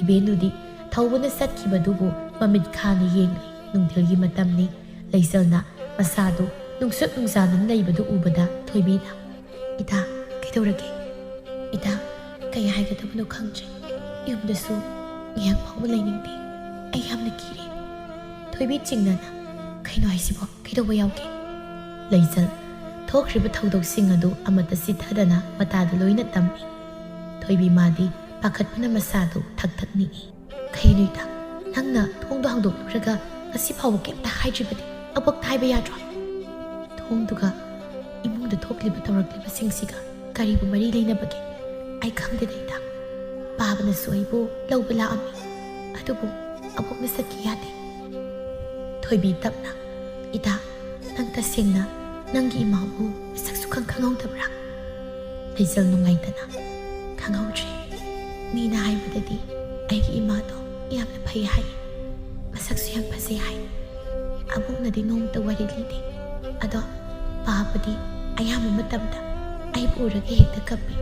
ꯏꯕꯦꯟꯅꯨꯗꯤ ꯊꯧꯕꯅ ꯆꯠꯈꯤꯕꯗꯨꯕꯨ ꯃꯃꯤꯠ ꯈꯥꯅ ꯌꯦꯡꯂꯤ꯫ ꯅꯨꯡꯊꯤꯜꯒꯤ ꯃꯇꯝꯅꯤ꯫ ꯂꯩꯆꯜꯅ ꯃꯁꯥꯗꯨ ꯅꯨꯡꯁꯨꯛ ꯅꯨꯡꯖꯥꯅꯅ ꯂꯩꯕꯗꯨ ꯎꯕꯗ ꯊꯣꯏꯕꯤꯅ, "ꯏꯇꯥ, ꯀꯩꯗꯧꯔꯒꯦ?" "ꯏꯇꯥ, ꯀꯩ ꯍꯥꯏꯒꯗꯕꯅꯣ ꯈꯪꯗ꯭ꯔꯦ꯫ ꯌꯨꯝꯗꯁꯨ ꯉꯥꯏꯍꯥꯛ ꯐꯥꯎꯕ ꯂꯩꯅꯤꯡꯗꯦ꯫ ꯑꯩ ꯌꯥꯝꯅ ꯀꯤꯔꯦ꯫" ꯊꯣꯏꯕꯤ ꯆꯤꯡꯅꯅ, "ꯀꯩꯅꯣ ꯍꯥꯏꯁꯤꯕꯣ? ꯀꯩꯗꯧꯕ ꯌꯥꯎꯒꯦ?" ꯂꯩꯆꯜ, ꯊꯣꯛꯈ꯭ꯔꯤꯕ ꯊꯧꯗꯣꯛꯁꯤꯡ ꯑꯗꯨ ꯑꯃꯠꯇ ꯆꯤꯠꯊꯗꯅ ꯃꯇꯥꯗ ꯂꯣꯏꯅ ꯇꯝꯃꯤ꯫ ꯊꯣꯏꯕꯤ ꯃꯥꯗꯤ ꯄꯥꯈꯠꯄꯅ ꯃꯁꯥꯗꯨ ꯊꯛ ꯊꯛ ꯅꯤꯛꯏ꯫ "ꯀꯩꯅꯣ ꯏꯇꯥ, ꯅꯪꯅ ꯊꯣꯡꯗꯣ ꯍꯥꯡꯗꯣꯛꯂꯨꯔꯒ ꯉꯁꯤ ꯐꯥꯎꯕ ꯀꯩꯝꯇ ꯍꯥꯏꯗ꯭ꯔꯤꯕꯗꯤ? ꯑꯕꯣꯛꯇ ꯍꯥꯏꯕ ꯌꯥꯗ꯭ꯔꯣ?" "ꯊꯣꯡꯗꯨꯒ ꯏꯃꯨꯡꯗ ꯊꯣꯛꯂꯤꯕ ꯇꯧꯔꯛꯂꯤꯕꯁꯤꯡꯁꯤꯒ ꯀꯔꯤꯕꯨ ꯃꯔꯤ ꯂꯩꯅꯕꯒꯦ? ꯑꯩ ꯈꯪꯗꯦꯗ ꯏꯇꯥ꯫ ꯄꯥꯕꯅꯁꯨ ꯑꯩꯕꯨ ꯂꯧꯕ ꯂꯥꯛꯑꯝꯃꯤ, ꯑꯗꯨꯕꯨ ꯑꯕꯣꯛꯅ ꯆꯠꯈꯤ ꯌꯥꯗꯦ꯫" ꯊꯣꯏꯕꯤ ꯇꯞꯅ, "ꯏꯇꯥ, ꯅꯪ ꯇꯁꯦꯡꯅ ꯅꯪꯒꯤ ꯏꯃꯥꯕꯨ ꯃꯁꯛ ꯁꯨꯈꯪ ꯈꯪꯍꯧꯗꯕ꯭ꯔꯥ?" ꯂꯩꯆꯜ ꯅꯨꯡꯉꯥꯏꯇꯅ, "ꯈꯪꯍꯧꯗ꯭ꯔꯦ꯫ ꯃꯤꯅ ꯍꯥꯏꯕꯗꯗꯤ ꯑꯩꯒꯤ ꯏꯃꯥꯗꯣ ꯌꯥꯝꯅ ꯐꯩ ꯍꯥꯏ, ꯃꯁꯛꯁꯨ ꯌꯥꯝ ꯐꯖꯩ ꯍꯥꯏ꯫ ꯑꯕꯣꯛꯅꯗꯤ ꯅꯣꯡꯃꯇ ꯋꯥꯔꯤ ꯂꯤꯗꯦ꯫ ꯑꯗꯣ ꯄꯥꯕꯗꯤ ꯑꯌꯥꯝꯕ ꯃꯇꯝꯗ ꯑꯩꯕꯨ ꯎꯔꯒ ꯍꯦꯛꯇ ꯀꯞꯄꯤ,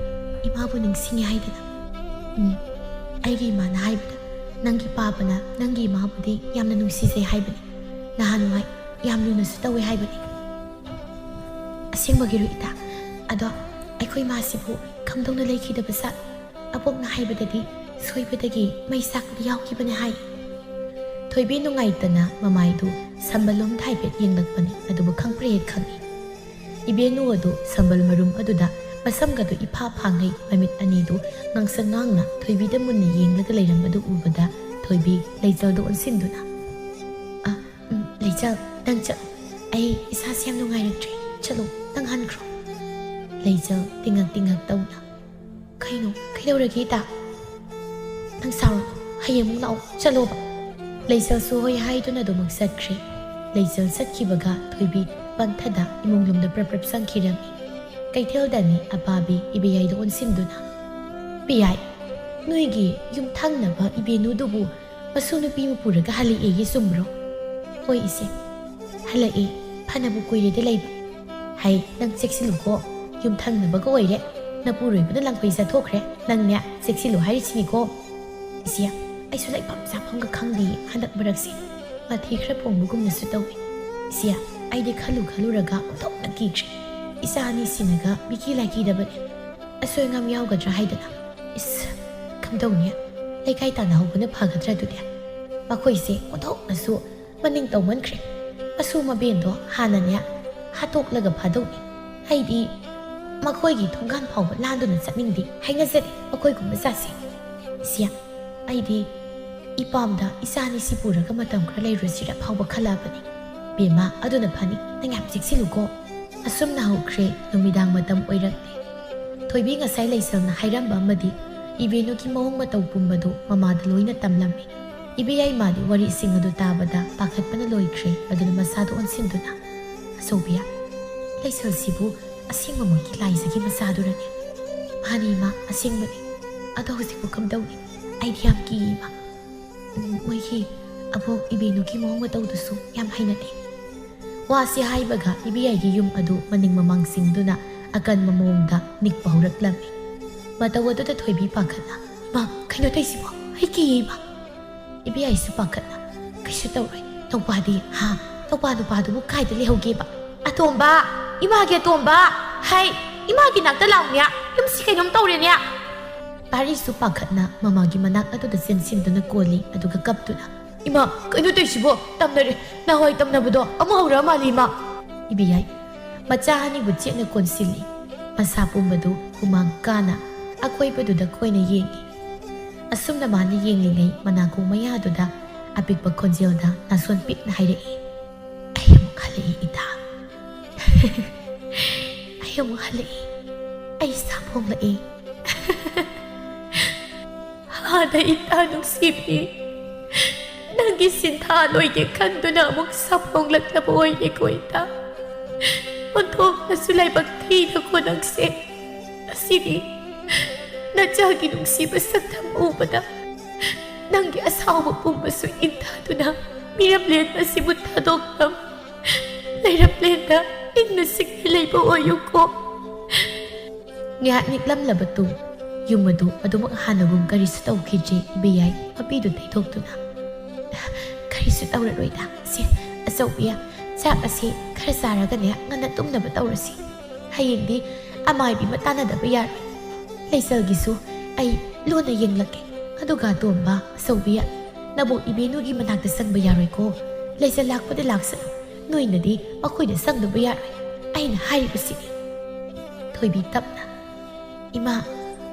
ꯏꯃꯥꯕꯨ ꯅꯤꯡꯁꯤꯡꯉꯤ ꯍꯥꯏꯗꯅ꯫ ꯎꯝ, ꯑꯩꯒꯤ ꯏꯃꯥꯅ ꯍꯥꯏꯕꯗ ꯅꯪꯒꯤ ꯄꯥꯕꯅ ꯅꯪꯒꯤ ꯏꯃꯥꯕꯨꯗꯤ ꯌꯥꯝꯅ ꯅꯨꯡꯁꯤꯖꯩ ꯍꯥꯏꯕꯅꯤ꯫ ꯅꯍꯥꯟꯋꯥꯏ ꯌꯥꯝ ꯂꯨꯅꯁꯨ ꯇꯧꯏ ꯍꯥꯏꯕꯅꯤ꯫" "ꯑꯁꯦꯡꯕꯒꯤꯔꯣ ꯏꯇꯥ? ꯑꯗꯣ ꯑꯩꯈꯣꯏ ꯃꯥꯁꯤꯕꯨ ꯀꯝꯗꯧꯅ ꯂꯩꯈꯤꯗꯕ ꯖꯥꯠ? ꯑꯕꯣꯛꯅ ꯍꯥꯏꯕꯗꯗꯤ ꯁꯣꯏꯕꯗꯒꯤ ꯃꯩ ꯆꯥꯛꯄꯗ ꯌꯥꯎꯈꯤꯕꯅꯦ ꯍꯥꯏ꯫" ꯊꯣꯏꯕꯤ ꯅꯨꯡꯉꯥꯏꯇꯅ ꯃꯃꯥꯏꯗꯨ ꯁꯝꯕꯜꯂꯣꯝꯗ ꯍꯥꯏꯐꯦꯠ ꯌꯦꯡꯂꯛꯄꯅꯤ, ꯑꯗꯨꯕꯨ ꯈꯪꯄ꯭ꯔꯦꯛ ꯍꯦꯛ ꯈꯪꯏ꯫ ꯏꯕꯦꯟꯅꯨ ꯑꯗꯨ ꯁꯝꯕꯜ ꯃꯔꯨꯝ ꯑꯗꯨꯗ ꯃꯁꯝꯒꯗꯨ ꯏꯐꯥ ꯐꯥꯉꯩ ꯃꯃꯤꯠ ꯑꯅꯤꯗꯨ ꯉꯥꯡꯁꯪ ꯉꯥꯡꯅ ꯊꯣꯏꯕꯤꯗ ꯃꯨꯟꯅ ꯌꯦꯡꯂꯒ ꯂꯩꯔꯝꯕꯗꯨ ꯎꯕꯗ ꯊꯣꯏꯕꯤ ꯂꯩꯆꯜꯗ ꯑꯣꯟꯁꯤꯟꯗꯨꯅ, "ꯑ, ꯎꯝ, ꯂꯩꯆꯜ, ꯅꯪ ꯆꯠꯂꯣ꯫ ꯑꯩ ꯏꯁꯥꯁꯦ ꯌꯥꯝ ꯅꯨꯡꯉꯥꯏꯔꯛꯇ꯭ꯔꯦ꯫ ꯆꯠꯂꯣ, ꯅꯪ ꯍꯟꯈ꯭ꯔꯣ꯫" ꯂꯩꯆꯜ ꯇꯤꯡꯉꯛ ꯇꯤꯡꯉꯛ ꯇꯧꯅ, "ꯀꯩꯅꯣ? ꯀꯩꯗꯧꯔꯒꯦ ꯏꯇꯥ? ꯅꯪ ꯁꯥꯎꯔꯅꯨ꯫ ꯍꯌꯦꯡ ꯑꯃꯨꯛ ꯂꯥꯛꯑꯣ꯫ ꯆꯠꯂꯣꯕ꯫" ꯂꯩꯆꯜꯁꯨ ꯍꯣꯏ ꯍꯥꯏꯗꯨꯅ ꯑꯗꯨꯃꯛ ꯆꯠꯈ꯭ꯔꯦ꯫ ꯂꯩꯆꯜ ꯆꯠꯈꯤꯕꯒ ꯊꯣꯏꯕꯤ ꯄꯟꯊꯗ ꯏꯃꯨꯡ ꯂꯣꯝꯗ ꯄ꯭ꯔꯞ ꯄ꯭ꯔꯞ ꯆꯪꯈꯤꯔꯝꯃꯤ꯫ ꯀꯩꯊꯦꯜꯗꯅꯤ ꯑꯄꯥꯕꯤ ꯏꯕꯦꯌꯥꯏꯗ ꯑꯣꯟꯁꯤꯟꯗꯨꯅ, "ꯏꯕꯦꯌꯥꯏ, ꯅꯣꯏꯒꯤ ꯌꯨꯝꯊꯪꯅꯕ ꯏꯕꯦꯅꯨꯗꯨꯕꯨ ꯃꯁꯨ ꯅꯨꯄꯤ ꯑꯃ ꯄꯨꯔꯒ ꯍꯜꯂꯛꯑꯦꯌꯦ, ꯆꯨꯝꯕ꯭ꯔꯣ?" "ꯍꯣꯏ ꯏꯆꯦ, ꯍꯜꯂꯛꯑꯦ꯫ ꯐꯅꯕꯨ ꯀꯨꯏꯔꯦꯗ ꯂꯩꯕ꯫ ꯍꯩ, ꯅꯪ ꯆꯦꯛꯁꯤꯜꯂꯨꯀꯣ꯫ ꯌꯨꯝꯊꯪꯅꯕꯒ ꯑꯣꯏꯔꯦ꯫ ꯅꯄꯨꯔꯣꯏꯕꯅ ꯂꯪꯐꯩ ꯆꯠꯊꯣꯛꯈ꯭ꯔꯦ꯫ ꯅꯪꯅꯦ, ꯆꯦꯛꯁꯤꯜꯂꯨ ꯍꯥꯏꯔꯤꯁꯤꯅꯤꯀꯣ꯫" "ꯏꯆꯦ, ꯑꯩꯁꯨ ꯂꯩꯐꯝ ꯆꯥꯐꯝꯒ ꯈꯪꯗꯦ ꯍꯟꯗꯛ ꯃꯔꯛꯁꯦ꯫ ꯃꯊꯤ ꯈꯔ ꯐꯣꯡꯕꯒꯨꯝꯅꯁꯨ ꯇꯧꯏ꯫ ꯏꯆꯦ, ꯑꯩꯗꯤ ꯈꯜꯂꯨ ꯈꯜꯂꯨꯔꯒ ꯑꯣꯟꯊꯣꯛꯅ ꯀꯤꯈ꯭ꯔꯦ꯫ ꯏꯆꯥ ꯑꯅꯤꯁꯤꯅꯒ ꯃꯤꯀꯤ ꯂꯥꯏꯀꯤꯗꯕꯅꯦ꯫ ꯑꯁꯣꯏ ꯑꯉꯥꯝ ꯌꯥꯎꯒꯗ꯭ꯔꯥ ꯍꯥꯏꯗꯅ꯫ ꯏꯁ, ꯀꯝꯗꯧꯅꯤ? ꯂꯩꯀꯥꯏ ꯇꯥꯟꯅꯍꯧꯕꯅ ꯐꯒꯗ꯭ꯔꯥ ꯑꯗꯨꯗꯤ? ꯃꯈꯣꯏꯁꯦ ꯑꯣꯟꯊꯣꯛꯅꯁꯨ ꯃꯅꯤꯡ ꯇꯧꯃꯟꯈ꯭ꯔꯦ꯫ ꯃꯁꯨ ꯃꯕꯦꯟꯗꯣ ꯍꯥꯟꯅꯅꯦ ꯍꯥꯠꯇꯣꯛꯂꯒ ꯐꯥꯗꯧꯅꯤ꯫ ꯑꯩꯗꯤ ꯃꯈꯣꯏꯒꯤ ꯊꯣꯡꯒꯥꯟ ꯐꯥꯎꯕ ꯂꯥꯟꯗꯨꯅ ꯆꯠꯅꯤꯡꯗꯦ꯫ ꯍꯩꯅꯖꯗꯦ ꯃꯈꯣꯏꯒꯨꯝꯕ ꯖꯥꯠꯁꯦ꯫ ꯏꯆꯦ, ꯑꯩꯗꯤ ꯏꯄꯥꯝꯗ ꯏꯆꯥ ꯑꯅꯤꯁꯤ ꯄꯨꯔꯒ ꯃꯇꯝ ꯈꯔ ꯂꯩꯔꯨꯁꯤꯔ ꯐꯥꯎꯕ ꯈꯜꯂꯛꯑꯕꯅꯤ꯫ ꯕꯦꯝꯃ, ꯑꯗꯨꯅ ꯐꯅꯤ꯫ ꯅꯪ ꯌꯥꯝ ꯆꯦꯛꯁꯤꯜꯂꯨꯀꯣ꯫" ꯑꯁꯨꯝꯅ ꯍꯧꯈ꯭ꯔꯦ꯫ ꯅꯨꯃꯤꯗꯥꯡ ꯃꯇꯝ ꯑꯣꯏꯔꯛꯂꯦ꯫ ꯊꯣꯏꯕꯤ ꯉꯁꯥꯏ ꯂꯩꯁꯜꯅ ꯍꯥꯏꯔꯝꯕ ꯑꯃꯗꯤ ꯏꯕꯦꯅꯨꯒꯤ ꯃꯑꯣꯡ ꯃꯇꯧ ꯄꯨꯝꯕꯗꯨ ꯃꯃꯥꯗ ꯂꯣꯏꯅ ꯇꯝꯂꯝꯃꯤ꯫ ꯏꯕꯦꯌꯥꯏꯃꯥꯗꯤ ꯋꯥꯔꯤꯁꯤꯡ ꯑꯗꯨ ꯇꯥꯕꯗ ꯄꯥꯈꯠꯄꯅ ꯂꯣꯏꯈ꯭ꯔꯦ꯫ ꯑꯗꯨꯅ ꯃꯁꯥꯗꯨ ꯑꯣꯟꯁꯤꯟꯗꯨꯅ, "ꯑꯆꯧꯕꯤ, ꯂꯩꯁꯜꯁꯤꯕꯨ ꯑꯁꯦꯡꯕꯃꯛꯀꯤ ꯂꯥꯏꯖꯒꯤ ꯃꯆꯥꯗꯨꯔꯅꯦ?" "ꯃꯥꯅꯤ ꯏꯃꯥ, ꯑꯁꯦꯡꯕꯅꯤ꯫ ꯑꯗꯣ ꯍꯧꯖꯤꯛꯄꯨ ꯀꯝꯗꯧꯅꯤ? ꯑꯩꯗꯤ ꯌꯥꯝ ꯀꯤꯌꯦ ꯏꯃꯥ꯫ ꯎꯝ, ꯃꯣꯏꯒꯤ ꯑꯕꯣꯛ ꯏꯕꯦꯅꯨꯒꯤ ꯃꯑꯣꯡ ꯃꯇꯧꯗꯨꯁꯨ ꯌꯥꯝ ꯍꯩꯅꯗꯦ꯫" ꯋꯥꯁꯤ ꯍꯥꯏꯕꯒ ꯏꯕꯦꯌꯥꯏꯒꯤ ꯌꯨꯝ ꯑꯗꯨ ꯃꯅꯤꯡ ꯃꯃꯥꯡ ꯆꯤꯡꯗꯨꯅ ꯑꯀꯟꯕ ꯃꯑꯣꯡꯗ ꯅꯤꯛꯄ ꯍꯧꯔꯛꯂꯝꯃꯤ꯫ ꯃꯇꯧ ꯑꯗꯨꯗ ꯊꯣꯏꯕꯤ ꯄꯥꯈꯠꯅ, "ꯏꯃꯥ, ꯀꯩꯅꯣ ꯇꯧꯏꯁꯤꯕꯣ? ꯑꯩ ꯀꯤꯌꯦ ꯏꯃꯥ!" ꯏꯕꯦꯌꯥꯏꯁꯨ ꯄꯥꯈꯠꯅ, "ꯀꯩꯁꯨ ꯇꯧꯔꯣꯏ꯫ ꯇꯧꯕꯥꯗꯤ, ꯍꯥ? ꯇꯧꯕꯥ ꯅꯨꯄꯥꯗꯨꯕꯨ ꯀꯥꯏꯗ ꯂꯩꯍꯧꯒꯦꯕ? ꯑꯇꯣꯝꯕ! ꯏꯃꯥꯒꯤ ꯑꯇꯣꯝꯕ! ꯍꯩ! ꯏꯃꯥꯒꯤ ꯅꯥꯛꯇ ꯂꯥꯎꯅꯦ! ꯌꯨꯝꯁꯤ ꯀꯩꯅꯣꯝ ꯇꯧꯔꯦꯅꯦ!" ꯄꯥꯔꯤꯁꯨ ꯄꯥꯈꯠꯅ ꯃꯃꯥꯒꯤ ꯃꯅꯥꯛ ꯑꯗꯨꯗ ꯆꯦꯟꯁꯤꯟꯗꯨꯅ ꯀꯣꯜꯂꯤ, ꯑꯗꯨꯒ ꯀꯞꯇꯨꯅ, "ꯏꯃꯥ, ꯀꯩꯅꯣ ꯇꯧꯏꯁꯤꯕꯣ? ꯇꯝꯅꯔꯦ꯫ ꯅꯍꯥꯟꯋꯥꯏ ꯇꯝꯅꯕꯗꯣ ꯑꯃꯨꯛ ꯍꯧꯔꯛꯑ ꯃꯥꯜꯂꯦ, ꯏꯃꯥ!" ꯏꯕꯦꯌꯥꯏ ꯃꯆꯥ ꯑꯅꯤꯕꯨ ꯆꯦꯠꯅ ꯀꯣꯟꯁꯤꯜꯂꯤ꯫ ꯃꯁꯥ ꯄꯨꯝꯕꯗꯨ ꯍꯨꯃꯥꯡ ꯀꯥꯅ ꯑꯀꯣꯏꯕꯗꯨꯗ ꯀꯣꯏꯅ ꯌꯦꯡꯏ꯫ ꯑꯁꯨꯝꯅ ꯃꯥꯅ ꯌꯦꯡꯂꯤꯉꯩ ꯃꯅꯥꯀꯣꯡ ꯃꯌꯥꯗꯨꯗ ꯑꯄꯤꯛꯄ ꯈꯣꯟꯖꯦꯜꯗ ꯅꯥꯁꯣꯟ ꯄꯤꯛꯅ ꯍꯥꯏꯔꯛꯏ, "ꯑꯩ ꯑꯃꯨꯛ ꯍꯜꯂꯛꯏ, ꯏꯇꯥ꯫ ꯑꯩ ꯑꯃꯨꯛ ꯍꯜꯂꯛꯏ꯫ ꯑꯩ ꯁꯥꯐꯣꯡꯂꯛꯏ꯫ ꯍꯥꯟꯅ ꯏꯇꯥ ꯅꯨꯡꯁꯤꯕꯤ, ꯅꯪꯒꯤ ꯁꯤꯟꯊꯥ ꯂꯣꯏꯒꯦ ꯈꯟꯗꯨꯅ ꯑꯃꯨꯛ ꯁꯥꯐꯣꯡꯂꯛꯂꯕ ꯑꯣꯏꯔꯦꯀꯣ ꯏꯇꯥ꯫ ꯑꯣꯟꯊꯣꯛꯅꯁꯨ ꯂꯥꯏꯕꯛ ꯊꯤꯗꯀꯣ ꯅꯪꯁꯦ꯫ ꯉꯁꯤꯗꯤ ꯅꯆꯥꯒꯤ ꯅꯨꯡꯁꯤꯕ ꯁꯛꯇꯝ ꯎꯕꯗ ꯅꯪꯒꯤ ꯑꯁꯥꯎꯕ ꯄꯨꯝꯕꯁꯨ ꯏꯪꯊꯗꯨꯅ ꯃꯤꯔꯝꯂꯦꯟ ꯑꯁꯤꯕꯨ ꯊꯥꯗꯣꯛꯂꯝ ꯂꯩꯔꯝꯂꯦꯟꯗ ꯏꯪꯅ ꯆꯤꯛꯅ ꯂꯩꯕ ꯑꯣꯏꯌꯨꯀꯣ꯫" ꯉꯥꯏꯍꯥꯛ ꯅꯤꯛꯂꯝꯂꯕ ꯇꯨꯡ ꯌꯨꯝ ꯑꯗꯨ ꯑꯗꯨꯃꯛ ꯍꯥꯟꯅꯒꯨꯝ ꯀꯔꯤꯁꯨ ꯇꯧꯈꯤꯗ꯭ꯔꯦ ꯏꯕꯦꯌꯥꯏ ꯃꯄꯤꯗꯨ ꯇꯩꯊꯣꯛꯇꯨꯅ꯫ "ꯀꯔꯤꯁꯨ ꯇꯧꯔꯔꯣꯏꯗ꯫ ꯁꯦ, ꯑꯆꯧꯕꯤ, ꯆꯥꯛ ꯑꯁꯤ ꯈꯔ ꯆꯥꯔꯒꯅꯦ ꯉꯟꯅ ꯇꯨꯝꯅꯕ ꯇꯧꯔꯁꯤ꯫ ꯍꯌꯦꯡꯗꯤ ꯑꯃꯥꯏꯕꯤ ꯑꯃ ꯇꯥꯟꯅꯗꯕ ꯌꯥꯔꯣꯏ꯫ ꯂꯩꯆꯜꯒꯤꯁꯨ ꯑꯩ ꯂꯣꯟꯅ ꯌꯦꯡꯂꯛꯀꯦ꯫ ꯑꯗꯨꯒ ꯇꯣꯝꯕ, ꯑꯆꯧꯕꯤ, ꯅꯕꯣꯛ ꯏꯕꯦꯟꯅꯨꯒꯤ ꯃꯅꯥꯛꯇ ꯆꯪꯕ ꯌꯥꯔꯣꯏꯀꯣ꯫ ꯂꯩꯆꯜ ꯂꯥꯛꯄꯗꯤ ꯂꯥꯛꯁꯅꯨ, ꯅꯣꯏꯅꯗꯤ ꯃꯈꯣꯏꯗ ꯆꯪꯗꯕ ꯌꯥꯔꯣꯏ꯫ ꯑꯩꯅ ꯍꯥꯏꯔꯤꯕꯁꯤꯅꯤ꯫" ꯊꯣꯏꯕꯤ ꯇꯞꯅ, "ꯏꯃꯥ,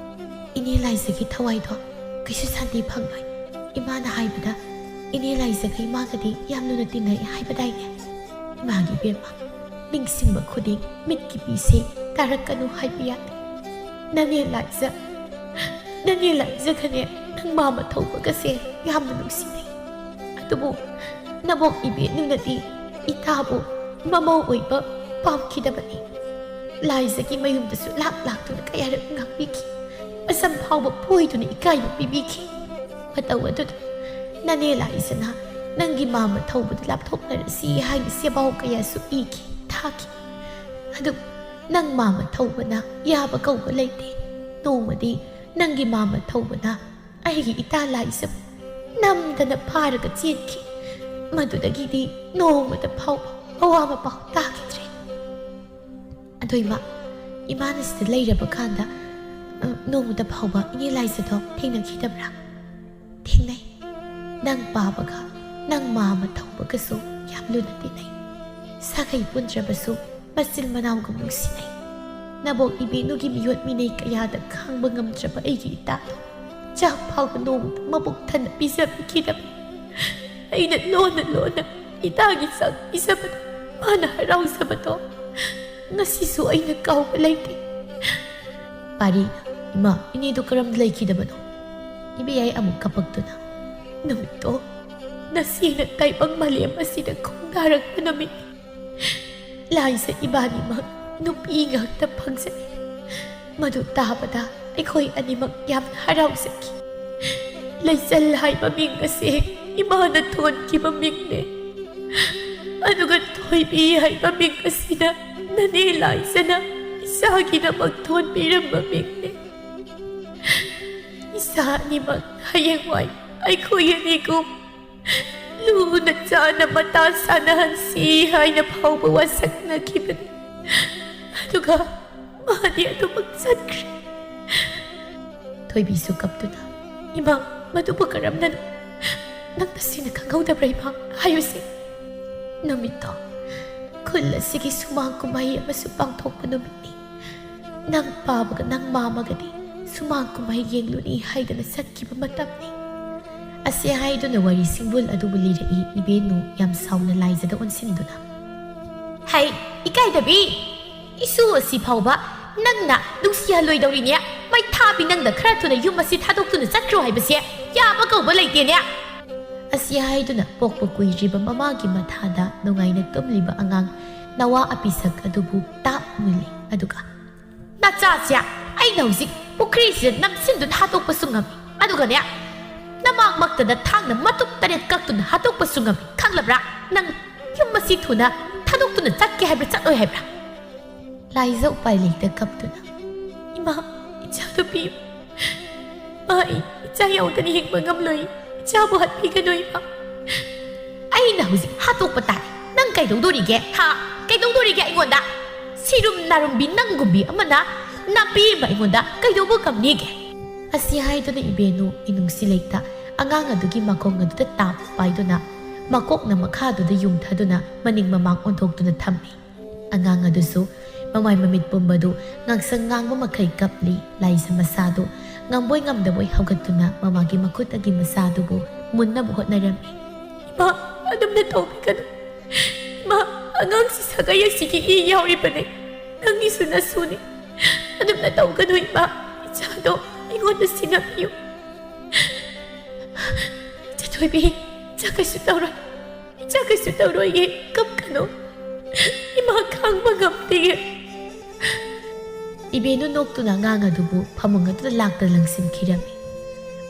ꯏꯅꯦ ꯂꯥꯏꯖꯒꯤ ꯊꯋꯥꯏꯗꯣ ꯀꯩꯁꯨ ꯁꯥꯟꯇꯤ ꯐꯪꯂꯣꯏ꯫ ꯏꯃꯥꯅ ꯍꯥꯏꯕꯗ ꯏꯅꯦ ꯂꯥꯏꯖꯒ ꯏꯃꯥꯒꯗꯤ ꯌꯥꯝ ꯂꯨꯅ ꯇꯤꯟꯅꯩ ꯍꯥꯏꯕꯗꯥꯏꯅꯦ? ꯏꯃꯥꯒꯤ ꯏꯕꯦꯝꯃ, ꯅꯤꯡꯁꯤꯡꯕ ꯈꯨꯗꯤꯡ ꯃꯤꯠꯀꯤ ꯄꯤꯁꯦ ꯇꯥꯔꯛꯀꯅꯨ ꯍꯥꯏꯕ ꯌꯥꯗꯦ꯫ ꯅꯅꯦ ꯂꯥꯏꯖ, ꯅꯅꯦ ꯂꯥꯏꯖꯒꯅꯦ ꯅꯪ ꯃꯥꯃ ꯊꯧꯕꯒꯁꯦ ꯌꯥꯝꯅ ꯅꯨꯡꯁꯤꯅꯩ꯫ ꯑꯗꯨꯕꯨ ꯅꯕꯣꯛ ꯏꯕꯦꯟꯅꯨꯅꯗꯤ ꯏꯇꯥꯕꯨ ꯃꯃꯧ ꯑꯣꯏꯕ ꯄꯥꯝꯈꯤꯗꯕꯅꯤ꯫ ꯂꯥꯏꯖꯒꯤ ꯃꯌꯨꯝꯗꯁꯨ ꯂꯥꯛ ꯂꯥꯛꯇꯨꯅ ꯀꯌꯥꯔꯛ ꯉꯥꯡꯕꯤꯈꯤ꯫ ꯃꯁꯝ ꯐꯥꯎꯕ ꯐꯣꯏꯗꯨꯅ ꯏꯀꯥꯏꯕ ꯄꯤꯕꯤꯈꯤ꯫ ꯃꯇꯧ ꯑꯗꯨꯗ ꯅꯅꯦ ꯂꯥꯏꯖꯅ ꯅꯪꯒꯤ ꯃꯥꯃ ꯊꯧꯕꯗꯨ ꯂꯥꯞꯊꯣꯛꯅꯔꯁꯤ ꯍꯥꯏꯅ ꯁꯦꯕꯥꯎ ꯀꯌꯥꯁꯨ ꯏꯈꯤ, ꯊꯥꯈꯤ꯫ ꯑꯗꯨ ꯅꯪ ꯃꯥꯃ ꯊꯧꯕꯅ ꯌꯥꯕ ꯀꯧꯕ ꯂꯩꯇꯦ꯫ ꯅꯣꯡꯃꯗꯤ ꯅꯪꯒꯤ ꯃꯥꯃ ꯊꯧꯕꯅ ꯑꯩꯒꯤ ꯏꯇꯥ ꯂꯥꯏꯖꯕꯨ ꯅꯝꯗꯅ ꯐꯥꯔꯒ ꯆꯦꯟꯈꯤ꯫ ꯃꯗꯨꯗꯒꯤꯗꯤ ꯅꯣꯡꯃꯇ ꯐꯥꯎꯕ ꯃꯋꯥ ꯃꯄꯥꯎ ꯇꯥꯈꯤꯗ꯭ꯔꯦ꯫ ꯑꯗꯣ ꯏꯃꯥ, ꯏꯃꯥꯅ ꯁꯤꯗ ꯂꯩꯔꯕ ꯀꯥꯟꯗ, ꯑ, ꯅꯣꯡꯃꯇ ꯐꯥꯎꯕ ꯏꯅꯦ ꯂꯥꯏꯖꯗꯣ ꯊꯦꯡꯅꯈꯤꯗꯕ꯭ꯔꯥ?" "ꯊꯦꯡꯅꯩ꯫ ꯅꯪ ꯄꯥꯕꯒ ꯅꯪ ꯃꯥꯃ ꯊꯧꯕꯒꯁꯨ ꯌꯥꯝ ꯂꯨꯅ ꯇꯤꯟꯅꯩ꯫ ꯁꯥꯒꯩ ꯄꯨꯟꯗ꯭ꯔꯕꯁꯨ ꯃꯆꯤꯟ ꯃꯅꯥꯎꯒꯨꯝ ꯅꯨꯡꯁꯤꯅꯩ꯫ ꯅꯕꯣꯛ ꯏꯕꯦꯟꯅꯨꯒꯤ ꯃꯤꯑꯣꯠ ꯃꯤꯅꯩ ꯀꯌꯥꯗ ꯈꯥꯡꯕ ꯉꯝꯗ꯭ꯔꯕ ꯑꯩꯒꯤ ꯏꯇꯥꯗꯣ ꯆꯥꯛ ꯐꯥꯎꯕ ꯅꯣꯡꯃꯇ ꯃꯕꯨꯛ ꯊꯟꯅ ꯄꯤꯖꯕꯤꯈꯤꯗꯕ ꯑꯩꯅ ꯂꯣꯟꯅ ꯂꯣꯟꯅ ꯏꯇꯥꯒꯤ ꯆꯥꯛ ꯄꯤꯖꯕꯗꯣ ꯃꯥꯅ ꯍꯔꯥꯎꯖꯕꯗꯣ ꯉꯁꯤꯁꯨ ꯑꯩꯅ ꯀꯥꯎꯕ ꯂꯩꯇꯦ꯫ ꯄꯥꯔꯤꯅ, "ꯏꯃꯥ, ꯏꯅꯦꯗꯨ ꯀꯔꯝꯅ ꯂꯩꯈꯤꯗꯕꯅꯣ?" ꯏꯕꯦꯌꯥꯏ ꯑꯃꯨꯛ ꯀꯞꯄꯛꯇꯨꯅ, "ꯅꯨꯃꯤꯠꯇꯣ ꯅꯆꯦꯅ ꯇꯥꯏꯕꯪ ꯃꯥꯂꯦꯝ ꯑꯁꯤꯗ ꯈꯣꯡꯗꯥꯔꯛꯄ ꯅꯨꯃꯤꯠꯅꯤ꯫ ꯂꯥꯏꯖ ꯏꯕꯥꯅꯤꯃꯛ ꯅꯨꯄꯤ ꯉꯥꯛꯇ ꯐꯪꯖꯩ꯫ ꯃꯗꯨ ꯇꯥꯕꯗ ꯑꯩꯈꯣꯏ ꯑꯅꯤꯃꯛ ꯌꯥꯝꯅ ꯍꯔꯥꯎꯖꯈꯤ꯫ ꯂꯩꯆꯜ ꯍꯥꯏꯕ ꯃꯤꯡ ꯑꯁꯤ ꯏꯃꯥꯅ ꯊꯣꯟꯈꯤꯕ ꯃꯤꯡꯅꯦ꯫ ꯑꯗꯨꯒ ꯊꯣꯏꯕꯤ ꯍꯥꯏꯕ ꯃꯤꯡ ꯑꯁꯤꯅ ꯅꯅꯦ ꯂꯥꯏꯖꯅ ꯏꯆꯥꯒꯤꯗꯃꯛ ꯊꯣꯟꯕꯤꯔꯝꯕ ꯃꯤꯡꯅꯦ꯫ ꯏꯆꯥ ꯑꯅꯤꯃꯛ ꯍꯌꯦꯡꯋꯥꯏ ꯑꯩꯈꯣꯏ ꯑꯅꯤꯒꯨꯝ ꯂꯨꯅ ꯆꯥꯅ ꯃꯇꯥ ꯁꯥꯟꯅꯍꯟꯁꯤ ꯍꯥꯏꯅ ꯐꯥꯎꯕ ꯋꯥꯁꯛꯅꯈꯤꯕꯅꯤ꯫ ꯑꯗꯨꯒ ꯃꯥꯗꯤ ꯑꯗꯨꯃꯛ ꯆꯠꯈ꯭ꯔꯦ꯫" ꯊꯣꯏꯕꯤꯁꯨ ꯀꯞꯇꯨꯅ, "ꯏꯃꯥ, ꯃꯗꯨꯕꯨ ꯀꯔꯝꯅꯅꯣ? ꯅꯪ ꯇꯁꯦꯡꯅ ꯈꯪꯍꯧꯗꯕ꯭ꯔꯥ ꯏꯃꯥ? ꯍꯥꯏꯌꯨꯁꯦ꯫" ꯅꯨꯃꯤꯠꯇꯣ ꯈꯨꯜ ꯑꯁꯤꯒꯤ ꯁꯨꯃꯥꯡ ꯀꯨꯝꯍꯩ ꯑꯃꯁꯨ ꯄꯥꯡꯊꯣꯛꯄ ꯅꯨꯃꯤꯠꯅꯤ꯫ ꯅꯪ ꯄꯥꯕꯒ ꯅꯪ ꯃꯥꯃꯒꯗꯤ ꯁꯨꯃꯥꯡ ꯀꯨꯝꯍꯩ ꯌꯦꯡꯂꯨꯅꯤ ꯍꯥꯏꯗꯅ ꯆꯠꯈꯤꯕ ꯃꯇꯝꯅꯤ꯫ ꯑꯁꯤ ꯍꯥꯏꯗꯨꯅ ꯋꯥꯔꯤ ꯁꯤꯡꯕꯨꯜ ꯑꯗꯨꯕꯨ ꯂꯤꯔꯛꯏ ꯏꯕꯦꯟꯅꯨ ꯌꯥꯝ ꯁꯥꯎꯅ ꯂꯥꯏꯖꯗ ꯑꯣꯟꯁꯤꯟꯗꯨꯅ꯫ "ꯍꯩ, ꯏꯀꯥꯏꯗꯕꯤ! ꯏꯁꯨ ꯑꯁꯤ ꯐꯥꯎꯕ ꯅꯪꯅ ꯅꯨꯡꯁꯤꯍꯜꯂꯣꯏꯗꯧꯔꯤꯅꯦ꯫ ꯃꯩꯊꯥꯕꯤ, ꯅꯪꯗ ꯈꯔ ꯊꯨꯅ ꯌꯨꯝ ꯑꯁꯤ ꯊꯥꯗꯣꯛꯇꯨꯅ ꯆꯠꯈ꯭ꯔꯣ ꯍꯥꯏꯕꯁꯦ ꯌꯥꯕ ꯀꯧꯕ ꯂꯩꯇꯦꯅꯦ꯫" ꯑꯁꯤ ꯍꯥꯏꯗꯨꯅ ꯄꯣꯛꯄ ꯀꯨꯏꯗ꯭ꯔꯤꯕ ꯃꯃꯥꯒꯤ ꯃꯊꯥꯗ ꯅꯨꯡꯉꯥꯏꯅ ꯇꯨꯝꯂꯤꯕ ꯑꯉꯥꯡ ꯅꯋꯥ ꯑꯄꯤꯁꯛ ꯑꯗꯨꯕꯨ ꯇꯥꯞ ꯃꯨꯜꯂꯤ꯫ ꯑꯗꯨꯒ, "ꯅꯆꯥꯁꯦ ꯑꯩꯅ ꯍꯧꯖꯤꯛ ꯄꯨꯈ꯭ꯔꯤꯁꯤꯗ ꯅꯝꯁꯤꯟꯗꯨꯅ ꯍꯥꯠꯇꯣꯛꯄꯁꯨ ꯉꯝꯃꯤ꯫ ꯑꯗꯨꯒꯅꯦ, ꯅꯃꯥꯡꯃꯛꯇꯗ ꯊꯥꯡꯅ ꯃꯇꯨꯝ ꯇꯔꯦꯠ ꯀꯛꯇꯨꯅ ꯍꯥꯠꯇꯣꯛꯄꯁꯨ ꯉꯝꯃꯤ꯫ ꯈꯪꯂꯕ꯭ꯔꯥ? ꯅꯪ ꯌꯨꯝ ꯑꯁꯤ ꯊꯨꯅ ꯊꯥꯗꯣꯛꯇꯨꯅ ꯆꯠꯀꯦ ꯍꯥꯏꯕ꯭ꯔꯥ, ꯆꯠꯂꯣꯏ ꯍꯥꯏꯕ꯭ꯔꯥ?" ꯂꯥꯏꯖ ꯎꯄꯥꯏ ꯂꯩꯇ ꯀꯞꯇꯨꯅ, "ꯏꯃꯥ, ꯏꯆꯥꯗꯨ ꯄꯤꯌꯨ꯫ ꯏꯃꯥ, ꯑꯩ ꯏꯆꯥ ꯌꯥꯎꯗꯅ ꯍꯤꯡꯕ ꯉꯝꯂꯣꯏ꯫ ꯏꯆꯥꯕꯨ ꯍꯥꯠꯄꯤꯒꯅꯨ, ꯏꯃꯥ꯫" "ꯑꯩꯅ ꯍꯧꯖꯤꯛ ꯍꯥꯠꯇꯣꯛꯄ ꯇꯥꯔꯦ꯫ ꯅꯪ ꯀꯩꯗꯧꯗꯣꯔꯤꯒꯦ? ꯍꯥ? ꯀꯩꯗꯧꯗꯣꯔꯤꯒꯦ ꯑꯩꯉꯣꯟꯗ? ꯁꯤꯔꯨꯝ ꯅꯥꯔꯨꯝꯕꯤ ꯅꯪꯒꯨꯝꯕꯤ ꯑꯃꯅ ꯅꯥꯄꯤ ꯑꯃ ꯑꯩꯉꯣꯟꯗ ꯀꯩꯗꯧꯕ ꯉꯝꯅꯤꯒꯦ?" ꯑꯁꯤ ꯍꯥꯏꯗꯨꯅ ꯏꯕꯦꯟꯅꯨ ꯏꯅꯨꯡꯁꯤ ꯂꯩꯇ ꯑꯉꯥꯡ ꯑꯗꯨꯒꯤ ꯃꯈꯣꯡ ꯑꯗꯨꯗ ꯇꯥꯞ ꯄꯥꯏꯗꯨꯅ ꯃꯀꯣꯛꯅ ꯃꯈꯥꯗꯨꯗ ꯌꯨꯡꯊꯗꯨꯅ ꯃꯅꯤꯡ ꯃꯃꯥꯡ ꯑꯣꯟꯊꯣꯛꯇꯨꯅ ꯊꯝꯃꯤ꯫ ꯑꯉꯥꯡ ꯑꯗꯨꯁꯨ ꯃꯃꯥꯏ ꯃꯃꯤꯠ ꯄꯨꯝꯕꯗꯨ ꯉꯥꯡꯁꯪ ꯉꯥꯡꯕ ꯃꯈꯩ ꯀꯞꯂꯤ꯫ ꯂꯥꯏꯖ ꯃꯁꯥꯗꯨ ꯉꯝꯕꯣꯏ ꯉꯝꯗꯕꯣꯏ ꯍꯧꯒꯠꯇꯨꯅ ꯃꯃꯥꯒꯤ ꯃꯈꯨꯠꯇꯒꯤ ꯃꯆꯥꯗꯨꯕꯨ ꯃꯨꯟꯅꯕ ꯍꯣꯠꯅꯔꯝꯃꯤ꯫ "ꯏꯃꯥ, ꯑꯗꯨꯝꯅ ꯇꯧꯕꯤꯒꯅꯨ꯫ ꯏꯃꯥ, ꯑꯉꯥꯡꯁꯤ ꯁꯥꯒꯩ ꯑꯁꯤꯒꯤ ꯏ ꯌꯥꯎꯔꯤꯕꯅꯤ꯫ ꯅꯪꯒꯤꯁꯨ ꯅꯁꯨꯅꯤ꯫ ꯑꯗꯨꯝꯅ ꯇꯧꯒꯅꯨ ꯏꯃꯥ꯫ ꯏꯆꯥꯗꯣ ꯑꯩꯉꯣꯟꯗ ꯁꯤꯟꯅꯕꯤꯌꯨ꯫ ꯏꯆꯥ ꯊꯣꯏꯕꯤ, ꯏꯆꯥ ꯀꯩꯁꯨ ꯇꯧꯔꯣꯏ꯫ ꯏꯆꯥ ꯀꯩꯁꯨ ꯇꯧꯔꯣꯏꯌꯦ꯫ ꯀꯞꯀꯅꯨ꯫ ꯏꯃꯥ ꯈꯥꯡꯕ ꯉꯝꯗꯦꯌꯦ꯫" ꯏꯕꯦꯅꯨ ꯅꯣꯛꯇꯨꯅ ꯑꯉꯥꯡ ꯑꯗꯨꯕꯨ ꯐꯃꯨꯡ ꯑꯗꯨꯗ ꯂꯥꯛꯇ ꯂꯪꯁꯤꯟꯈꯤꯔꯝꯃꯤ꯫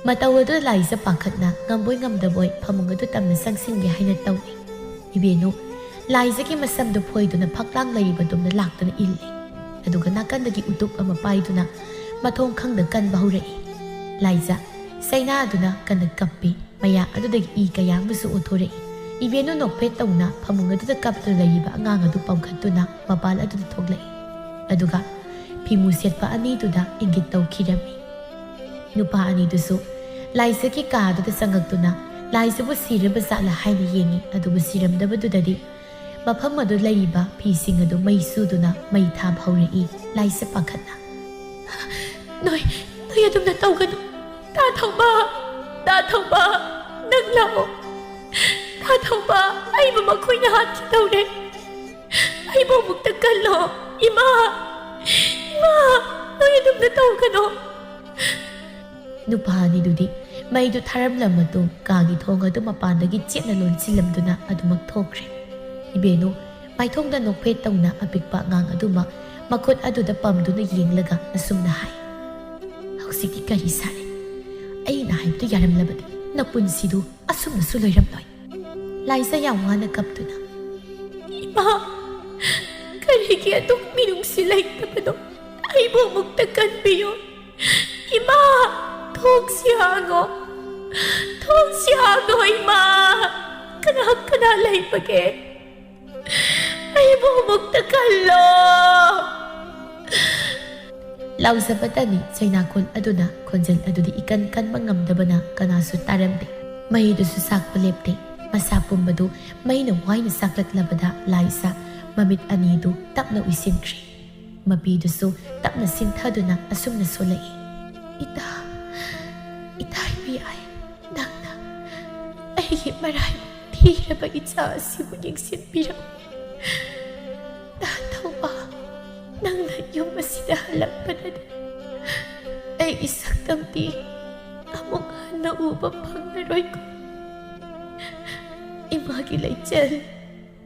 ꯃꯇꯧ ꯑꯗꯨꯗ ꯂꯥꯏꯖ ꯄꯥꯈꯠꯅ ꯉꯝꯕꯣꯏ ꯉꯝꯗꯕꯣꯏ ꯐꯃꯨꯡ ꯑꯗꯨ ꯇꯝꯅ ꯆꯪꯁꯤꯟꯒꯦ ꯍꯥꯏꯅ ꯇꯧꯏ꯫ ꯏꯕꯦꯅꯨ ꯂꯥꯏꯖꯒꯤ ꯃꯁꯝꯗꯨ ꯐꯣꯏꯗꯨꯅ ꯐꯛꯂꯥꯡ ꯂꯩꯔꯤꯕ ꯑꯗꯨꯝꯅ ꯂꯥꯛꯇꯨꯅ ꯏꯜꯂꯤ꯫ ꯑꯗꯨꯒ ꯅꯥꯀꯟꯗꯒꯤ ꯎꯇꯨꯞ ꯑꯃ ꯄꯥꯏꯗꯨꯅ ꯃꯊꯣꯡ ꯈꯪꯗ ꯀꯟꯕ ꯍꯧꯔꯛꯏ꯫ ꯂꯥꯏꯖ ꯆꯩꯅꯥꯗꯨꯅ ꯀꯟꯅ ꯀꯞꯄꯤ꯫ ꯃꯌꯥ ꯑꯗꯨꯗꯒꯤ ꯏ ꯀꯌꯥ ꯑꯃꯁꯨ ꯑꯣꯊꯣꯔꯛꯏ꯫ ꯏꯕꯦꯅꯨ ꯅꯣꯛꯐꯦꯠ ꯇꯧꯅ ꯐꯃꯨꯡ ꯑꯗꯨꯗ ꯀꯞꯇꯨꯅ ꯂꯩꯔꯤꯕ ꯑꯉꯥꯡ ꯑꯗꯨ ꯄꯝꯈꯠꯇꯨꯅ ꯃꯄꯥꯟ ꯑꯗꯨꯗ ꯊꯣꯛꯂꯛꯏ꯫ ꯑꯗꯨꯒ ꯐꯤꯃꯨ ꯁꯦꯠꯄ ꯑꯅꯤꯗꯨꯗ ꯏꯪꯒꯤꯠ ꯇꯧꯈꯤꯔꯝꯃꯤ꯫ ꯅꯨꯄꯥ ꯑꯅꯤꯗꯨꯁꯨ ꯂꯥꯏꯖꯒꯤ ꯀꯥ ꯑꯗꯨꯗ ꯆꯪꯉꯛꯇꯨꯅ ꯂꯥꯏꯖꯕꯨ ꯁꯤꯔꯕ ꯖꯥꯠꯂ ꯍꯥꯏꯅ ꯌꯦꯡꯉꯤ꯫ ꯑꯗꯨꯕꯨ ꯁꯤꯔꯝꯗꯕꯗꯨꯗꯗꯤ ꯃꯐꯝ ꯑꯗꯨ ꯂꯩꯔꯤꯕ ꯐꯤꯁꯤꯡ ꯑꯗꯨ ꯃꯩ ꯆꯨꯗꯨꯅ ꯃꯩ ꯊꯥꯕ ꯍꯧꯔꯛꯏ꯫ ꯂꯥꯏꯖ ꯄꯥꯈꯠꯅ, "ꯅꯣꯏ, ꯅꯣꯏ ꯑꯗꯨꯝꯅ ꯇꯧꯒꯅꯨ꯫ ꯇꯥ ꯊꯧꯕ, ꯇꯥ ꯊꯧꯕ, ꯅꯪ ꯂꯥꯛꯑꯣ꯫ ꯇꯥ ꯊꯧꯕ, ꯑꯩꯕꯨ ꯃꯈꯣꯏꯅ ꯍꯥꯠꯈꯤꯗꯧꯔꯦ꯫ ꯑꯩꯕꯨ ꯑꯃꯨꯛꯇ ꯀꯜꯂꯣ꯫ ꯏꯃꯥ, ꯏꯃꯥ, ꯅꯣꯏ ꯑꯗꯨꯝꯅ ꯇꯧꯒꯅꯨ꯫" ꯅꯨꯄꯥ ꯑꯅꯤꯗꯨꯗꯤ ꯃꯩꯗꯨ ꯊꯥꯔꯝꯂ ꯃꯇꯨꯡ ꯀꯥꯒꯤ ꯊꯣꯡ ꯑꯗꯨ ꯃꯄꯥꯟꯗꯒꯤ ꯆꯦꯠꯅ ꯂꯣꯟꯁꯤꯜꯂꯝꯗꯨꯅ ꯑꯗꯨꯃꯛ ꯊꯣꯛꯈ꯭ꯔꯦ꯫ ꯏꯕꯦꯅꯨ ꯃꯥꯏꯊꯣꯡꯗ ꯅꯣꯛꯐꯦꯠ ꯇꯧꯅ ꯑꯄꯤꯛꯄ ꯑꯉꯥꯡ ꯑꯗꯨꯃꯛ ꯃꯈꯨꯠ ꯑꯗꯨꯗ ꯄꯝꯗꯨꯅ ꯌꯦꯡꯂꯒ ꯑꯁꯨꯝꯅ ꯍꯥꯏ, "ꯍꯧꯖꯤꯛꯇꯤ ꯀꯔꯤ ꯁꯥꯔꯦ? ꯑꯩꯅ ꯍꯥꯏꯕꯗꯨ ꯌꯥꯔꯝꯂꯕꯗꯤ ꯅꯄꯨꯟꯁꯤꯗꯨ ꯑꯁꯨꯝꯅꯁꯨ ꯂꯣꯏꯔꯝꯂꯣꯏ꯫" ꯂꯥꯏꯖ ꯌꯥꯝ ꯋꯥꯅ ꯀꯞꯇꯨꯅ, "ꯏꯃꯥ, ꯀꯔꯤꯒꯤ ꯑꯗꯨꯛ ꯃꯤꯅꯨꯡꯁꯤ ꯂꯩꯇꯕꯅꯣ? ꯑꯩꯕꯨ ꯑꯃꯨꯛꯇ ꯀꯟꯕꯤꯌꯨ꯫ ꯏꯃꯥ, ꯊꯣꯡꯁꯤ ꯍꯥꯡꯉꯣ꯫ ꯊꯣꯡꯁꯤ ꯍꯥꯡꯉꯣ, ꯏꯃꯥ꯫ ꯀꯅꯥ ꯀꯅꯥ ꯂꯩꯕꯒꯦ? ꯑꯩꯕꯨ ꯑꯃꯨꯛꯇ ꯀꯜꯂꯣ꯫" ꯂꯥꯎꯖꯕꯇꯅꯤ ꯆꯩꯅꯥꯈꯣꯟ ꯑꯗꯨꯅ ꯈꯣꯟꯖꯦꯜ ꯑꯗꯨꯗꯤ ꯏꯀꯟ ꯀꯟꯕ ꯉꯝꯗꯕꯅ ꯀꯅꯥꯁꯨ ꯇꯥꯔꯝꯗꯦ꯫ ꯃꯩꯗꯨꯁꯨ ꯆꯥꯛꯄ ꯂꯦꯞꯇꯦ꯫ ꯃꯁꯥ ꯄꯨꯝꯕꯗꯨ ꯃꯩꯅ ꯋꯥꯏꯅ ꯆꯥꯛꯂꯛꯂꯕꯗ ꯂꯥꯏꯖ ꯃꯃꯤꯠ ꯑꯅꯤꯗꯨ ꯇꯞꯅ ꯎꯏꯁꯤꯟꯈ꯭ꯔꯦ꯫ ꯃꯄꯤꯗꯨꯁꯨ ꯇꯞꯅ ꯁꯤꯡꯊꯗꯨꯅ ꯑꯁꯨꯝꯅ ꯁꯣꯜꯂꯛꯏ, "ꯏꯇꯥ, ꯏꯇꯥ ꯏꯕꯦꯌꯥꯏ, ꯅꯪꯅ ꯑꯩꯒꯤ ꯃꯔꯥꯏꯕꯛ ꯊꯤꯔꯕ ꯏꯆꯥ ꯑꯁꯤꯕꯨ ꯌꯦꯡꯁꯤꯟꯕꯤꯔꯝꯃꯨ꯫ ꯇꯥ ꯊꯧꯕꯥ, ꯅꯪꯅ ꯌꯨꯝ ꯑꯁꯤꯗ ꯍꯜꯂꯛꯄꯗꯗꯤ ꯑꯩꯒꯤ ꯁꯛꯇꯝꯗꯤ ꯑꯃꯨꯛ ꯍꯟꯅ ꯎꯕ ꯐꯪꯂꯔꯣꯏꯀꯣ꯫ ꯏꯃꯥꯒꯤ ꯂꯩꯆꯜ,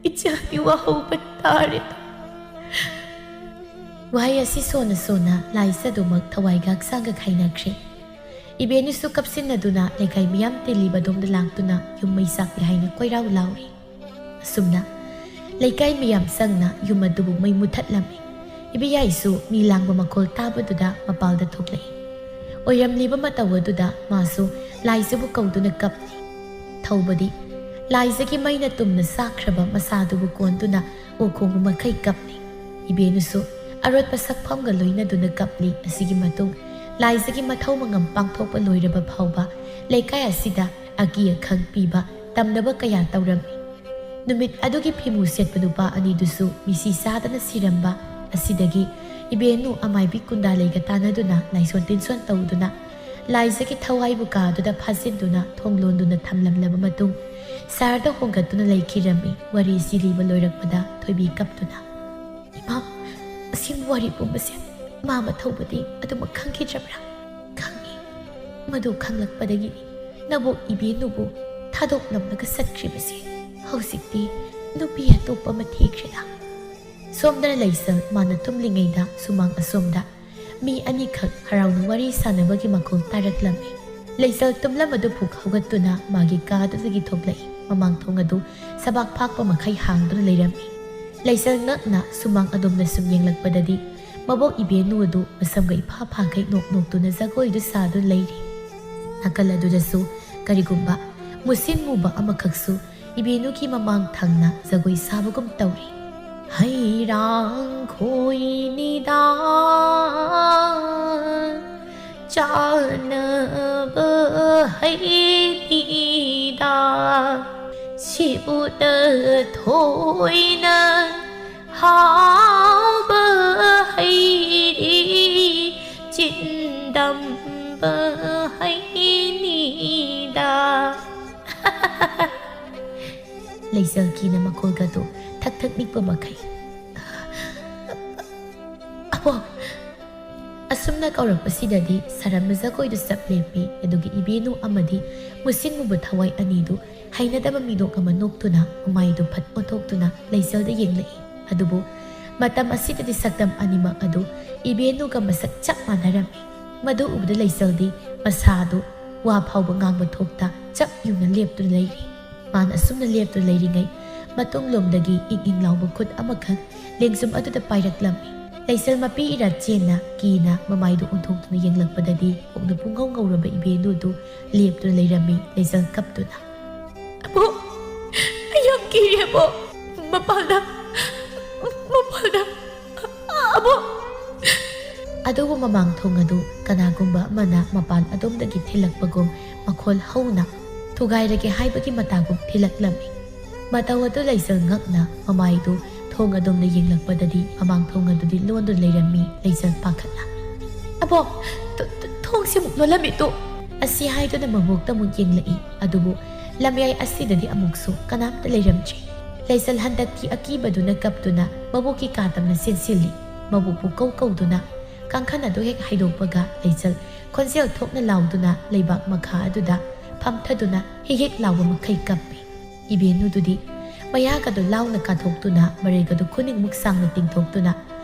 ꯏꯆꯥꯒꯤ ꯋꯥꯍꯧꯕ ꯇꯥꯔꯦ꯫" ꯋꯥꯍꯩ ꯑꯁꯤ ꯁꯣꯟꯅ ꯁꯣꯟꯅ ꯂꯥꯏꯖꯗꯨꯃꯛ ꯊꯋꯥꯏꯒ ꯍꯛꯆꯥꯡꯒ ꯈꯥꯏꯅꯈ꯭ꯔꯦ꯫ ꯏꯕꯦꯟꯅꯨꯁꯨ ꯀꯞꯁꯤꯟꯅꯗꯨꯅ ꯂꯩꯀꯥꯏ ꯃꯤꯌꯥꯝ ꯇꯤꯜꯂꯤꯕ ꯑꯗꯣꯝꯗ ꯂꯥꯛꯇꯨꯅ ꯌꯨꯝ ꯃꯩ ꯆꯥꯛꯂꯦ ꯍꯥꯏꯅ ꯀꯣꯏꯔꯥꯎ ꯂꯥꯎꯔꯤ꯫ ꯑꯁꯨꯝꯅ ꯂꯩꯀꯥꯏ ꯃꯤꯌꯥꯝ ꯆꯪꯅ ꯌꯨꯝ ꯑꯗꯨꯕꯨ ꯃꯩ ꯃꯨꯊꯠꯂꯝꯃꯤ꯫ ꯏꯕꯦꯌꯥꯏꯁꯨ ꯃꯤ ꯂꯥꯡꯕ ꯃꯈꯣꯜ ꯇꯥꯕꯗꯨꯗ ꯃꯄꯥꯜꯗ ꯊꯣꯛꯂꯛꯏ꯫ ꯑꯣꯏꯔꯝꯂꯤꯕ ꯃꯇꯧ ꯑꯗꯨꯗ ꯃꯥꯁꯨ ꯂꯥꯏꯖꯕꯨ ꯀꯧꯗꯨꯅ ꯀꯞꯂꯤ꯫ ꯊꯧꯕꯗꯤ ꯂꯥꯏꯖꯒꯤ ꯃꯩꯅ ꯇꯨꯝꯅ ꯆꯥꯛꯈ꯭ꯔꯕ ꯃꯁꯥꯗꯨꯕꯨ ꯀꯣꯟꯗꯨꯅ ꯑꯣꯛ ꯈꯣꯡꯕ ꯃꯈꯩ ꯀꯞꯂꯤ꯫ ꯏꯕꯦꯟꯅꯨꯁꯨ ꯑꯔꯣꯠꯄ ꯁꯛꯐꯝꯒ ꯂꯣꯏꯅꯗꯨꯅ ꯀꯞꯂꯤ꯫ ꯑꯁꯤꯒꯤ ꯃꯇꯨꯡ ꯂꯥꯏꯖꯒꯤ ꯃꯊꯧ ꯃꯉꯝ ꯄꯥꯡꯊꯣꯛꯄ ꯂꯣꯏꯔꯕ ꯐꯥꯎꯕ ꯂꯩꯀꯥꯏ ꯑꯁꯤꯗ ꯑꯀꯤ ꯑꯈꯪ ꯄꯤꯕ ꯇꯝꯅꯕ ꯀꯌꯥ ꯇꯧꯔꯝꯃꯤ꯫ ꯅꯨꯃꯤꯠ ꯑꯗꯨꯒꯤ ꯐꯤꯃꯨ ꯁꯦꯠꯄ ꯅꯨꯄꯥ ꯑꯅꯤꯗꯨꯁꯨ ꯃꯤꯁꯤ ꯆꯥꯗꯅ ꯁꯤꯔꯝꯕ ꯑꯁꯤꯗꯒꯤ ꯏꯕꯦꯟꯅꯨ ꯑꯃꯥꯏꯕꯤ ꯀꯨꯟꯗꯥꯂꯩꯒ ꯇꯥꯟꯅꯗꯨꯅ ꯂꯥꯏꯁꯣꯟ ꯇꯤꯟꯁꯣꯟ ꯇꯧꯗꯨꯅ ꯂꯥꯏꯖꯒꯤ ꯊꯋꯥꯏꯕꯨ ꯀꯥꯗꯨꯗ ꯐꯥꯖꯤꯟꯗꯨꯅ ꯊꯣꯡ ꯂꯣꯟꯗꯨꯅ ꯊꯝꯂꯝꯂꯕ ꯃꯇꯨꯡ ꯁꯍꯔꯗ ꯍꯣꯡꯒꯠꯇꯨꯅ ꯂꯩꯈꯤꯔꯝꯃꯤ꯫ ꯋꯥꯔꯤꯁꯤ ꯂꯤꯕ ꯂꯣꯏꯔꯛꯄꯗ ꯊꯣꯏꯕꯤ ꯀꯞꯇꯨꯅ, "ꯏꯃꯥ, ꯑꯁꯤꯒꯨꯝꯕ ꯋꯥꯔꯤ ꯄꯨꯝꯕꯁꯦ ꯃꯥꯃ ꯊꯧꯕꯗꯤ ꯑꯗꯨꯃꯛ ꯈꯪꯈꯤꯗ꯭ꯔꯕ꯭ꯔꯥ?" "ꯈꯪꯉꯤ꯫ ꯃꯗꯨ ꯈꯪꯂꯛꯄꯗꯒꯤꯅꯤ ꯅꯕꯣꯛ ꯏꯕꯦꯟꯅꯨꯕꯨ ꯊꯥꯗꯣꯛꯂꯝꯂꯒ ꯆꯠꯈ꯭ꯔꯤꯕꯁꯦ꯫ ꯍꯧꯖꯤꯛꯇꯤ ꯅꯨꯄꯤ ꯑꯇꯣꯞꯄ ꯑꯃ ꯊꯤꯈ꯭ꯔꯦꯗ꯫" ꯁꯣꯝꯗꯅ ꯂꯩꯁꯜ ꯃꯥꯅ ꯇꯨꯝꯂꯤꯉꯩꯗ ꯁꯨꯃꯥꯡ ꯑꯁꯣꯝꯗ ꯃꯤ ꯑꯅꯤꯈꯛ ꯍꯔꯥꯎꯅ ꯋꯥꯔꯤ ꯁꯥꯟꯅꯕꯒꯤ ꯃꯈꯣꯜ ꯇꯥꯔꯛꯂꯝꯃꯤ꯫ ꯂꯩꯁꯜ ꯇꯨꯝꯂꯝ ꯑꯗꯨ ꯐꯨꯛ ꯍꯧꯒꯠꯇꯨꯅ ꯃꯥꯒꯤ ꯀꯥꯗꯨꯗꯒꯤ ꯊꯣꯛꯂꯛꯏ꯫ ꯃꯃꯥꯡ ꯊꯣꯡ ꯑꯗꯨ ꯁꯕꯥꯛ ꯐꯥꯛꯄ ꯃꯈꯩ ꯍꯥꯡꯗꯨꯅ ꯂꯩꯔꯝꯃꯤ꯫ ꯂꯩꯁꯜ ꯉꯛꯅ ꯁꯨꯃꯥꯡ ꯑꯗꯣꯝꯗ ꯁꯨꯝ ꯌꯦꯡꯂꯛꯄꯗꯗꯤ ꯃꯕꯣꯛ ꯏꯕꯦꯟꯅꯨ ꯑꯗꯨ ꯃꯁꯝꯒ ꯏꯐꯥ ꯐꯥꯈꯩ ꯅꯣꯛ ꯅꯣꯛꯇꯨꯅ ꯖꯒꯣꯏꯗꯨ ꯁꯥꯗꯨꯅ ꯂꯩꯔꯤ꯫ ꯅꯥꯀꯜ ꯑꯗꯨꯗꯁꯨ ꯀꯔꯤꯒꯨꯝꯕ ꯃꯨꯁꯤꯟ ꯃꯨꯕ ꯑꯃꯈꯛꯁꯨ ꯏꯕꯦꯟꯅꯨꯒꯤ ꯃꯃꯥꯡ ꯊꯪꯅ ꯖꯒꯣꯏ ꯁꯥꯕꯒꯨꯝ ꯇꯧꯔꯤ꯫ "ꯍꯩꯔꯥꯡ ꯈꯣꯏꯅꯤꯗꯥ, ꯆꯥꯅꯕ ꯍꯩꯅꯤꯗꯥ, ꯁꯤꯕꯨꯅ ꯊꯣꯏꯅ ꯍꯥꯎꯕ ꯍꯩꯗꯤ ꯆꯤꯟꯗꯝꯕ ꯍꯩꯅꯤꯗ꯫ ꯂꯩꯆꯜ ꯀꯤꯅ ꯃꯈꯣꯜꯒꯗꯨ ꯊꯛ ꯊꯛ ꯅꯤꯛꯄ ꯃꯈꯩ, "ꯑꯕꯣꯛ!" ꯑꯁꯨꯝꯅ ꯀꯧꯔꯛꯄꯁꯤꯗꯗꯤ ꯁꯥꯔꯝꯕ ꯖꯒꯣꯏꯗꯨ ꯆꯞ ꯂꯦꯞꯄꯤ꯫ ꯑꯗꯨꯒ ꯏꯕꯦꯟꯅꯨ ꯑꯃꯗꯤ ꯃꯨꯁꯤꯟ ꯃꯨꯕ ꯊꯋꯥꯏ ꯑꯅꯤꯗꯨ ꯍꯩꯅꯗꯕ ꯃꯤꯅꯣꯛ ꯑꯃ ꯅꯣꯛꯇꯨꯅ ꯃꯃꯥꯏꯗꯨ ꯐꯠ ꯑꯣꯟꯊꯣꯛꯇꯨꯅ ꯂꯩꯆꯜꯗ ꯌꯦꯡꯂꯛꯏ꯫ ꯑꯗꯨꯕꯨ ꯃꯇꯝ ꯑꯁꯤꯗꯗꯤ ꯁꯛꯇꯝ ꯑꯅꯤꯃꯛ ꯑꯗꯨ ꯏꯕꯦꯟꯅꯨꯒ ꯃꯁꯛ ꯆꯞ ꯃꯥꯟꯅꯔꯝꯃꯤ꯫ ꯃꯗꯨ ꯎꯕꯗ ꯂꯩꯆꯜꯗꯤ ꯃꯁꯥꯗꯨ ꯋꯥ ꯐꯥꯎꯕ ꯉꯥꯡꯕ ꯊꯣꯛꯇ ꯆꯞ ꯌꯨꯡꯅ ꯂꯦꯞꯇꯨꯅ ꯂꯩꯔꯤ꯫ ꯃꯥꯅ ꯑꯁꯨꯝꯅ ꯂꯦꯞꯇꯨꯅ ꯂꯩꯔꯤꯉꯩ, ꯃꯇꯨꯡꯂꯣꯝꯗꯒꯤ ꯏꯪ ꯏꯪ ꯂꯥꯎꯕ ꯈꯨꯠ ꯑꯃꯈꯛ ꯂꯦꯡꯖꯨꯝ ꯑꯗꯨꯗ ꯄꯥꯏꯔꯛꯂꯝꯃꯤ꯫ ꯂꯩꯆꯜ ꯃꯄꯤ ꯏꯔꯥ ꯆꯦꯟꯅ ꯀꯤꯅ ꯃꯃꯥꯏꯗꯨ ꯑꯣꯟꯊꯣꯛꯇꯨꯅ ꯌꯦꯡꯂꯛꯄꯗꯗꯤ ꯄꯨꯛꯅ ꯄꯨꯡꯉꯧ ꯉꯧꯔꯕ ꯏꯕꯦꯟꯅꯨꯗꯨ ꯂꯦꯞꯇꯨꯅ ꯂꯩꯔꯝꯃꯤ, ꯂꯩꯆꯜ ꯀꯞꯇꯨꯅ꯫ "ꯑꯕꯣꯛ, ꯑꯩ ꯌꯥꯝ ꯀꯤꯔꯦ ꯑꯕꯣꯛ꯫ ꯃꯄꯥꯟꯗ, ꯃꯄꯥꯟꯗ, ꯑꯕꯣꯛ!" ꯑꯗꯨꯕꯨ ꯃꯃꯥꯡ ꯊꯣꯡ ꯑꯗꯨ ꯀꯅꯥꯒꯨꯝꯕ ꯑꯃꯅ ꯃꯄꯥꯟ ꯑꯗꯣꯝꯗꯒꯤ ꯊꯤꯜꯂꯛꯄꯒꯨꯝ ꯃꯈꯣꯜ ꯍꯧꯅ ꯊꯨꯒꯥꯏꯔꯒꯦ ꯍꯥꯏꯕꯒꯤ ꯃꯇꯥꯒꯨꯝ ꯊꯤꯜꯂꯛꯂꯝꯃꯤ꯫ ꯃꯇꯧ ꯑꯗꯨ ꯂꯩꯆꯜ ꯉꯛꯅ ꯃꯃꯥꯏꯗꯨ ꯊꯣꯡ ꯑꯗꯣꯝꯗ ꯌꯦꯡꯂꯛꯄꯗꯗꯤ ꯃꯃꯥꯡ ꯊꯣꯡ ꯑꯗꯨꯗꯤ ꯂꯣꯟꯗꯨꯅ ꯂꯩꯔꯝꯃꯤ꯫ ꯂꯩꯆꯜ ꯄꯥꯈꯠꯅ, "ꯑꯕꯣꯛ, ꯊ-, ꯊ-, ꯊꯣꯡꯁꯤ ꯑꯃꯨꯛ ꯂꯣꯜꯂꯝꯃꯤ ꯇꯨ!" ꯑꯁꯤ ꯍꯥꯏꯗꯨꯅ ꯃꯕꯣꯛꯇ ꯑꯃꯨꯛ ꯌꯦꯡꯂꯛꯏ꯫ ꯑꯗꯨꯕꯨ ꯂꯝꯌꯥꯏ ꯑꯁꯤꯗꯗꯤ ꯑꯃꯨꯛꯁꯨ ꯀꯅꯥꯝꯇ ꯂꯩꯔꯝꯗ꯭ꯔꯤ꯫ ꯂꯩꯆꯜ ꯍꯟꯗꯛꯇꯤ ꯑꯀꯤꯕꯗꯨꯅ ꯀꯞꯇꯨꯅ ꯃꯕꯣꯛꯀꯤ ꯀꯥ ꯇꯝꯅ ꯆꯦꯟꯁꯤꯜꯂꯤ꯫ ꯃꯕꯣꯛꯄꯨ ꯀꯧ ꯀꯧꯗꯨꯅ ꯀꯥꯡꯈꯟ ꯑꯗꯨ ꯍꯦꯛ ꯍꯥꯏꯗꯣꯛꯄꯒ ꯂꯩꯆꯜ ꯈꯣꯟꯖꯦꯜ ꯊꯣꯛꯅ ꯂꯥꯎꯗꯨꯅ ꯂꯩꯕꯥꯛ ꯃꯈꯥ ꯑꯗꯨꯗ ꯐꯝꯊꯗꯨꯅ ꯍꯤꯛ ꯍꯤꯛ ꯂꯥꯎꯕ ꯃꯈꯩ ꯀꯞꯄꯤ꯫ ꯏꯕꯦꯟꯅꯨꯗꯨꯗꯤ ꯃꯌꯥꯒꯗꯨ ꯂꯥꯎꯅ ꯀꯥꯊꯣꯛꯇꯨꯅ ꯃꯔꯩꯒꯗꯨ ꯈꯨꯅꯤꯡꯃꯨꯛ ꯁꯥꯡꯅ ꯇꯤꯡꯊꯣꯛꯇꯨꯅ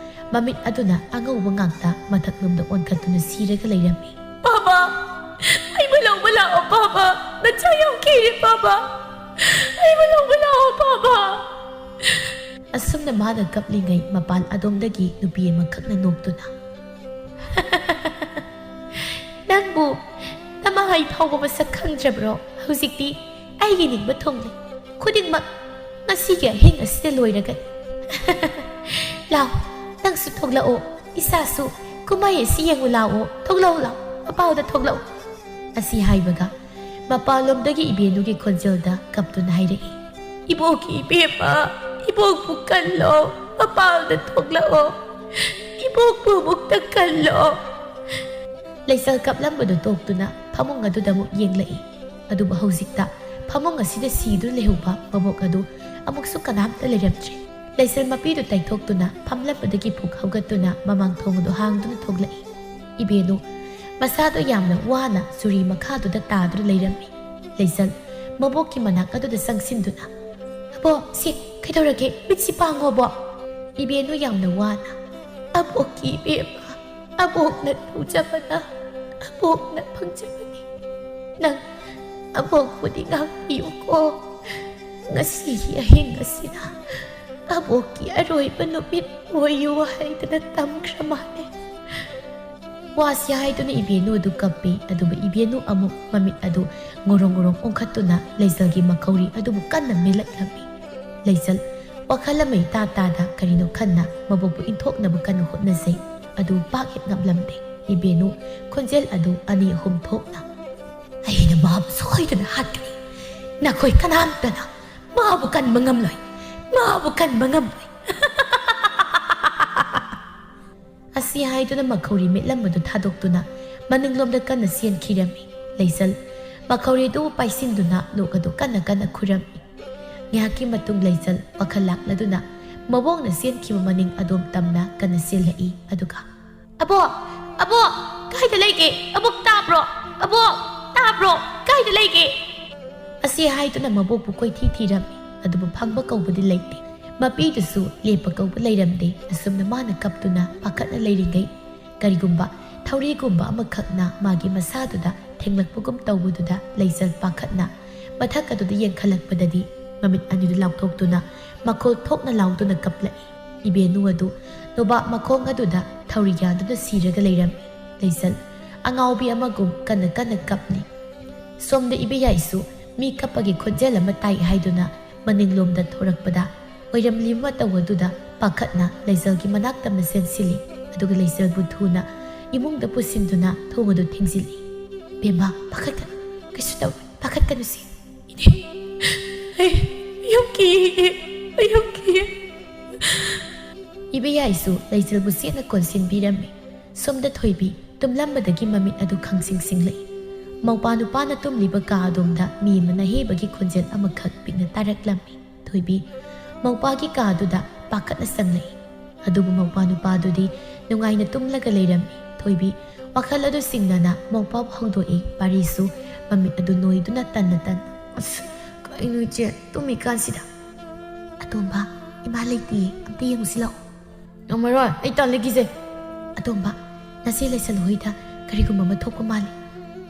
ꯃꯃꯤꯠ ꯑꯗꯨꯅ ꯑꯉꯧꯕ ꯉꯥꯛꯇ ꯃꯊꯛꯂꯣꯝꯗ ꯑꯣꯟꯈꯠꯇꯨꯅ ꯁꯤꯔꯒ ꯂꯩꯔꯝꯃꯤ꯫ "ꯄꯥꯕ, ꯑꯩꯕꯨ ꯂꯧꯕ ꯂꯥꯛꯑꯣ ꯄꯥꯕ, ꯅꯆꯥ ꯌꯥꯝ ꯀꯤꯔꯦ ꯄꯥꯕ, ꯑꯩꯕꯨ ꯂꯧꯕ ꯂꯥꯛꯑꯣ ꯄꯥꯕ!" ꯑꯁꯨꯝꯅ ꯃꯥꯅ ꯀꯞꯂꯤꯉꯩ ꯃꯄꯥꯟ ꯑꯗꯣꯝꯗꯒꯤ ꯅꯨꯄꯤ ꯑꯃꯈꯛꯅ ꯅꯣꯛꯇꯨꯅ, "ꯅꯪꯕꯨ ꯅꯃꯥ ꯑꯩ ꯐꯥꯎꯕ ꯃꯁꯛ ꯈꯪꯗ꯭ꯔꯕ꯭ꯔꯣ? ꯍꯧꯖꯤꯛꯇꯤ ꯑꯩꯒꯤ ꯅꯤꯡꯕ ꯊꯨꯡꯂꯦ꯫ ꯈꯨꯗꯤꯡꯃꯛ ꯉꯁꯤꯒꯤ ꯑꯍꯤꯡ ꯑꯁꯤꯗ ꯂꯣꯏꯔꯒꯅꯤ꯫ ꯂꯥꯎ, ꯅꯪꯁꯨ ꯊꯣꯛꯂꯛꯑꯣ, ꯏꯆꯥꯁꯨ ꯀꯨꯝꯍꯩ ꯑꯁꯤ ꯌꯦꯡꯉꯨ ꯂꯥꯛꯑꯣ, ꯊꯣꯛꯂꯛꯎ ꯂꯥꯎ, ꯃꯄꯥꯎꯗ ꯊꯣꯛꯂꯛꯎ꯫" ꯑꯁꯤ ꯍꯥꯏꯕꯒ ꯃꯄꯥꯟꯂꯣꯝꯗꯒꯤ ꯏꯕꯦꯟꯅꯨꯒꯤ ꯈꯣꯟꯖꯦꯜꯗ ꯀꯞꯇꯨꯅ ꯍꯥꯏꯔꯛꯏ, "ꯏꯕꯣꯛꯀꯤ ꯏꯕꯦꯝꯃ, ꯏꯕꯣꯛꯄꯨ ꯀꯜꯂꯣ, ꯃꯄꯥꯜꯗ ꯊꯣꯛꯂꯛꯑꯣ꯫ ꯏꯕꯣꯛꯄꯨ ꯑꯃꯨꯛꯇ ꯀꯜꯂꯣ꯫ ꯂꯩꯆꯜ ꯀꯞꯂꯝꯕꯗꯨ ꯇꯣꯛꯇꯨꯅ ꯐꯃꯨꯡ ꯑꯗꯨꯗ ꯑꯃꯨꯛ ꯌꯦꯡꯂꯛꯏ꯫ ꯑꯗꯨꯕꯨ ꯍꯧꯖꯤꯛꯇ ꯐꯃꯨꯡ ꯑꯁꯤꯗ ꯁꯤꯗꯨꯅ ꯂꯩꯍꯧꯕ ꯃꯕꯣꯛ ꯑꯗꯨ ꯑꯃꯨꯛꯁꯨ ꯀꯅꯥꯝꯇ ꯂꯩꯔꯝꯗ꯭ꯔꯦ꯫ ꯂꯩꯆꯜ ꯃꯄꯤꯗꯨ ꯇꯩꯊꯣꯛꯇꯨꯅ ꯐꯝꯂꯝꯕꯗꯒꯤ ꯐꯨꯛ ꯍꯧꯒꯠꯇꯨꯅ ꯃꯃꯥꯡ ꯊꯣꯡ ꯑꯗꯨ ꯍꯥꯡꯗꯨꯅ ꯊꯣꯛꯂꯛꯏ꯫ ꯏꯕꯦꯅꯨ ꯃꯁꯥꯗꯣ ꯌꯥꯝꯅ ꯋꯥꯅ ꯆꯨꯔꯤ ꯃꯈꯥꯗꯨꯗ ꯇꯥꯗꯨꯅ ꯂꯩꯔꯝꯃꯤ꯫ ꯂꯩꯆꯜ ꯃꯕꯣꯛꯀꯤ ꯃꯅꯥꯛ ꯑꯗꯨꯗ ꯆꯪꯁꯤꯟꯗꯨꯅ, "ꯑꯕꯣꯛ, ꯁꯤ ꯀꯩꯗꯧꯔꯒꯦ? ꯃꯤꯠꯁꯤ ꯄꯥꯡꯉꯣꯕꯣ꯫" ꯏꯕꯦꯅꯨ ꯌꯥꯝꯅ ꯋꯥꯅ, "ꯑꯕꯣꯛꯀꯤ ꯏꯕꯦꯝꯃ, ꯑꯕꯣꯛꯅ ꯇꯧꯖꯕꯅ ꯑꯕꯣꯛꯅ ꯐꯪꯖꯕꯅꯤ꯫ ꯅꯪ ꯑꯕꯣꯛꯄꯨꯗꯤ ꯉꯥꯛꯄꯤꯌꯨꯀꯣ꯫ ꯉꯁꯤꯒꯤ ꯑꯍꯤꯡ ꯑꯁꯤꯅ ꯑꯕꯣꯛꯀꯤ ꯑꯔꯣꯏꯕ ꯅꯨꯃꯤꯠ ꯑꯣꯏꯌꯨ ꯍꯥꯏꯗꯅ ꯇꯝꯈ꯭ꯔ ꯃꯥꯜꯂꯦ꯫" ꯋꯥꯁꯤ ꯍꯥꯏꯗꯨꯅ ꯏꯕꯦꯅꯨ ꯑꯗꯨ ꯀꯞꯄꯤ꯫ ꯑꯗꯨꯕꯨ ꯏꯕꯦꯅꯨ ꯑꯃꯨꯛ ꯃꯃꯤꯠ ꯑꯗꯨ ꯉꯣꯔꯣꯡ ꯉꯣꯔꯣꯡ ꯑꯣꯟꯈꯠꯇꯨꯅ ꯂꯩꯆꯜꯒꯤ ꯃꯈꯧꯔꯤ ꯑꯗꯨꯕꯨ ꯀꯟꯅ ꯃꯦꯜꯂꯛꯂꯝꯃꯤ꯫ ꯂꯩꯆꯜ ꯋꯥꯈꯜ ꯑꯃ ꯏꯇꯥ ꯇꯥꯗ ꯀꯔꯤꯅꯣ ꯈꯟꯅ ꯃꯕꯣꯛꯄꯨ ꯏꯟꯊꯣꯛꯅꯕ ꯀꯟꯅ ꯍꯣꯠꯅꯖꯩ꯫ ꯑꯗꯨ ꯄꯥꯛ ꯍꯦꯛ ꯉꯝꯂꯝꯗꯦ꯫ ꯏꯕꯦꯅꯨ ꯈꯣꯟꯖꯦꯜ ꯑꯗꯨ ꯑꯅꯤ ꯑꯍꯨꯝ ꯊꯣꯛꯅ, "ꯑꯩꯅ ꯃꯥꯕꯨ ꯁꯣꯏꯗꯅ ꯍꯥꯠꯀꯅꯤ꯫ ꯅꯈꯣꯏ ꯀꯅꯥꯝꯇꯅ ꯃꯥꯕꯨ ꯀꯟꯕ ꯉꯝꯂꯣꯏ꯫ ꯃꯥꯕꯨ ꯀꯟꯕ ꯉꯝꯂꯣꯏ꯫" ꯑꯁꯤ ꯍꯥꯏꯗꯨꯅ ꯃꯈꯧꯔꯤ ꯃꯦꯠꯂꯝꯕꯗꯨ ꯊꯥꯗꯣꯛꯇꯨꯅ ꯃꯅꯤꯡꯂꯣꯝꯗ ꯀꯟꯅ ꯆꯦꯟꯈꯤꯔꯝꯃꯤ꯫ ꯂꯩꯆꯜ ꯃꯈꯧꯔꯤꯗꯨ ꯄꯥꯏꯁꯤꯟꯗꯨꯅ ꯂꯣꯛ ꯑꯗꯨ ꯀꯟꯅ ꯀꯟꯅ ꯈꯨꯔꯝꯃꯤ꯫ ꯉꯥꯏꯍꯥꯛꯀꯤ ꯃꯇꯨꯡ ꯂꯩꯆꯜ ꯋꯥꯈꯜ ꯂꯥꯛꯂꯗꯨꯅ ꯃꯕꯣꯛꯅ ꯆꯦꯟꯈꯤꯕ ꯃꯅꯤꯡ ꯑꯗꯣꯝ ꯇꯝꯅ ꯀꯟꯅ ꯆꯦꯜꯂꯛꯏ꯫ ꯑꯗꯨꯒ, "ꯑꯕꯣꯛ! ꯑꯕꯣꯛ! ꯀꯥꯏꯗ ꯂꯩꯒꯦ? ꯑꯕꯣꯛ ꯇꯥꯕ꯭ꯔꯣ? ꯑꯕꯣꯛ! ꯇꯥꯕ꯭ꯔꯣ? ꯀꯥꯏꯗ ꯂꯩꯒꯦ?" ꯑꯁꯤ ꯍꯥꯏꯗꯨꯅ ꯃꯕꯣꯛꯄꯨ ꯀꯣꯏꯊꯤ ꯊꯤꯔꯝꯃꯤ꯫ ꯑꯗꯨꯕꯨ ꯐꯪꯕ ꯀꯧꯕꯗꯤ ꯂꯩꯇꯦ꯫ ꯃꯄꯤꯗꯨꯁꯨ ꯂꯦꯞꯄ ꯀꯧꯕ ꯂꯩꯔꯝꯗꯦ꯫ ꯑꯁꯨꯝꯅ ꯃꯥꯅ ꯀꯞꯇꯨꯅ ꯄꯥꯈꯠꯅ ꯂꯩꯔꯤꯉꯩ, ꯀꯔꯤꯒꯨꯝꯕ ꯊꯧꯔꯤꯒꯨꯝꯕ ꯑꯃꯈꯛꯅ ꯃꯥꯒꯤ ꯃꯁꯥꯗꯨꯗ ꯊꯦꯡꯂꯛꯄꯒꯨꯝ ꯇꯧꯕꯗꯨꯗ ꯂꯩꯆꯜ ꯄꯥꯈꯠꯅ ꯃꯊꯛ ꯑꯗꯨꯗ ꯌꯦꯡꯈꯠꯂꯛꯄꯗꯗꯤ ꯃꯃꯤꯠ ꯑꯅꯤꯗꯨ ꯂꯥꯎꯊꯣꯛꯇꯨꯅ ꯃꯈꯣꯜ ꯊꯣꯛꯅ ꯂꯥꯎꯗꯨꯅ ꯀꯞꯂꯛꯏ꯫ ꯏꯕꯦꯅꯨ ꯑꯗꯨ ꯅꯣꯕꯥꯞ ꯃꯈꯣꯡ ꯑꯗꯨꯗ ꯊꯧꯔꯤ ꯌꯥꯟꯗꯨꯅ ꯁꯤꯔꯒ ꯂꯩꯔꯝꯃꯤ꯫ ꯂꯩꯆꯜ ꯑꯉꯥꯎꯕꯤ ꯑꯃꯒꯨꯝ ꯀꯟꯅ ꯀꯟꯅ ꯀꯞꯂꯤ꯫ ꯁꯣꯝꯗ ꯏꯕꯦꯌꯥꯏꯁꯨ ꯃꯤ ꯀꯞꯄꯒꯤ ꯈꯣꯟꯖꯦꯜ ꯑꯃ ꯇꯥꯏ ꯍꯥꯏꯗꯨꯅ ꯃꯅꯤꯡꯂꯣꯝꯗ ꯊꯣꯔꯛꯄꯗ ꯑꯣꯏꯔꯝꯂꯤꯕ ꯃꯇꯧ ꯑꯗꯨꯗ ꯄꯥꯈꯠꯅ ꯂꯩꯆꯜꯒꯤ ꯃꯅꯥꯛꯇ ꯃꯁꯦꯟ ꯁꯤꯜꯂꯤ꯫ ꯑꯗꯨꯒ ꯂꯩꯆꯜꯕꯨ ꯊꯨꯅ ꯏꯃꯨꯡꯗ ꯄꯨꯁꯤꯟꯗꯨꯅ ꯊꯣꯡ ꯑꯗꯨ ꯊꯤꯡꯖꯤꯜꯂꯤ꯫ "ꯕꯦꯝꯃ, ꯄꯥꯈꯠꯀꯅꯨ, ꯀꯩꯁꯨ ꯇꯧꯔꯣꯏ, ꯄꯥꯈꯠꯀꯅꯨꯁꯦ꯫" "ꯏꯅꯦ, ꯑꯩ, ꯑꯩ ꯌꯥꯝ ꯀꯤꯌꯦ, ꯑꯩ ꯌꯥꯝ ꯀꯤꯌꯦ꯫" ꯏꯕꯦꯌꯥꯏꯁꯨ ꯂꯩꯆꯦꯜꯕꯨ ꯆꯦꯠꯅ ꯀꯣꯟꯁꯤꯟꯕꯤꯔꯝꯃꯤ꯫ ꯁꯣꯝꯗ ꯊꯣꯏꯕꯤ ꯇꯨꯝꯂꯝꯕꯗꯒꯤ ꯃꯃꯤꯠ ꯑꯗꯨ ꯈꯪꯁꯤꯡ ꯁꯤꯡꯂꯛꯏ꯫ ꯃꯧꯄꯥ ꯅꯨꯄꯥꯅ ꯇꯨꯝꯂꯤꯕ ꯀꯥ ꯑꯗꯣꯝꯗ ꯃꯤ ꯑꯃꯅ ꯍꯦꯕꯒꯤ ꯈꯣꯟꯖꯦꯜ ꯑꯃꯈꯛ ꯄꯤꯛꯅ ꯇꯥꯔꯛꯂꯝꯃꯤ꯫ ꯊꯣꯏꯕꯤ ꯃꯧꯄꯥꯒꯤ ꯀꯥ ꯑꯗꯨꯗ ꯄꯥꯈꯠꯅ ꯆꯪꯂꯛꯏ꯫ ꯑꯗꯨꯕꯨ ꯃꯧꯄꯥ ꯅꯨꯄꯥꯗꯨꯗꯤ ꯅꯨꯡꯉꯥꯏꯅ ꯇꯨꯝꯂꯒ ꯂꯩꯔꯝꯃꯤ꯫ ꯊꯣꯏꯕꯤ ꯋꯥꯈꯜ ꯑꯗꯨ ꯁꯤꯡꯅꯅ ꯃꯧꯄꯥꯕꯨ ꯍꯧꯗꯣꯛꯏ꯫ ꯄꯥꯔꯤꯁꯨ ꯃꯃꯤꯠ ꯑꯗꯨ ꯅꯣꯏꯗꯨꯅ ꯇꯟꯅ ꯇꯟꯅ, "ꯑꯁ, ꯀꯩꯅꯣ ꯏꯆꯦ, ꯇꯨꯝꯃꯤꯀꯥꯟꯁꯤꯗ?" "ꯑꯇꯣꯝꯕ, ꯏꯃꯥ ꯂꯩꯇꯤꯌꯦ, ꯑꯝꯇ ꯌꯦꯡꯉꯨꯁꯤ ꯂꯥꯛꯑꯣ꯫" "ꯉꯝꯃꯔꯣꯏ, ꯑꯩ ꯇꯜꯂꯦ, ꯀꯤꯖꯩ꯫" "ꯑꯇꯣꯝꯕ, ꯅꯆꯦ ꯂꯩꯁꯜ ꯍꯣꯏꯗ ꯀꯔꯤꯒꯨꯝꯕ ꯑꯃ ꯊꯣꯛꯄ ꯃꯥꯜꯂꯤ꯫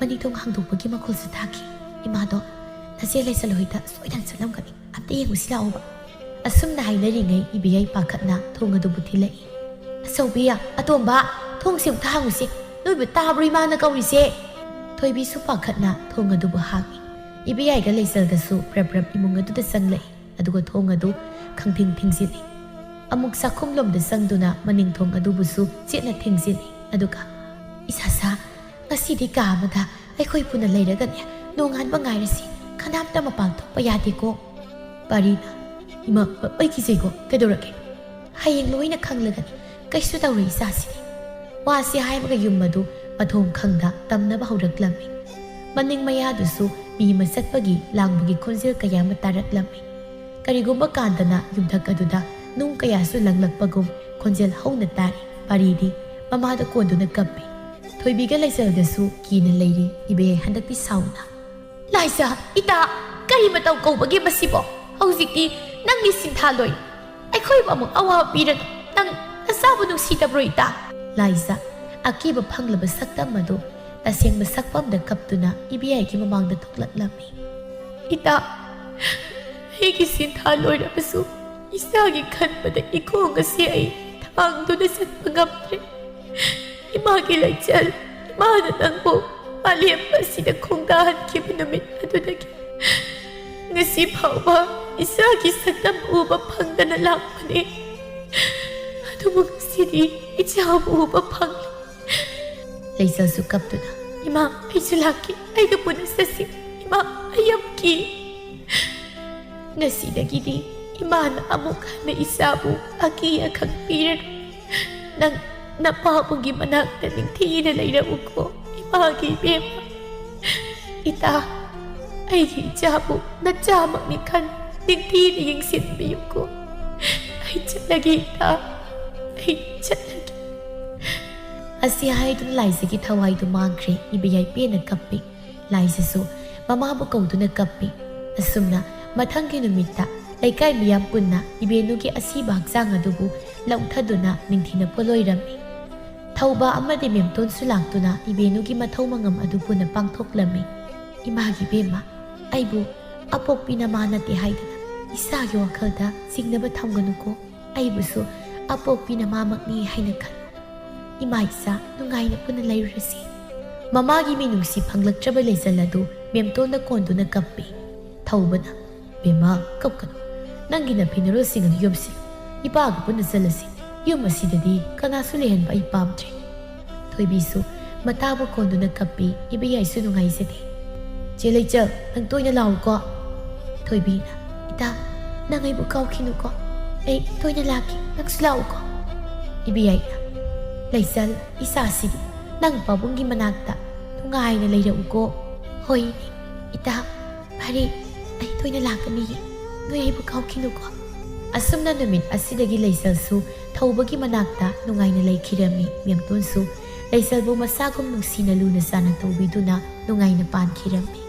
ꯃꯅꯤꯡ ꯊꯣꯡ ꯍꯥꯡꯗꯣꯛꯄꯒꯤ ꯃꯈꯣꯜꯁꯨ ꯇꯥꯈꯤ꯫ ꯏꯃꯥꯗꯣ ꯅꯆꯦ ꯂꯩꯁꯜ ꯍꯣꯏꯗ ꯁꯣꯏꯗꯅ ꯆꯠꯂꯝꯒꯅꯤ꯫ ꯑꯝꯇ ꯌꯦꯡꯉꯨꯁꯤ ꯂꯥꯛꯑꯣꯕ꯫" ꯑꯁꯨꯝꯅ ꯍꯥꯏꯅꯔꯤꯉꯩ ꯏꯕꯦꯌꯥꯏ ꯄꯥꯈꯠꯅ ꯊꯣꯡ ꯑꯗꯨꯕꯨ ꯊꯤꯜꯂꯛꯏ꯫ "ꯑꯆꯧꯕꯤ, ꯑꯇꯣꯝꯕ, ꯊꯣꯡꯁꯤ ꯑꯝꯇ ꯍꯥꯡꯉꯨꯁꯤ꯫ ꯅꯣꯏꯕꯨ ꯇꯥꯕ꯭ꯔꯣ ꯏꯃꯥꯅ ꯀꯧꯔꯤꯁꯦ?" ꯊꯣꯏꯕꯤꯁꯨ ꯄꯥꯈꯠꯅ ꯊꯣꯡ ꯑꯗꯨꯕꯨ ꯍꯥꯡꯉꯤ꯫ ꯏꯕꯦꯌꯥꯏꯒ ꯂꯩꯆꯜꯒꯁꯨ ꯄ꯭ꯔꯞ ꯄ꯭ꯔꯞ ꯏꯃꯨꯡ ꯑꯗꯨꯗ ꯆꯪꯂꯛꯏ꯫ ꯑꯗꯨꯒ ꯊꯣꯡ ꯑꯗꯨ ꯈꯪꯊꯤꯡ ꯊꯤꯡꯖꯤꯜꯂꯤ꯫ ꯑꯃꯨꯛ ꯆꯥꯛꯈꯨꯝꯂꯣꯝꯗ ꯆꯪꯗꯨꯅ ꯃꯅꯤꯡ ꯊꯣꯡ ꯑꯗꯨꯕꯨꯁꯨ ꯆꯦꯠꯅ ꯊꯤꯡꯖꯤꯜꯂꯤ꯫ ꯑꯗꯨꯒ, "ꯏꯁꯥꯁꯥ, ꯉꯁꯤꯗꯤ ꯀꯥ ꯑꯃꯗ ꯑꯩꯈꯣꯏ ꯄꯨꯟꯅ ꯂꯩꯔꯒꯅꯦ, ꯅꯣꯡꯉꯥꯟꯕ ꯉꯥꯏꯔꯁꯤ꯫ ꯀꯅꯥꯝꯇ ꯃꯄꯥꯟ ꯊꯣꯛꯄ ꯌꯥꯗꯦꯀꯣ꯫" ꯄꯥꯔꯤꯅ, "ꯏꯃꯥ, ꯑꯩ ꯀꯤꯖꯩꯀꯣ꯫ ꯀꯩꯗꯧꯔꯒꯦ?" "ꯍꯌꯦꯡ ꯂꯣꯏꯅ ꯈꯪꯂꯒꯅꯤ꯫ ꯀꯩꯁꯨ ꯇꯧꯔꯣꯏ ꯏꯆꯥꯁꯤꯗꯤ꯫" ꯋꯥꯁꯤ ꯍꯥꯏꯕꯒ ꯌꯨꯝ ꯑꯗꯨ ꯃꯊꯣꯡ ꯈꯪꯗ ꯇꯝꯅꯕ ꯍꯧꯔꯛꯂꯝꯃꯤ꯫ ꯃꯅꯤꯡ ꯃꯌꯥꯗꯨꯁꯨ ꯃꯤ ꯑꯃ ꯆꯠꯄꯒꯤ ꯂꯥꯡꯕꯒꯤ ꯈꯣꯟꯖꯦꯜ ꯀꯌꯥ ꯑꯃ ꯇꯥꯔꯛꯂꯝꯃꯤ꯫ ꯀꯔꯤꯒꯨꯝꯕ ꯀꯥꯟꯗꯅ ꯌꯨꯝꯊꯛ ꯑꯗꯨꯗ ꯅꯨꯡ ꯀꯌꯥꯁꯨ ꯂꯪꯂꯛꯄꯒꯨꯝ ꯈꯣꯟꯖꯦꯜ ꯍꯧꯅ ꯇꯥꯔꯤ꯫ ꯄꯥꯔꯤꯗꯤ ꯃꯃꯥꯗ ꯀꯣꯟꯗꯨꯅ ꯀꯞꯄꯤ꯫ ꯊꯣꯏꯕꯤꯒ ꯂꯩꯆꯜꯒꯁꯨ ꯀꯤꯅ ꯂꯩꯔꯤ꯫ ꯏꯕꯦ ꯍꯟꯗꯛꯇꯤ ꯁꯥꯎꯅ, "ꯂꯥꯏꯖ, ꯏꯇꯥ, ꯀꯔꯤ ꯃꯇꯧ ꯀꯧꯕꯒꯦ ꯃꯁꯤꯕꯣ? ꯍꯧꯖꯤꯛꯇꯤ ꯅꯪꯒꯤ ꯁꯤꯟꯊꯥ ꯂꯣꯏꯔꯦ꯫ ꯑꯩꯈꯣꯏꯕꯨ ꯑꯃꯨꯛ ꯑꯋꯥꯕ ꯄꯤꯔꯅꯨ꯫ ꯅꯪ ꯅꯆꯥꯕꯨ ꯅꯨꯡꯁꯤꯗꯕ꯭ꯔꯣ, ꯏꯇꯥ?" ꯂꯥꯏꯖ, ꯑꯀꯤꯕ ꯐꯪꯂꯕ ꯁꯛꯇꯝ ꯑꯗꯨ ꯇꯁꯦꯡꯕ ꯁꯛꯐꯝꯗ ꯀꯞꯇꯨꯅ ꯏꯕꯦꯌꯥꯏꯒꯤ ꯃꯃꯥꯡꯗ ꯊꯣꯛꯂꯛꯂꯝꯃꯤ꯫ "ꯏꯇꯥ, ꯑꯩꯒꯤ ꯁꯤꯟꯊꯥ ꯂꯣꯏꯔꯕꯁꯨ ꯏꯆꯥꯒꯤ ꯈꯟꯕꯗ ꯏꯈꯣꯡ ꯑꯁꯤ ꯑꯩ ꯊꯥꯡꯗꯨꯅ ꯆꯠꯄ ꯉꯝꯗ꯭ꯔꯦ꯫ ꯏꯃꯥꯒꯤ ꯂꯩꯆꯜ, ꯏꯃꯥꯅ ꯅꯪꯕꯨ ꯃꯥꯂꯦꯝ ꯑꯁꯤꯗ ꯈꯣꯡꯗꯥꯍꯟꯈꯤꯕ ꯅꯨꯃꯤꯠ ꯑꯗꯨꯗꯒꯤ ꯉꯁꯤ ꯐꯥꯎꯕ ꯏꯆꯥꯒꯤ ꯁꯛꯇꯝ ꯎꯕ ꯐꯪꯗꯅ ꯂꯥꯛꯄꯅꯤ꯫ ꯑꯗꯨꯕꯨ ꯉꯁꯤꯗꯤ ꯏꯆꯥꯕꯨ ꯎꯕ ꯐꯪꯂꯦ꯫" ꯂꯩꯆꯜꯁꯨ ꯀꯞꯇꯨꯅ, "ꯏꯃꯥ, ꯑꯩꯁꯨ ꯂꯥꯛꯀꯦ, ꯑꯩꯒ ꯄꯨꯟꯅ ꯆꯠꯁꯤ꯫ ꯏꯃꯥ, ꯑꯩ ꯌꯥꯝ ꯀꯤ꯫ ꯉꯁꯤꯗꯒꯤꯗꯤ ꯏꯃꯥꯅ ꯑꯃꯨꯛ ꯍꯟꯅ ꯏꯆꯥꯕꯨ ꯑꯀꯤ ꯑꯈꯪ ꯄꯤꯔꯅꯨ꯫ ꯅꯪ ꯅꯄꯥꯕꯨꯡꯒꯤ ꯃꯅꯥꯛꯇ ꯅꯤꯡꯊꯤꯅ ꯂꯩꯔꯛꯎꯀꯣ, ꯏꯃꯥꯒꯤ ꯏꯕꯦꯝꯃ꯫ ꯏꯇꯥ, ꯑꯩꯒꯤ ꯏꯆꯥꯕꯨ ꯅꯆꯥꯃꯛꯅꯤ ꯈꯟ ꯅꯤꯡꯊꯤꯅ ꯌꯦꯡꯁꯤꯟꯕꯤꯌꯨꯀꯣ꯫ ꯑꯩ ꯆꯠꯂꯒꯦ ꯏꯇꯥ, ꯑꯩ ꯆꯠꯂꯒꯦ꯫ ꯑꯁꯤ ꯍꯥꯏꯗꯨꯅ ꯂꯥꯏꯖꯒꯤ ꯊꯋꯥꯏꯗꯨ ꯃꯥꯡꯈ꯭ꯔꯦ꯫ ꯏꯕꯦꯌꯥꯏ ꯄꯦꯟꯅ ꯀꯞꯄꯤ꯫ ꯂꯥꯏꯖꯁꯨ ꯃꯃꯥꯕꯨ ꯀꯧꯗꯨꯅ ꯀꯞꯄꯤ꯫ ꯑꯁꯨꯝꯅ ꯃꯊꯪꯒꯤ ꯅꯨꯃꯤꯠꯇ ꯂꯩꯀꯥꯏ ꯃꯤꯌꯥꯝ ꯄꯨꯟꯅ ꯏꯕꯦꯅꯨꯒꯤ ꯑꯁꯤꯕ ꯍꯛꯆꯥꯡ ꯑꯗꯨꯕꯨ ꯂꯧꯊꯗꯨꯅ ꯅꯤꯡꯊꯤꯅ ꯄꯣꯂꯣꯏꯔꯝꯃꯤ꯫ ꯊꯧꯕ ꯑꯃꯗꯤ ꯃꯦꯝꯇꯣꯟꯁꯨ ꯂꯥꯛꯇꯨꯅ ꯏꯕꯦꯅꯨꯒꯤ ꯃꯊꯧ ꯃꯉꯝ ꯑꯗꯨ ꯄꯨꯟꯅ ꯄꯥꯡꯊꯣꯛꯂꯝꯃꯤ꯫ ꯏꯃꯥꯒꯤ ꯏꯕꯦꯝꯃ, ꯑꯩꯕꯨ ꯑꯄꯣꯛꯄꯤ ꯅꯃꯥ ꯅꯠꯇꯦ ꯍꯥꯏꯗꯨꯅ ꯏꯁꯥꯒꯤ ꯋꯥꯈꯜꯗ ꯆꯤꯡꯅꯕ ꯊꯝꯒꯅꯨꯀꯣ꯫ ꯑꯩꯕꯨꯁꯨ ꯑꯄꯣꯛꯄꯤ ꯅꯃꯥꯃꯛꯅꯤ ꯍꯥꯏꯅ ꯈꯜꯂꯨ꯫ ꯏꯃꯥ ꯏꯆꯥ ꯅꯨꯡꯉꯥꯏꯅ ꯄꯨꯟꯅ ꯂꯩꯔꯨꯔꯁꯤ꯫ ꯃꯃꯥꯒꯤ ꯃꯤꯅꯨꯡꯁꯤ ꯐꯪꯂꯛꯇ꯭ꯔꯕ ꯂꯩꯆꯜ ꯑꯗꯨ ꯃꯦꯝꯇꯣꯟꯗ ꯀꯣꯟꯗꯨꯅ ꯀꯞꯄꯤ꯫ ꯊꯧꯕꯅ, "ꯕꯦꯝꯃ, ꯀꯞꯀꯅꯨ꯫ ꯅꯪꯒꯤ ꯅꯐꯤ ꯅꯔꯣꯜꯁꯤꯡ ꯑꯗꯨ ꯌꯣꯝꯁꯤꯜꯂꯨ꯫ ꯏꯄꯥꯒ ꯄꯨꯟꯅ ꯆꯠꯂꯁꯤ꯫ ꯌꯨꯝ ꯑꯁꯤꯗꯗꯤ ꯀꯅꯥꯁꯨ ꯂꯩꯍꯟꯕ ꯑꯩ ꯄꯥꯝꯗ꯭ꯔꯦ꯫" ꯊꯣꯏꯕꯤꯁꯨ ꯃꯇꯥꯕꯨ ꯀꯣꯟꯗꯨꯅ ꯀꯞꯄꯤ꯫ ꯏꯕꯦꯌꯥꯏꯁꯨ ꯅꯨꯡꯉꯥꯏꯖꯗꯦ꯫ "ꯆꯦ ꯂꯩꯆꯜ, ꯅꯪ ꯇꯣꯏꯅ ꯂꯥꯛꯎꯀꯣ꯫" ꯊꯣꯏꯕꯤꯅ, "ꯏꯇꯥ, ꯅꯪ ꯑꯩꯕꯨ ꯀꯥꯎꯈꯤꯅꯨꯀꯣ꯫ ꯑꯩ ꯇꯣꯏꯅ ꯂꯥꯛꯀꯦ, ꯅꯪꯁꯨ ꯂꯥꯛꯎꯀꯣ꯫" ꯏꯕꯦꯌꯥꯏꯅ, "ꯂꯩꯆꯜ, ꯏꯆꯥꯁꯤꯗꯤ ꯅꯪ ꯄꯥꯕꯨꯡꯒꯤ ꯃꯅꯥꯛꯇ ꯅꯨꯡꯉꯥꯏꯅ ꯂꯩꯔꯛꯎꯀꯣ꯫" "ꯍꯣꯏ, ꯏꯇꯥ, ꯐꯔꯦ, ꯑꯩ ꯇꯣꯏꯅ ꯂꯥꯛꯀꯅꯤꯌꯦ, ꯅꯣꯏ ꯑꯩꯕꯨ ꯀꯥꯎꯈꯤꯅꯨꯀꯣ꯫" ꯑꯁꯨꯝꯅ ꯅꯨꯃꯤꯠ ꯑꯁꯤꯗꯒꯤ ꯂꯩꯆꯜꯁꯨ ꯊꯧꯕꯒꯤ ꯃꯅꯥꯛꯇ ꯅꯨꯡꯉꯥꯏꯅ ꯂꯩꯈꯤꯔꯝꯃꯤ꯫ ꯃꯦꯝꯇꯣꯟꯁꯨ ꯂꯩꯆꯜꯕꯨ ꯃꯁꯥꯒꯨꯝ ꯅꯨꯡꯁꯤꯅ ꯂꯨꯅ ꯆꯥꯟꯅ ꯇꯧꯕꯤꯗꯨꯅ ꯅꯨꯡꯉꯥꯏꯅ ꯄꯥꯟꯈꯤꯔꯝꯃꯤ꯫